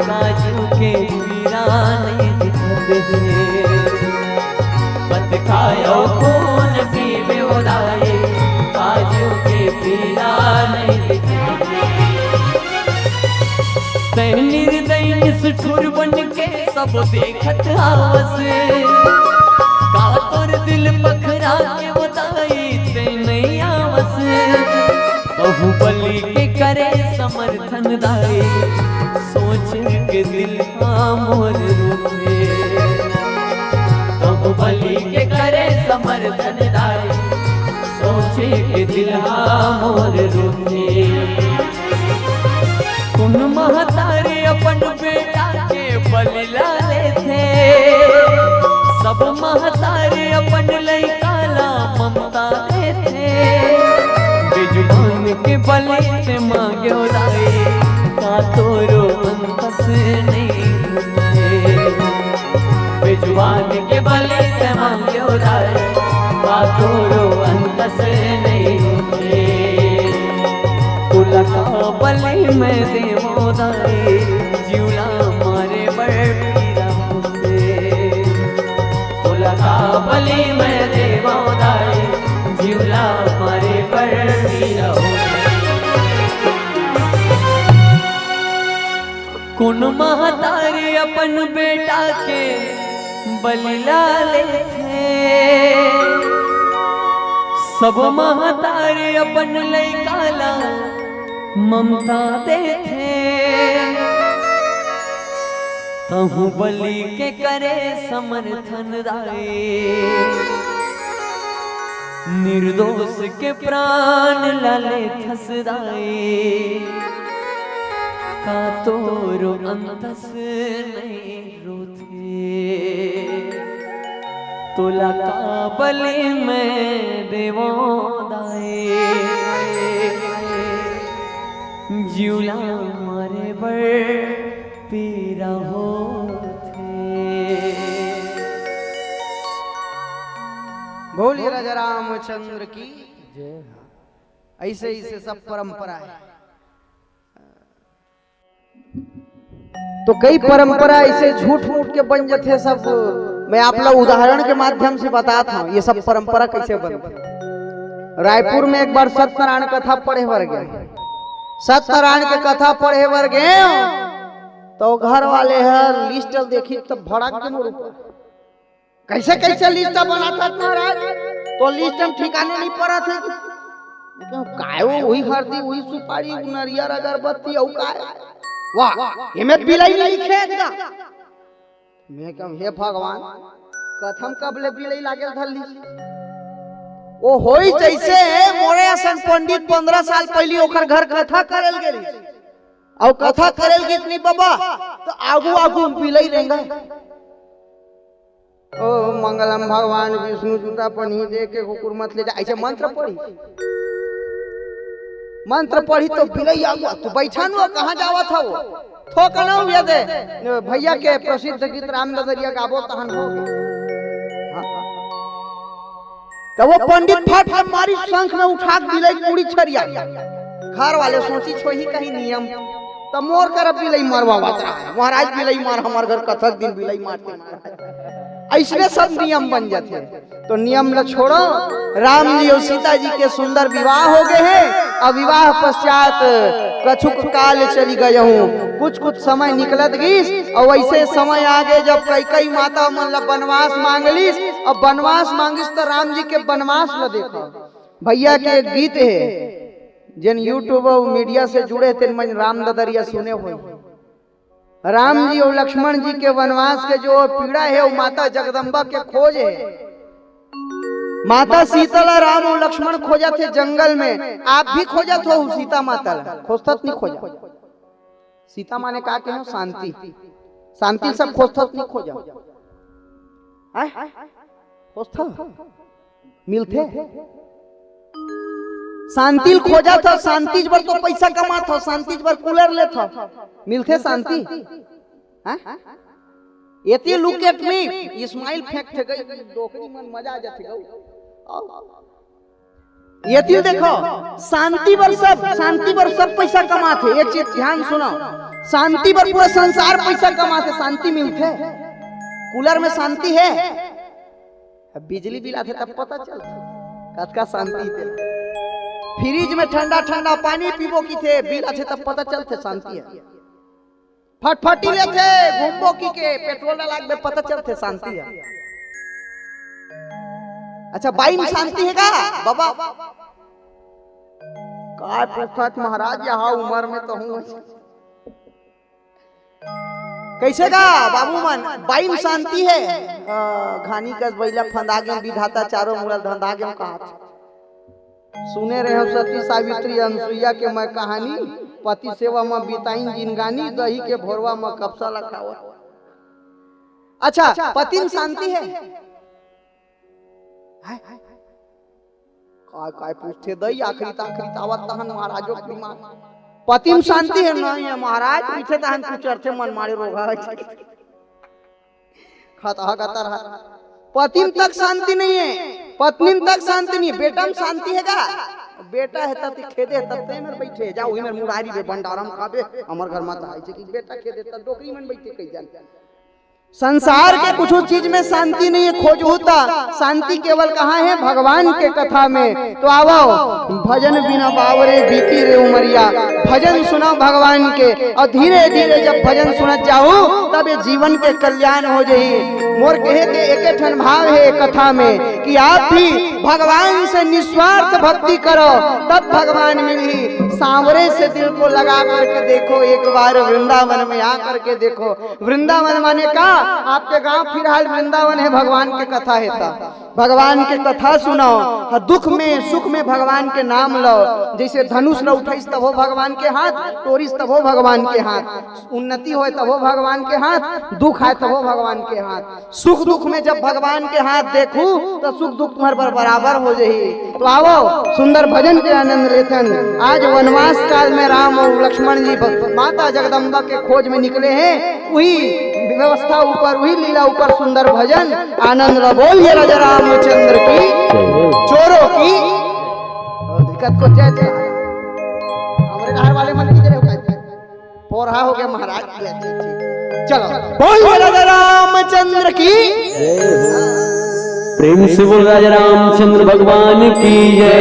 का जीव के पीरा नहीं दिखत हे। कतका अउ खून पीबे वो दाई, का जीव के पीरा नहीं दिखत हे। तैं निर्दयी निष्ठुर बन के सब देखत हावस। का तोर दिल पखरा के वो बलि के करे समर्थन दाई, सोच के दिल हा मोर रोथे। तब बलि के करे समर्थन दाई, सोच के दिल हा मोर रोथे। कोन महतारी अपन बेटा के बलि ला लेथे, सब महतारी अपन लइका ला ममता देथे। बेजुबान के बलि ते मांग्यो दाई, का तोरो अंतस नहीं होथे। बेजुबान के बलि ते मांग्यो दाई, का तोरो अंतस नहीं होथे। तोला का बलि मैं देवो दाई, जिउला मारे बर पीरा होथे। तोला का बलि मैं देवो दाई, जिउला मारे बर पीरा होथे। कोन महतारी अपन बेटा के बलि ला लेथे, सब महतारी अपन लइका ला ममता देथे। तहूँ बलि के करे समर्थन दाई, निर्दोष के प्राण ला लेथस दाई, का तोरो अंतस नहीं रोथे। तोला का बलि मैं देवो दाई, जिउला मारे बर पीरा होथे। बोलिए राजा रामचंद्र की। जय। ऐसे ऐसे सब परंपरा है। तो कई परंपरा ऐसे झूठ मूठ के बन जथे सब। मैं आप लोग उदाहरण के माध्यम से बतात हूँ, ये सब परंपरा कैसे बनथे। रायपुर में एक बार सत्यनारायण कथा पढ़े बर गए, सत्यनारायण के कथा पढ़े बर गए, तो घर वाले ह लिस्ट देखी तो भड़क के मोर ऊपर, "कैसे कैसे लिस्ट बनाथस महाराज, तो लिस्ट में ठिकाने नहीं पड़त हे।" मैं कहूँ, "काय वो, वही हरदी, वही सुपारी, नरियर, अगरबत्ती, अउ काय? वाह, एमे बिलई नहीं खेत का।" मैं कहूँ, "हे भगवान, कथा म कब ले बिलई लागेल धरली?" वो होई जैसे मोरे असन पंडित पंद्रह साल पहली ओकर घर कथा करेल गेली, अउ कथा करेल गिस नहीं बाबा, तो आगू आगू बिलई रेंगा। "ओ मंगलम भगवान विष्णु, जूता पहनी दे के कुकुर मत ले जा", ऐसे मंत्र पढ़ी, मंत्र पढ़ी तो बिलई आगू, "तू बैठा नु, कहाँ जावत हव?" थोकना हुए दे, भैया के प्रसिद्ध गीत राम ददरिया गाबो तहन हो। हाँ। तब वो पंडित फट फट मारी शंख में उठा के बिलई कुड़ी छरिया। घर वाले सोची छोही कहीं नियम, तब मोर कर बिलई मरवावत रहा है, "महाराज बिलई मार, हमार घर कथा के दिन बिलई मारते महाराज।" ऐसने सब नियम बन जाते हैं। तो नियम ल छोड़ो, राम जी अउ सीता जी के सुंदर विवाह हो गए हे। अब विवाह पश्चात कछुक काल चली गए हूँ, कुछ कुछ समय निकलत गिस, अउ वैसे समय आ गए जब कैकई माता मन ला बनवास मांग लिस। अब बनवास मांगिस तो राम जी के बनवास ल देखो। भैया के एक गीत हे, जेन YouTube अउ मीडिया से जुड़े तेन मन राम ददरिया सुने होही। राम जी अउ लक्ष्मण जी के वनवास के जो पीड़ा हे, वो माता जगदम्बा के खोज हे। माता सीता ला राम अउ लक्ष्मण खोजत हे जंगल में, आप भी खोजत हो सीता माता ला, खोजथव नहीं खोजव? सीता माने का कहे हो? शांति। शांति सब खोजथव नहीं खोजव? हैं? खोजथव? मिलथे? शांति ल खोजथव, शांति बर तो पैसा कमाथव, शांति बर कूलर लेथव, मिलथे शांति? हैं? एती look at me, smile फेंकथे गई, डोकरी मन मजा आ जाथे गई। एती देखो, शांति बर सब, शांति बर सब पैसा कमाथे। एक चीज ध्यान सुनो, शांति बर पूरा संसार पैसा कमाथे, शांति मिलथे? कूलर में शांति हे? अब बिजली बिल आथे तब पता चलथे कतका शांति हे। फ्रिज में ठंडा ठंडा पानी पीबो किथे, बिल आथे तब पता चलथे शांति हे। फटफटी लेथे, घूमबो किके, पेट्रोल डाला के पता चलथे शांति हे। अच्छा, बाई में शांति हे का बाबा? काय पूछत महाराज, यहाँ उम्र में तो हूँ। कैसे गा बाबू मन, बाई म शांति हे? अ, घानी कस बइला फंदा गेम विधाता, चारों मुड़ा धंधा गेम कहत। सुने रहे हो सती सावित्री अनसुईया के मैं कहानी, पति सेवा म बिताइन जिनगानी, दही के भोरवा म कपसा ल खावत। अच्छा, पति म शांति हे? हैं? काय, काय पूछथे दई, आखिरी त आखिरी त आवत तहन महाराजो के दिमाग। पति म शांति हे? नहीं हे महाराज, पीछे तहन कुछ अर्थे मन मारे रोगा। खतहा गतर हा। पति म तक शांति नहीं हे, पत्नी म तक शांति नहीं हे, बेटा म शांति हे गा? बेटा हे त खेदे हे, तब ते मेर बैठे हे, जा उही मेर मुरारी बे भंडारा म खाबे, हमर घर म त आइसे कि बेटा खेदे हे त डोकरी मन बैठे कई जान। संसार के कुछ चीज में शांति नहीं हे, खोजहू त शांति केवल कहाँ हे? भगवान के कथा में। तो आवो, भजन बिना बावरे बीती रे उमरिया, भजन सुनव भगवान के, अउ धीरे धीरे जब भजन सुनत जाहू, तब ये जीवन के कल्याण हो जही। मोर कहे के एके ठन भाव हे कथा में कि आप भी भगवान से निस्वार्थ भक्ति करो, तब भगवान मिलही। सांवरे से दिल को लगा करके देखो, एक बार वृंदावन में आ करके देखो। वृंदावन माने का? आपके गांव फिलहाल वृंदावन हे, भगवान के कथा हे त भगवान के कथा सुनव। हाँ, दुख में सुख में भगवान के नाम लव। जैसे धनुष ल उठाइस तभो भगवान के हाथ, टोरिस तभो भगवान के हाथ, उन्नति होय तभो भगवान के हाथ, दुख आय तभो भगवान के हाथ। सुख दुख में जब भगवान के हाथ देखहू, त सुख दुख तुम्हर बर बराबर हो जही। तो आवो, सुंदर भजन के आनंद लेथन। आज वनवास काल में राम अउ लक्ष्मण जी ब-, माता जगदम्बा के खोज में निकले हे। उही व्यवस्था ऊपर, उही लीला ऊपर सुंदर भजन आनंद ल। बोलिए राजा रामचंद्र की, चोरों की दिक्कत को जय जय। हमरे घर वाले मन की तरह पोरहा हो गया महाराज। चलो, बोलिए राजा रामचंद्र की। प्रेम से बोल राजा रामचंद्र भगवान की जय।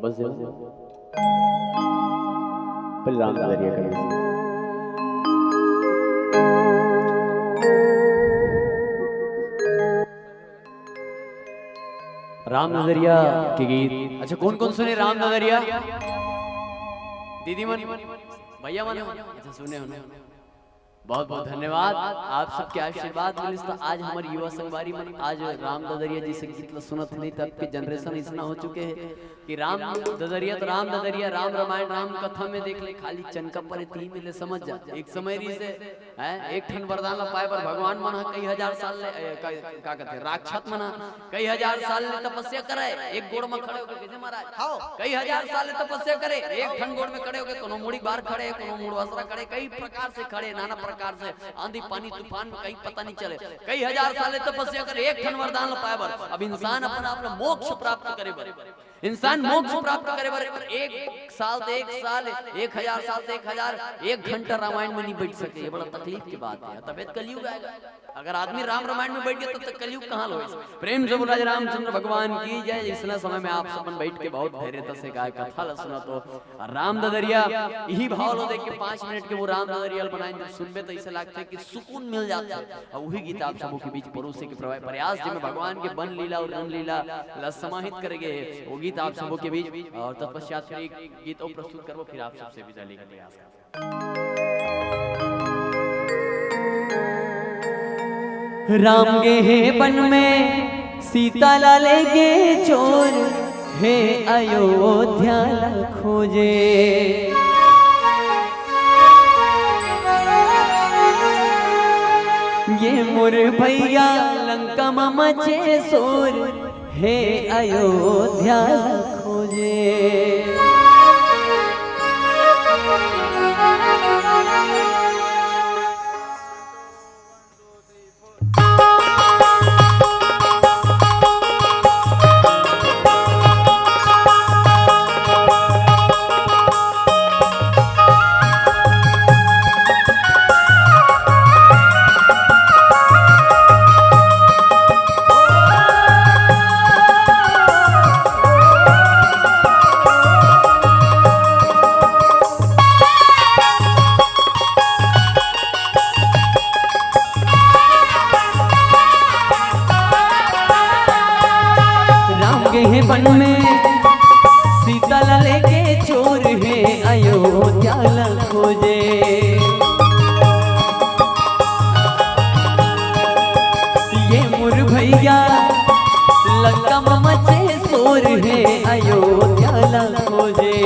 बस जय। पहले राम ददरिया कर लीजिए। राम ददरिया के गीत। अच्छा, कौन कौन सुने राम ददरिया? दीदी मन, भैया मन? अच्छा, सुने हो ना? बहुत बहुत धन्यवाद। आप सबके आशीर्वाद मिलिस त आज हमर युवा संगवारी मन आज राम ददरिया जी से गीत ल सुनत हे। नहीं त अब के generation इसना हो चुके हे कि राम ददरिया त राम ददरिया, राम रामायण, राम कथा में देख ले, खाली चनका परे तीन ले समझ जा। एक समय रहिसे, हैं, एक ठन वरदान ल पाए बर भगवान मन ह कई हजार साल ले, ए, का, का कथे, राक्षस मन ह कई हजार साल ले तपस्या करे, एक गोड़ म खड़े होके, कैसे महाराज? हाँ। कई हजार साल ले तपस्या करे, एक ठन गोड़ में खड़े होके, कोनो मुड़ी बार खड़े, कोनो मुड़ असरा खड़े, कई प्रकार से खड़े, नाना प्रकार से, आंधी पानी तूफान में कहीं पता नहीं चले। कई हजार साल ले तपस्या करे, एक ठन वरदान ल पाए बर। अब इंसान अपन आप ल मोक्ष प्राप्त करे बर, इंसान मोक्ष प्राप्त करे बर एक साल त एक साल, एक हजार साल त एक हजार, एक घंटा रामायण में नहीं बैठ सके। ये बड़ा तकलीफ की बात है। तबे त कलयुग आएगा। अगर आदमी राम रामायण में बैठ गया, तब त कलयुग कहाँ होइस? प्रेम से बोल राजा रामचंद्र भगवान की जय। इसना समय में आप सब मन बैठ के बहुत धैर्यता से गाय कथा ल सुनत हो। अउ राम ददरिया इही भाव ल देख के पाँच मिनट के वो राम ददरिया ल बनाए, जब सुनबे त ऐसे लगथे कि सुकून मिल जाथे। अउ वही गीत आप सबो के बीच परोसे के प्रवा-, प्रयास, जेमे भगवान के बन लीला अउ रंग लीला ल समाहित करे गे हे, वो गीत आप सबो के बीच। अउ तत्पश्चात फिर एक गीत अउ प्रस्तुत करबो, फिर आप सबसे विदा लेके प्रयास करबो। राम गे हे बन में सीता ला लेगे चोर, हे अयोध्या ला खोजे। ये मोर भैया लंका म मचे शोर, हे अयोध्या ला खोजे। हे वन में सीता ला लेके चोर हे अयोध्या ला खोजे। ये मोर भैया लंका म मचे शोर हे अयोध्या ला खोजे।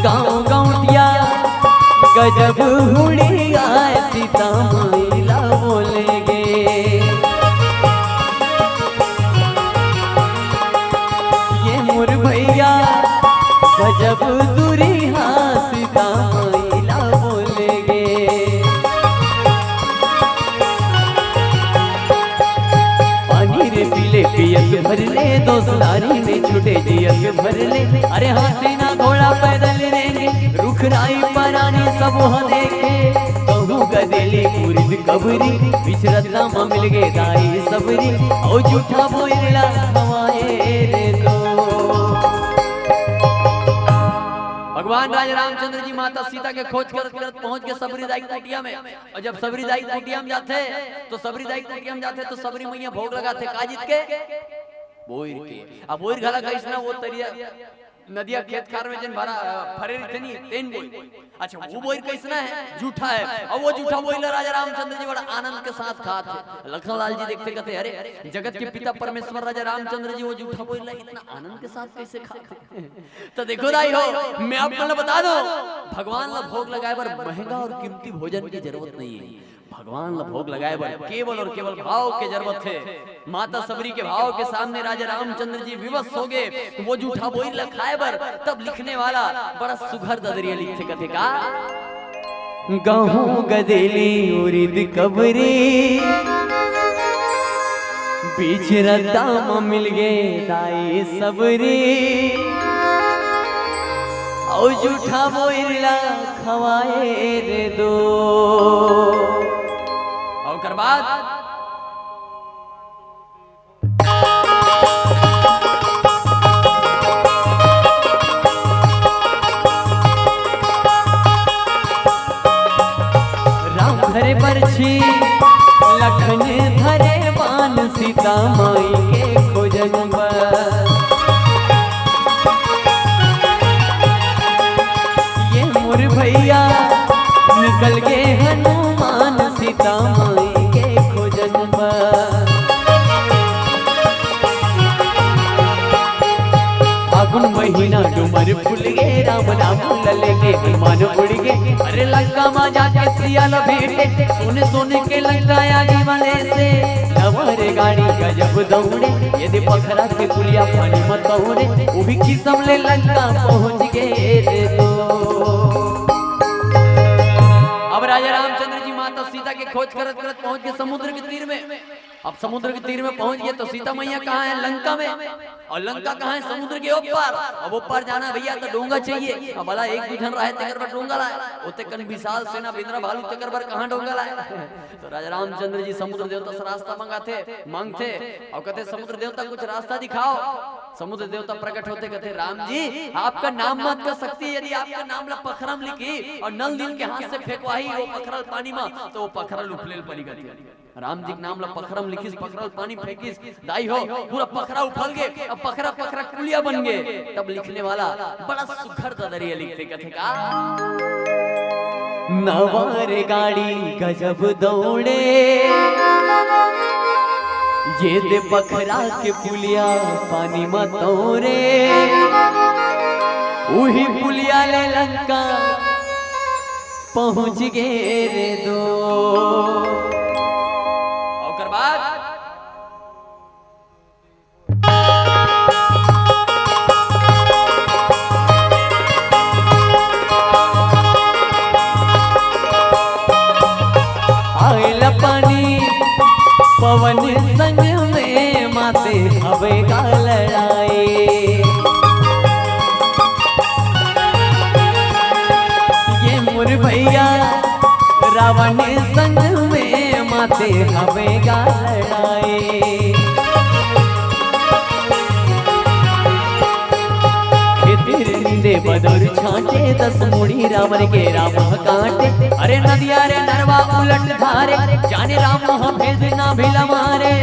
गाँव गौंटिया गजब हुड़िया सीता माई ला बोले गे। ये मोर भैया गजब दुरिहा सीता माई ला बोले गे। पानी रे पीले पियत भर ले, दोस्तारी में छूटे जियत भर ले। अरे हाथी ना घोड़ा पैदल रेंगे, रुख राई परानी सब ह देखे। कहूँ गदेली उरिद कबरी, बिचरत राम मिल गे दाई सबरी। औ जूठा बोइर ला खवाए रे दो। भगवान राजा रामचंद्र जी माता सीता के खोज करत करत पहुंच गे सबरी दाई के कुटिया में। और जब सबरी दाई के कुटिया में जाथे, तो सबरी दाई के कुटिया में जाथे, तो सबरी मैया भोग लगाथे का चीज के? बोइर के। अब बोइर घला कइसना, वो तरिया, नदिया, खेत खार में जेन भरा, अ, फरे रहिथे नी, तेन बोइर। अच्छा, वो बोइर कइसना हे? जूठा हे। अब वो जूठा बोइर ला राजा रामचंद्र जी बड़ा आनंद के साथ खात हे। लखन लाल जी देखथे, कथे, "अरे, जगत के पिता परमेश्वर राजा रामचंद्र जी वो जूठा बोइर ला इतना आनंद के साथ कइसे खात हे?" तो देखो दाई हो, मैं आप मन ला बता दूं, भगवान ला भोग लगाए बर महंगा और कीमती भोजन की जरूरत नहीं है। भगवान ला भोग लगाए बर केवल और केवल भाव के जरूरत है। माता सबरी के भाव के सामने राजा रामचंद्र जी विवश हो गए। वो जूठा बोइर ला खाए बर तब लिखने वाला बड़ा सुघर ददरिया लिखथे, कथे का? गहूं गदेली उरिद कबरी, बीच रद्दा म मिल गे दाई सबरी। औ जूठा बोइर ला खवाए रे दो। औ ओकर बाद राम धरे बरछी, लखन धरे बान, सीता माई के खोजन बर। ये मोर भैया निकल गे हनुमान, सीता माई के खोजन बर। फागुन महीना डूमर फूल गे, राम नाम ल लेके हनुमान उड़ गे। अरे लंका मा जाके सिया ल भेंटे, सोने सोने के लंका आगी वाले से। नवा रे गाड़ी गजब दौड़े, ये दे पखरा के पुलिया पानी म तौड़े, उही किसम ले लंका पहुंच गे रे दो। अब राजा रामचंद्र जी माता सीता के खोज करत करत पहुंच गे समुद्र के तीर में। अब समुद्र के तीर में पहुंच गे तो सीता मैया कहाँ हे? लंका में। और लंका कहाँ हे? समुद्र के ओ पार। अब ओ पार जाना हे भैया तो डोंगा चाहिए। अब भला एक दू झन रहे तेकर बर डोंगा लाए, ओते कन विशाल सेना बिंदरा भालू तेकर बर कहाँ डोंगा लाए? तो राजा रामचंद्र जी समुद्र देवता से रास्ता मंगाथे, मांगथे और कथे, "समुद्र देवता कुछ रास्ता दिखाओ।" समुद्र देवता प्रकट होथे, कथे, "राम जी, आपका नाम मत कर सकती, यदि आपका नाम ला पखरा म लिखी और नल नील के हाथ से फेंकवाही वो पखरा ल पानी मा, तो वो पखरा ल उफले ल परी कथे।" राम जी के नाम ला पखरा म लिखिस, पखरा ल पानी फेंकिस, दाई हो, पूरा पखरा उफल गे, अब पखरा, पखरा पुलिया बन गे। तब लिखने वाला बड़ा सुघर ददरिया लिखथे, कथे का? नवा रे गाड़ी गजब दौड़े, ये दे पखरा के पुलिया पानी म तौरे, उही पुलिया ले लंका पहुंच गे रे दो। ओकर बाद आयल पानी पवन संग में, माते हवे का लड़ाई। ये मोर भैया रावण संग में, माते हवे का लड़ाई। खेतिर नींदे बदर छांटे, दस मुड़ी रावण के राम काटे। अरे नदिया रे नरवा उलट धारे, जाने राम ह भेद न भिला मारे,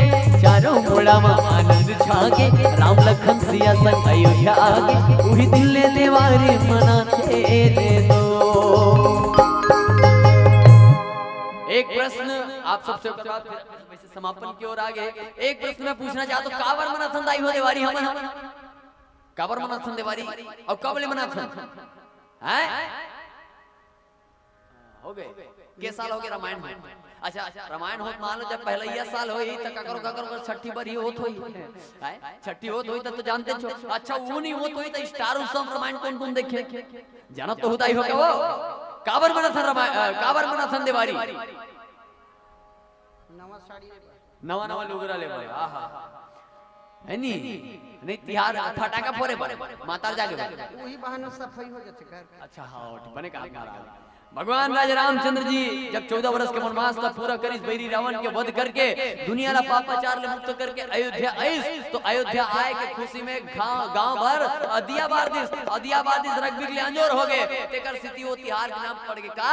चारों मुड़ा म आनंद छागे, राम लखन सिया संग अयोध्या आगे, उही दिन ले देवारी मनाथे रे दो। एक प्रश्न आप सबसे, उसके बाद फिर वैसे समापन की ओर आगे। एक प्रश्न मैं पूछना चाहता हूँ, काबर मनाथन दाई हो देवारी हमन? काबर मनाथन देवारी? अउ कब ले मनाथन? हैं? हो गए। के साल हो गए रामायण हो? अच्छा, रामायण होत मान लो, जब पहलैया साल होई, त ककरो, ककरो कर छठी बरी होत होई। हैं? छठी होत होई, त तो जानते छो। अच्छा, वो नहीं होत होई, त स्टार उत्सव रामायण कौन, कौन देखे? जानत तो होता ही हो क्या वो? काबर मनाथन रामायण, अ, काबर मनाथन देवारी? नवा साड़ी ले बर। नवा, नवा लुगरा ले बर। आहा। है नी? नहीं, तिहार फटाका फोड़े बर, मातार जागे बर। वही बहाना सफाई हो जाथे घर। अच्छा, हाँ, बने काम महाराज। भगवान राजा रामचंद्र जी जब चौदह वर्ष के वनवास ला पूरा करिस, बैरी रावण के वध करके, दुनिया ला पापाचार ले मुक्त करके अयोध्या आइस, तो अयोध्या आए के खुशी में गांव, गांव भर अदिया बार दिस, अदिया बार दिस, रंग बिरंग ले अंजोर हो गए। तेकर सेती वो तिहार के नाम पड़ गए का?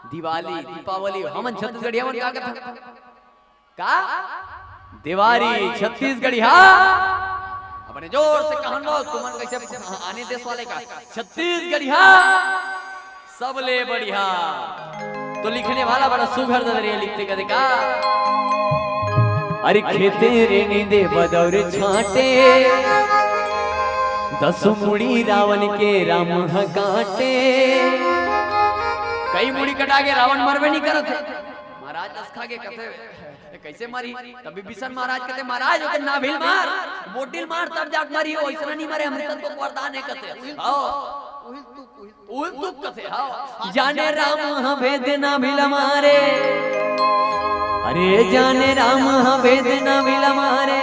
दिवाली, दीपावली। हमन छत्तीसगढ़िया मन का कथन? का? देवारी छत्तीसगढ़िया। अपने जोर से कहन लो, तुमन कैसे आने देश वाले का? छत्तीसगढ़िया सबले बढ़िया। तो लिखने वाला बड़ा सुघर ददरिया लिखथे कथे का? अरे खेते रे नींदे बदौर छांटे, दस मुड़ी रावण के राम ह काटे। कई मुड़ी कटा के रावण मरबे नहीं करत हे। महाराज अस खा के कथे, "ए, कैसे मरी?" तब विभीषण महाराज कथे, "महाराज, ओकर नाभिल मार, बोटिल मार, तब जाके मरी, ओइसना नहीं मरे, अमृतन को वरदान है," कथे। हाँ। उहिल तुक, उहिल तुक। उहिल तुक कथे, हाँ। जाने राम ह भेद नाभिल मारे, अरे जाने राम ह भेद नाभिल मारे,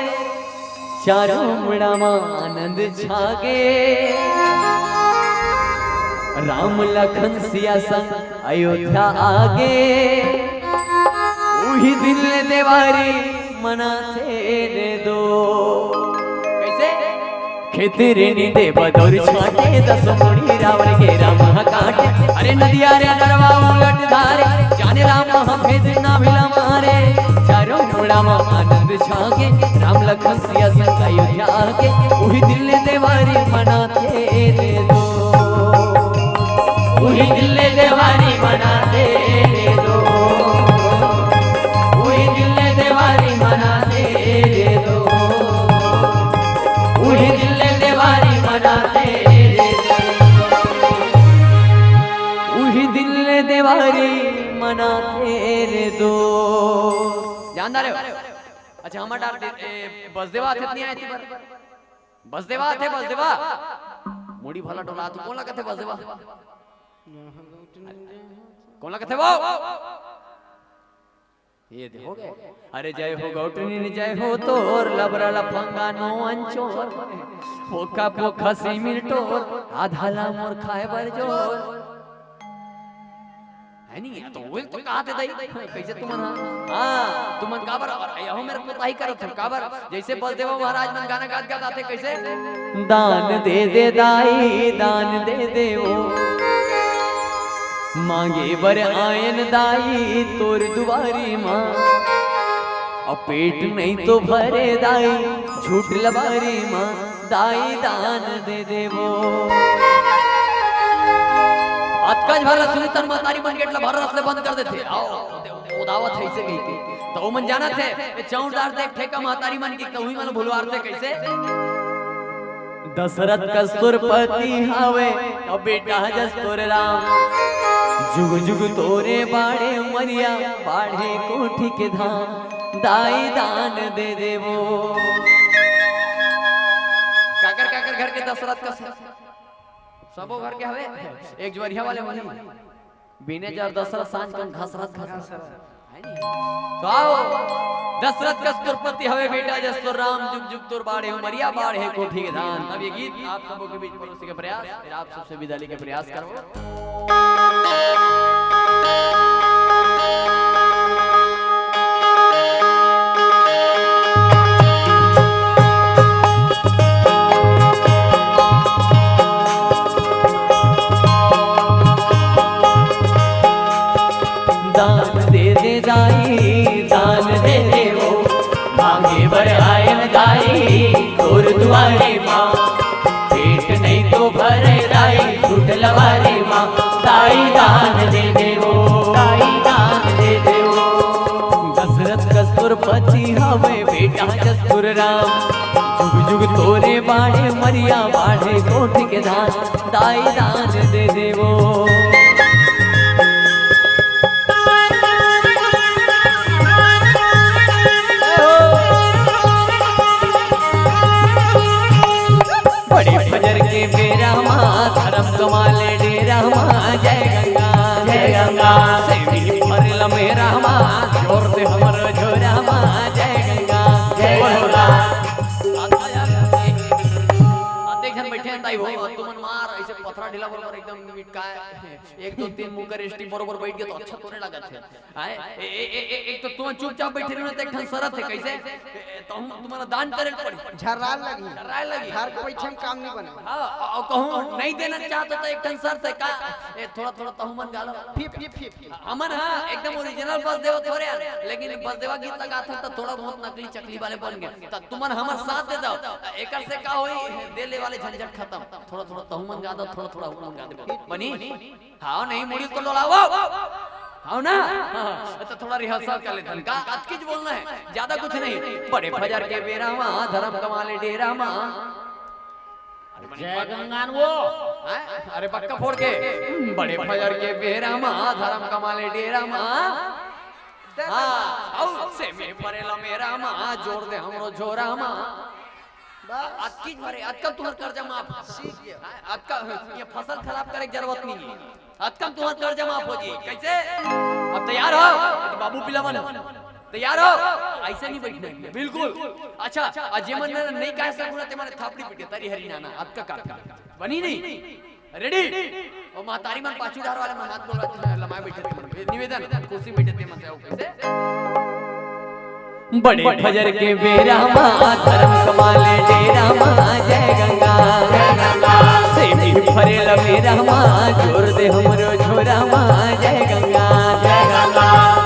चारों मुड़ा म आनंद छागे। राम लखन सिया संग अयोध्या आगे, उही दिन ले देवारी मनाथे रे दो। कैसे? खेते रे नींदे बदौर छांटे, दस मुड़ी रावण के राम ह काटे। अरे नदिया रे नरवा उलट धारे, जाने राम ह भेद नाभिल मारे। चारों मुड़ा म आनंद छागे, राम लखन सिया संग अयोध्या आगे। उही दिन ले देवारी मनाथे रे दो। उही दिन ले देवारी मनाथे रे दो। उही दिन ले देवारी मनाथे रे दो। उही दिन ले देवारी मनाथे रे दो। उही दिन ले देवारी मनाथे रे दो। जानदार हो? अच्छा, हमर डार दे, ए, बसदेवा आथे, नहीं आए ती बर? बसदेवा आथे, बसदेवा। मुड़ी भला डोला, तू कोन ला कथे बसदेवा? कोन ला कथे वो? ये दे, हो गए। अरे जय हो गौटनी, जय हो तोर, लबरा लफंगा नो अंचोर। पोखा पोखा सिमिर टोर, आधा ला मोर खाए बर जोर। है नहीं, तो वो तो कहा थे दाई, कैसे तुमन हा? हाँ, तुमन काबर, यहो मेरे को ताही करत हो, काबर? जैसे बलदेव महाराज मन गाना गात गात आथे, कैसे? दान दे दे दाई, दान दे दे वो, मांगे बर आयन दाई तोर दुआरी माँ। अब पेट नहीं तो भरे दाई, झूठ लबारी माँ, दाई दान दे देवो। अतकच भर सुनी तन महतारी मन गेट ला भर रस ले बंद कर देथे। आओ, उदावत है इसे कही के। तो ओमन जानत हे, ये चौंट डारथे एक ठेका महतारी मन की, कहूँ मन भुलवारथे कैसे? दशरथ कस तोर पति हावे, अब बेटा जस तोर राम। जुग जुग तोरे बाढ़े उमरिया, बाढ़े कोठी के धाम, दाई दान दे देवो। काकर काकर घर के दशरथ कस, सबो घर के हवे, एक जुआरिया वाले वही। बिने जर दशरथ सांझ कन घसरत घसरत। है नी? तो आओ, दशरथ कस तोर पति हवे बेटा जस तोर राम, जुग जुग तोर बाढ़े उमरिया, बाढ़े कोठी के धाम। तब ये गीत आप सबों के बीच परोसे के प्रयास, फिर आप सबसे विदा लेके प्रयास करो। दान दे दे दाई, दान दे दे अरे माँ, पेट नहीं तो भरे दाई, झूठ लवारे माँ, दाई दान दे दे वो, दाई दान दे दे वो। दशरथ कस्तूरपति हवे बेटा कस्तूर राम, जुग जुग तोरे बाड़े मरिया बाड़े कोटि के धाम, दाई दान दे दे वो। बड़े फजर के बेरा मा, धरम कमाले डेरा मा, जय गंगा, जय गंगा। सेमी फरल मेरा मा, जोर दे हमर झोरा मा, जय गंगा, जय गंगा। अतेक झन बैठे हैं ताई हो, तुमन मार ऐसे पथरा ढीला बरोबर एकदम मिटकाए। एक दो तीन मुकर एसटी बरोबर बैठ गए तो अच्छा तोरे लागत है। आए, ए, ए, ए, ए, एक तो तुम चुपचाप बैठे रहो ना, तो एक ठन शरत है, कैसे? ए, ए, तो हम तुम्हारा दान करे पड़ी। झर्राल लगी। झर्राल लगी। घर के बैठे में काम नहीं बना। हाँ, और कहूँ नहीं देना चाहते तो एक ठन शर्त है का? ए, थोड़ा, थोड़ा तहु मन गालो। फिप, फिप, फिप, फिप। हमन हाँ, एकदम ओरिजिनल बस देवत हो रहे हैं, लेकिन बस देवा गीत लगा था तो थोड़ा बहुत नकली चकली वाले बन गए। तो तुमन हमर साथ दे दो, एकर से का होई? दे ले वाले झंझट खत्म। थोड़ा, थोड़ा तहु मन गा दो, थोड़ा, थोड़ा हमन गा दे। बनी? हाँ, नहीं मुड़ी तो डोलाओ। हाँ ना? हाँ, तो थोड़ा रिहर्सल कर लेथन का, अतकीच बोलना है, ज्यादा कुछ नहीं। बड़े फजर के बेरा मा, धरम कमाले डेरा मा। जय गंगा न वो। हैं? अरे बक्का फोड़ के। बड़े फजर के बेरा मा, धरम कमाले डेरा मा। हाँ, आओ, सेमी फरेला मेरा मा, जोर दे हमरो झोरा मा। बस। अतकीच भरे, अतका तुहर कर्जा माफ। सीख गया। हाँ, अतका, ये फसल खराब करे के जरूरत नहीं है। अतका तुहर कर्जा माफ हो जी। कैसे? अब तैयार हो? ये तो बाबू पिलावन। तैयार हो? ऐसे नहीं बैठना है। बिल्कुल। अच्छा, और जे मन नहीं कह सकूँ ना, ते मारे थापड़ी पीटे, तारी हरी नाना, अतका काफी। बनी नहीं? रेडी? ओ महतारी मन पाछू धार वाले मन हाथ बोला, लमाए बैठे थे मन। निवेदन, कुर्सी बैठे थे मन से, आओ कैसे? बड़े फजर के बेरा मा, धरम कमाले डेरा मा, जय गंगा। सेमी फरेला मेरा मा, जोर दे हमरो झोरा मा, जय गंगा।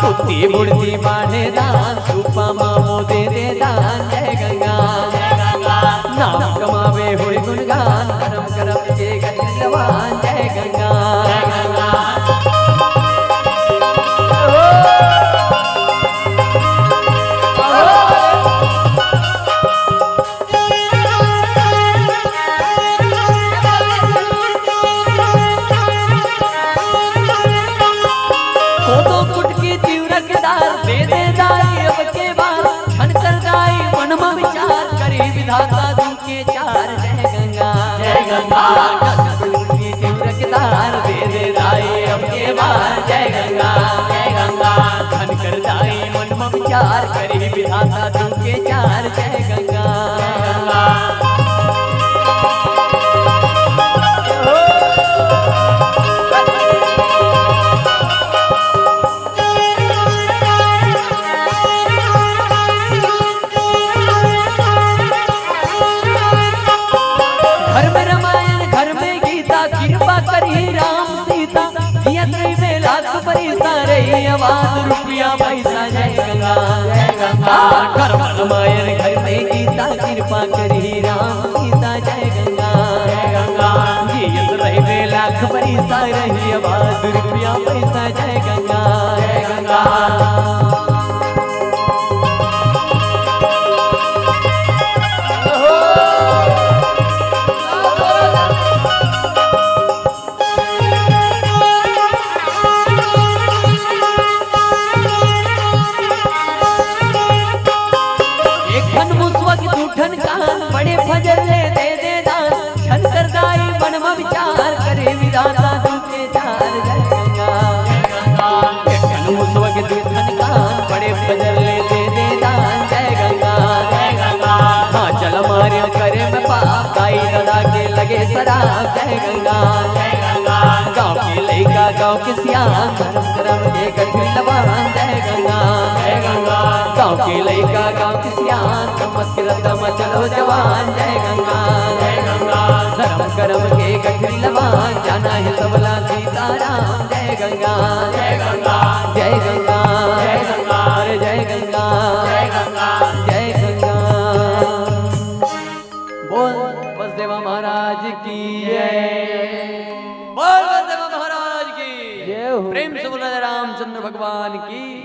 कुत्ती बुढ़ती बाढ़े दान, सूपा मा वो दे दे दान, जय गंगा। नाम कमावे होई गुणगान, धरम करम के गति लवान, जय गंगा। कोदो कुटकी तिवरा के दार, दे दे दाई अब के बार, छन कर दाई मन मा विचार, करी विधाता दुख के चार, जय गंगा। जय गंगा। कोदो कुटकी तिवरा के दार, दे दे दाई अब के बार, जय गंगा, जय गंगा। छन कर दाई मन मा विचार, करी विधाता दुख के चार, जय गंगा। घर में रामायण, घर में गीता, कृपा करी राम सीता, जियत रहिबे लाख बरिसा, रही आबाद रुपया पैसा, जय गंगा। घर में रामायण, घर में गीता, कृपा करी राम सीता, जय गंगा। जियत रहिबे लाख बरिसा, रही आबाद रुपया पैसा, जय गंगा। एक ठन मुसवा के दू ठन कान, बड़े फजर ले दे दे दान। छन कर दाई मन म विचार, करे विधाता दुख के चार, जय गंगा। एक ठन मुसवा के दू ठन कान, बड़े फजर ले दे दे दान, जय गंगा। हाँ, चल मारे करे में पाप, दाई ददा के लगे सराप, जय गंगा। गाँव के लइका, गाँव के सियान, धरम करम के गठरी लबान, जय गंगा। गाँव के लइका, गाँव के सियान, समझ के रद्दा म चलो जवान, जय गंगा। धरम करम के गठरी लबान, जाना है सबला सीताराम, जय गंगा। जय गंगा। अरे जय गंगा। जय गंगा। बोल बोल बलदेवा महाराज की। जय हो। प्रेम से बोल राधे रामचंद्र भगवान की।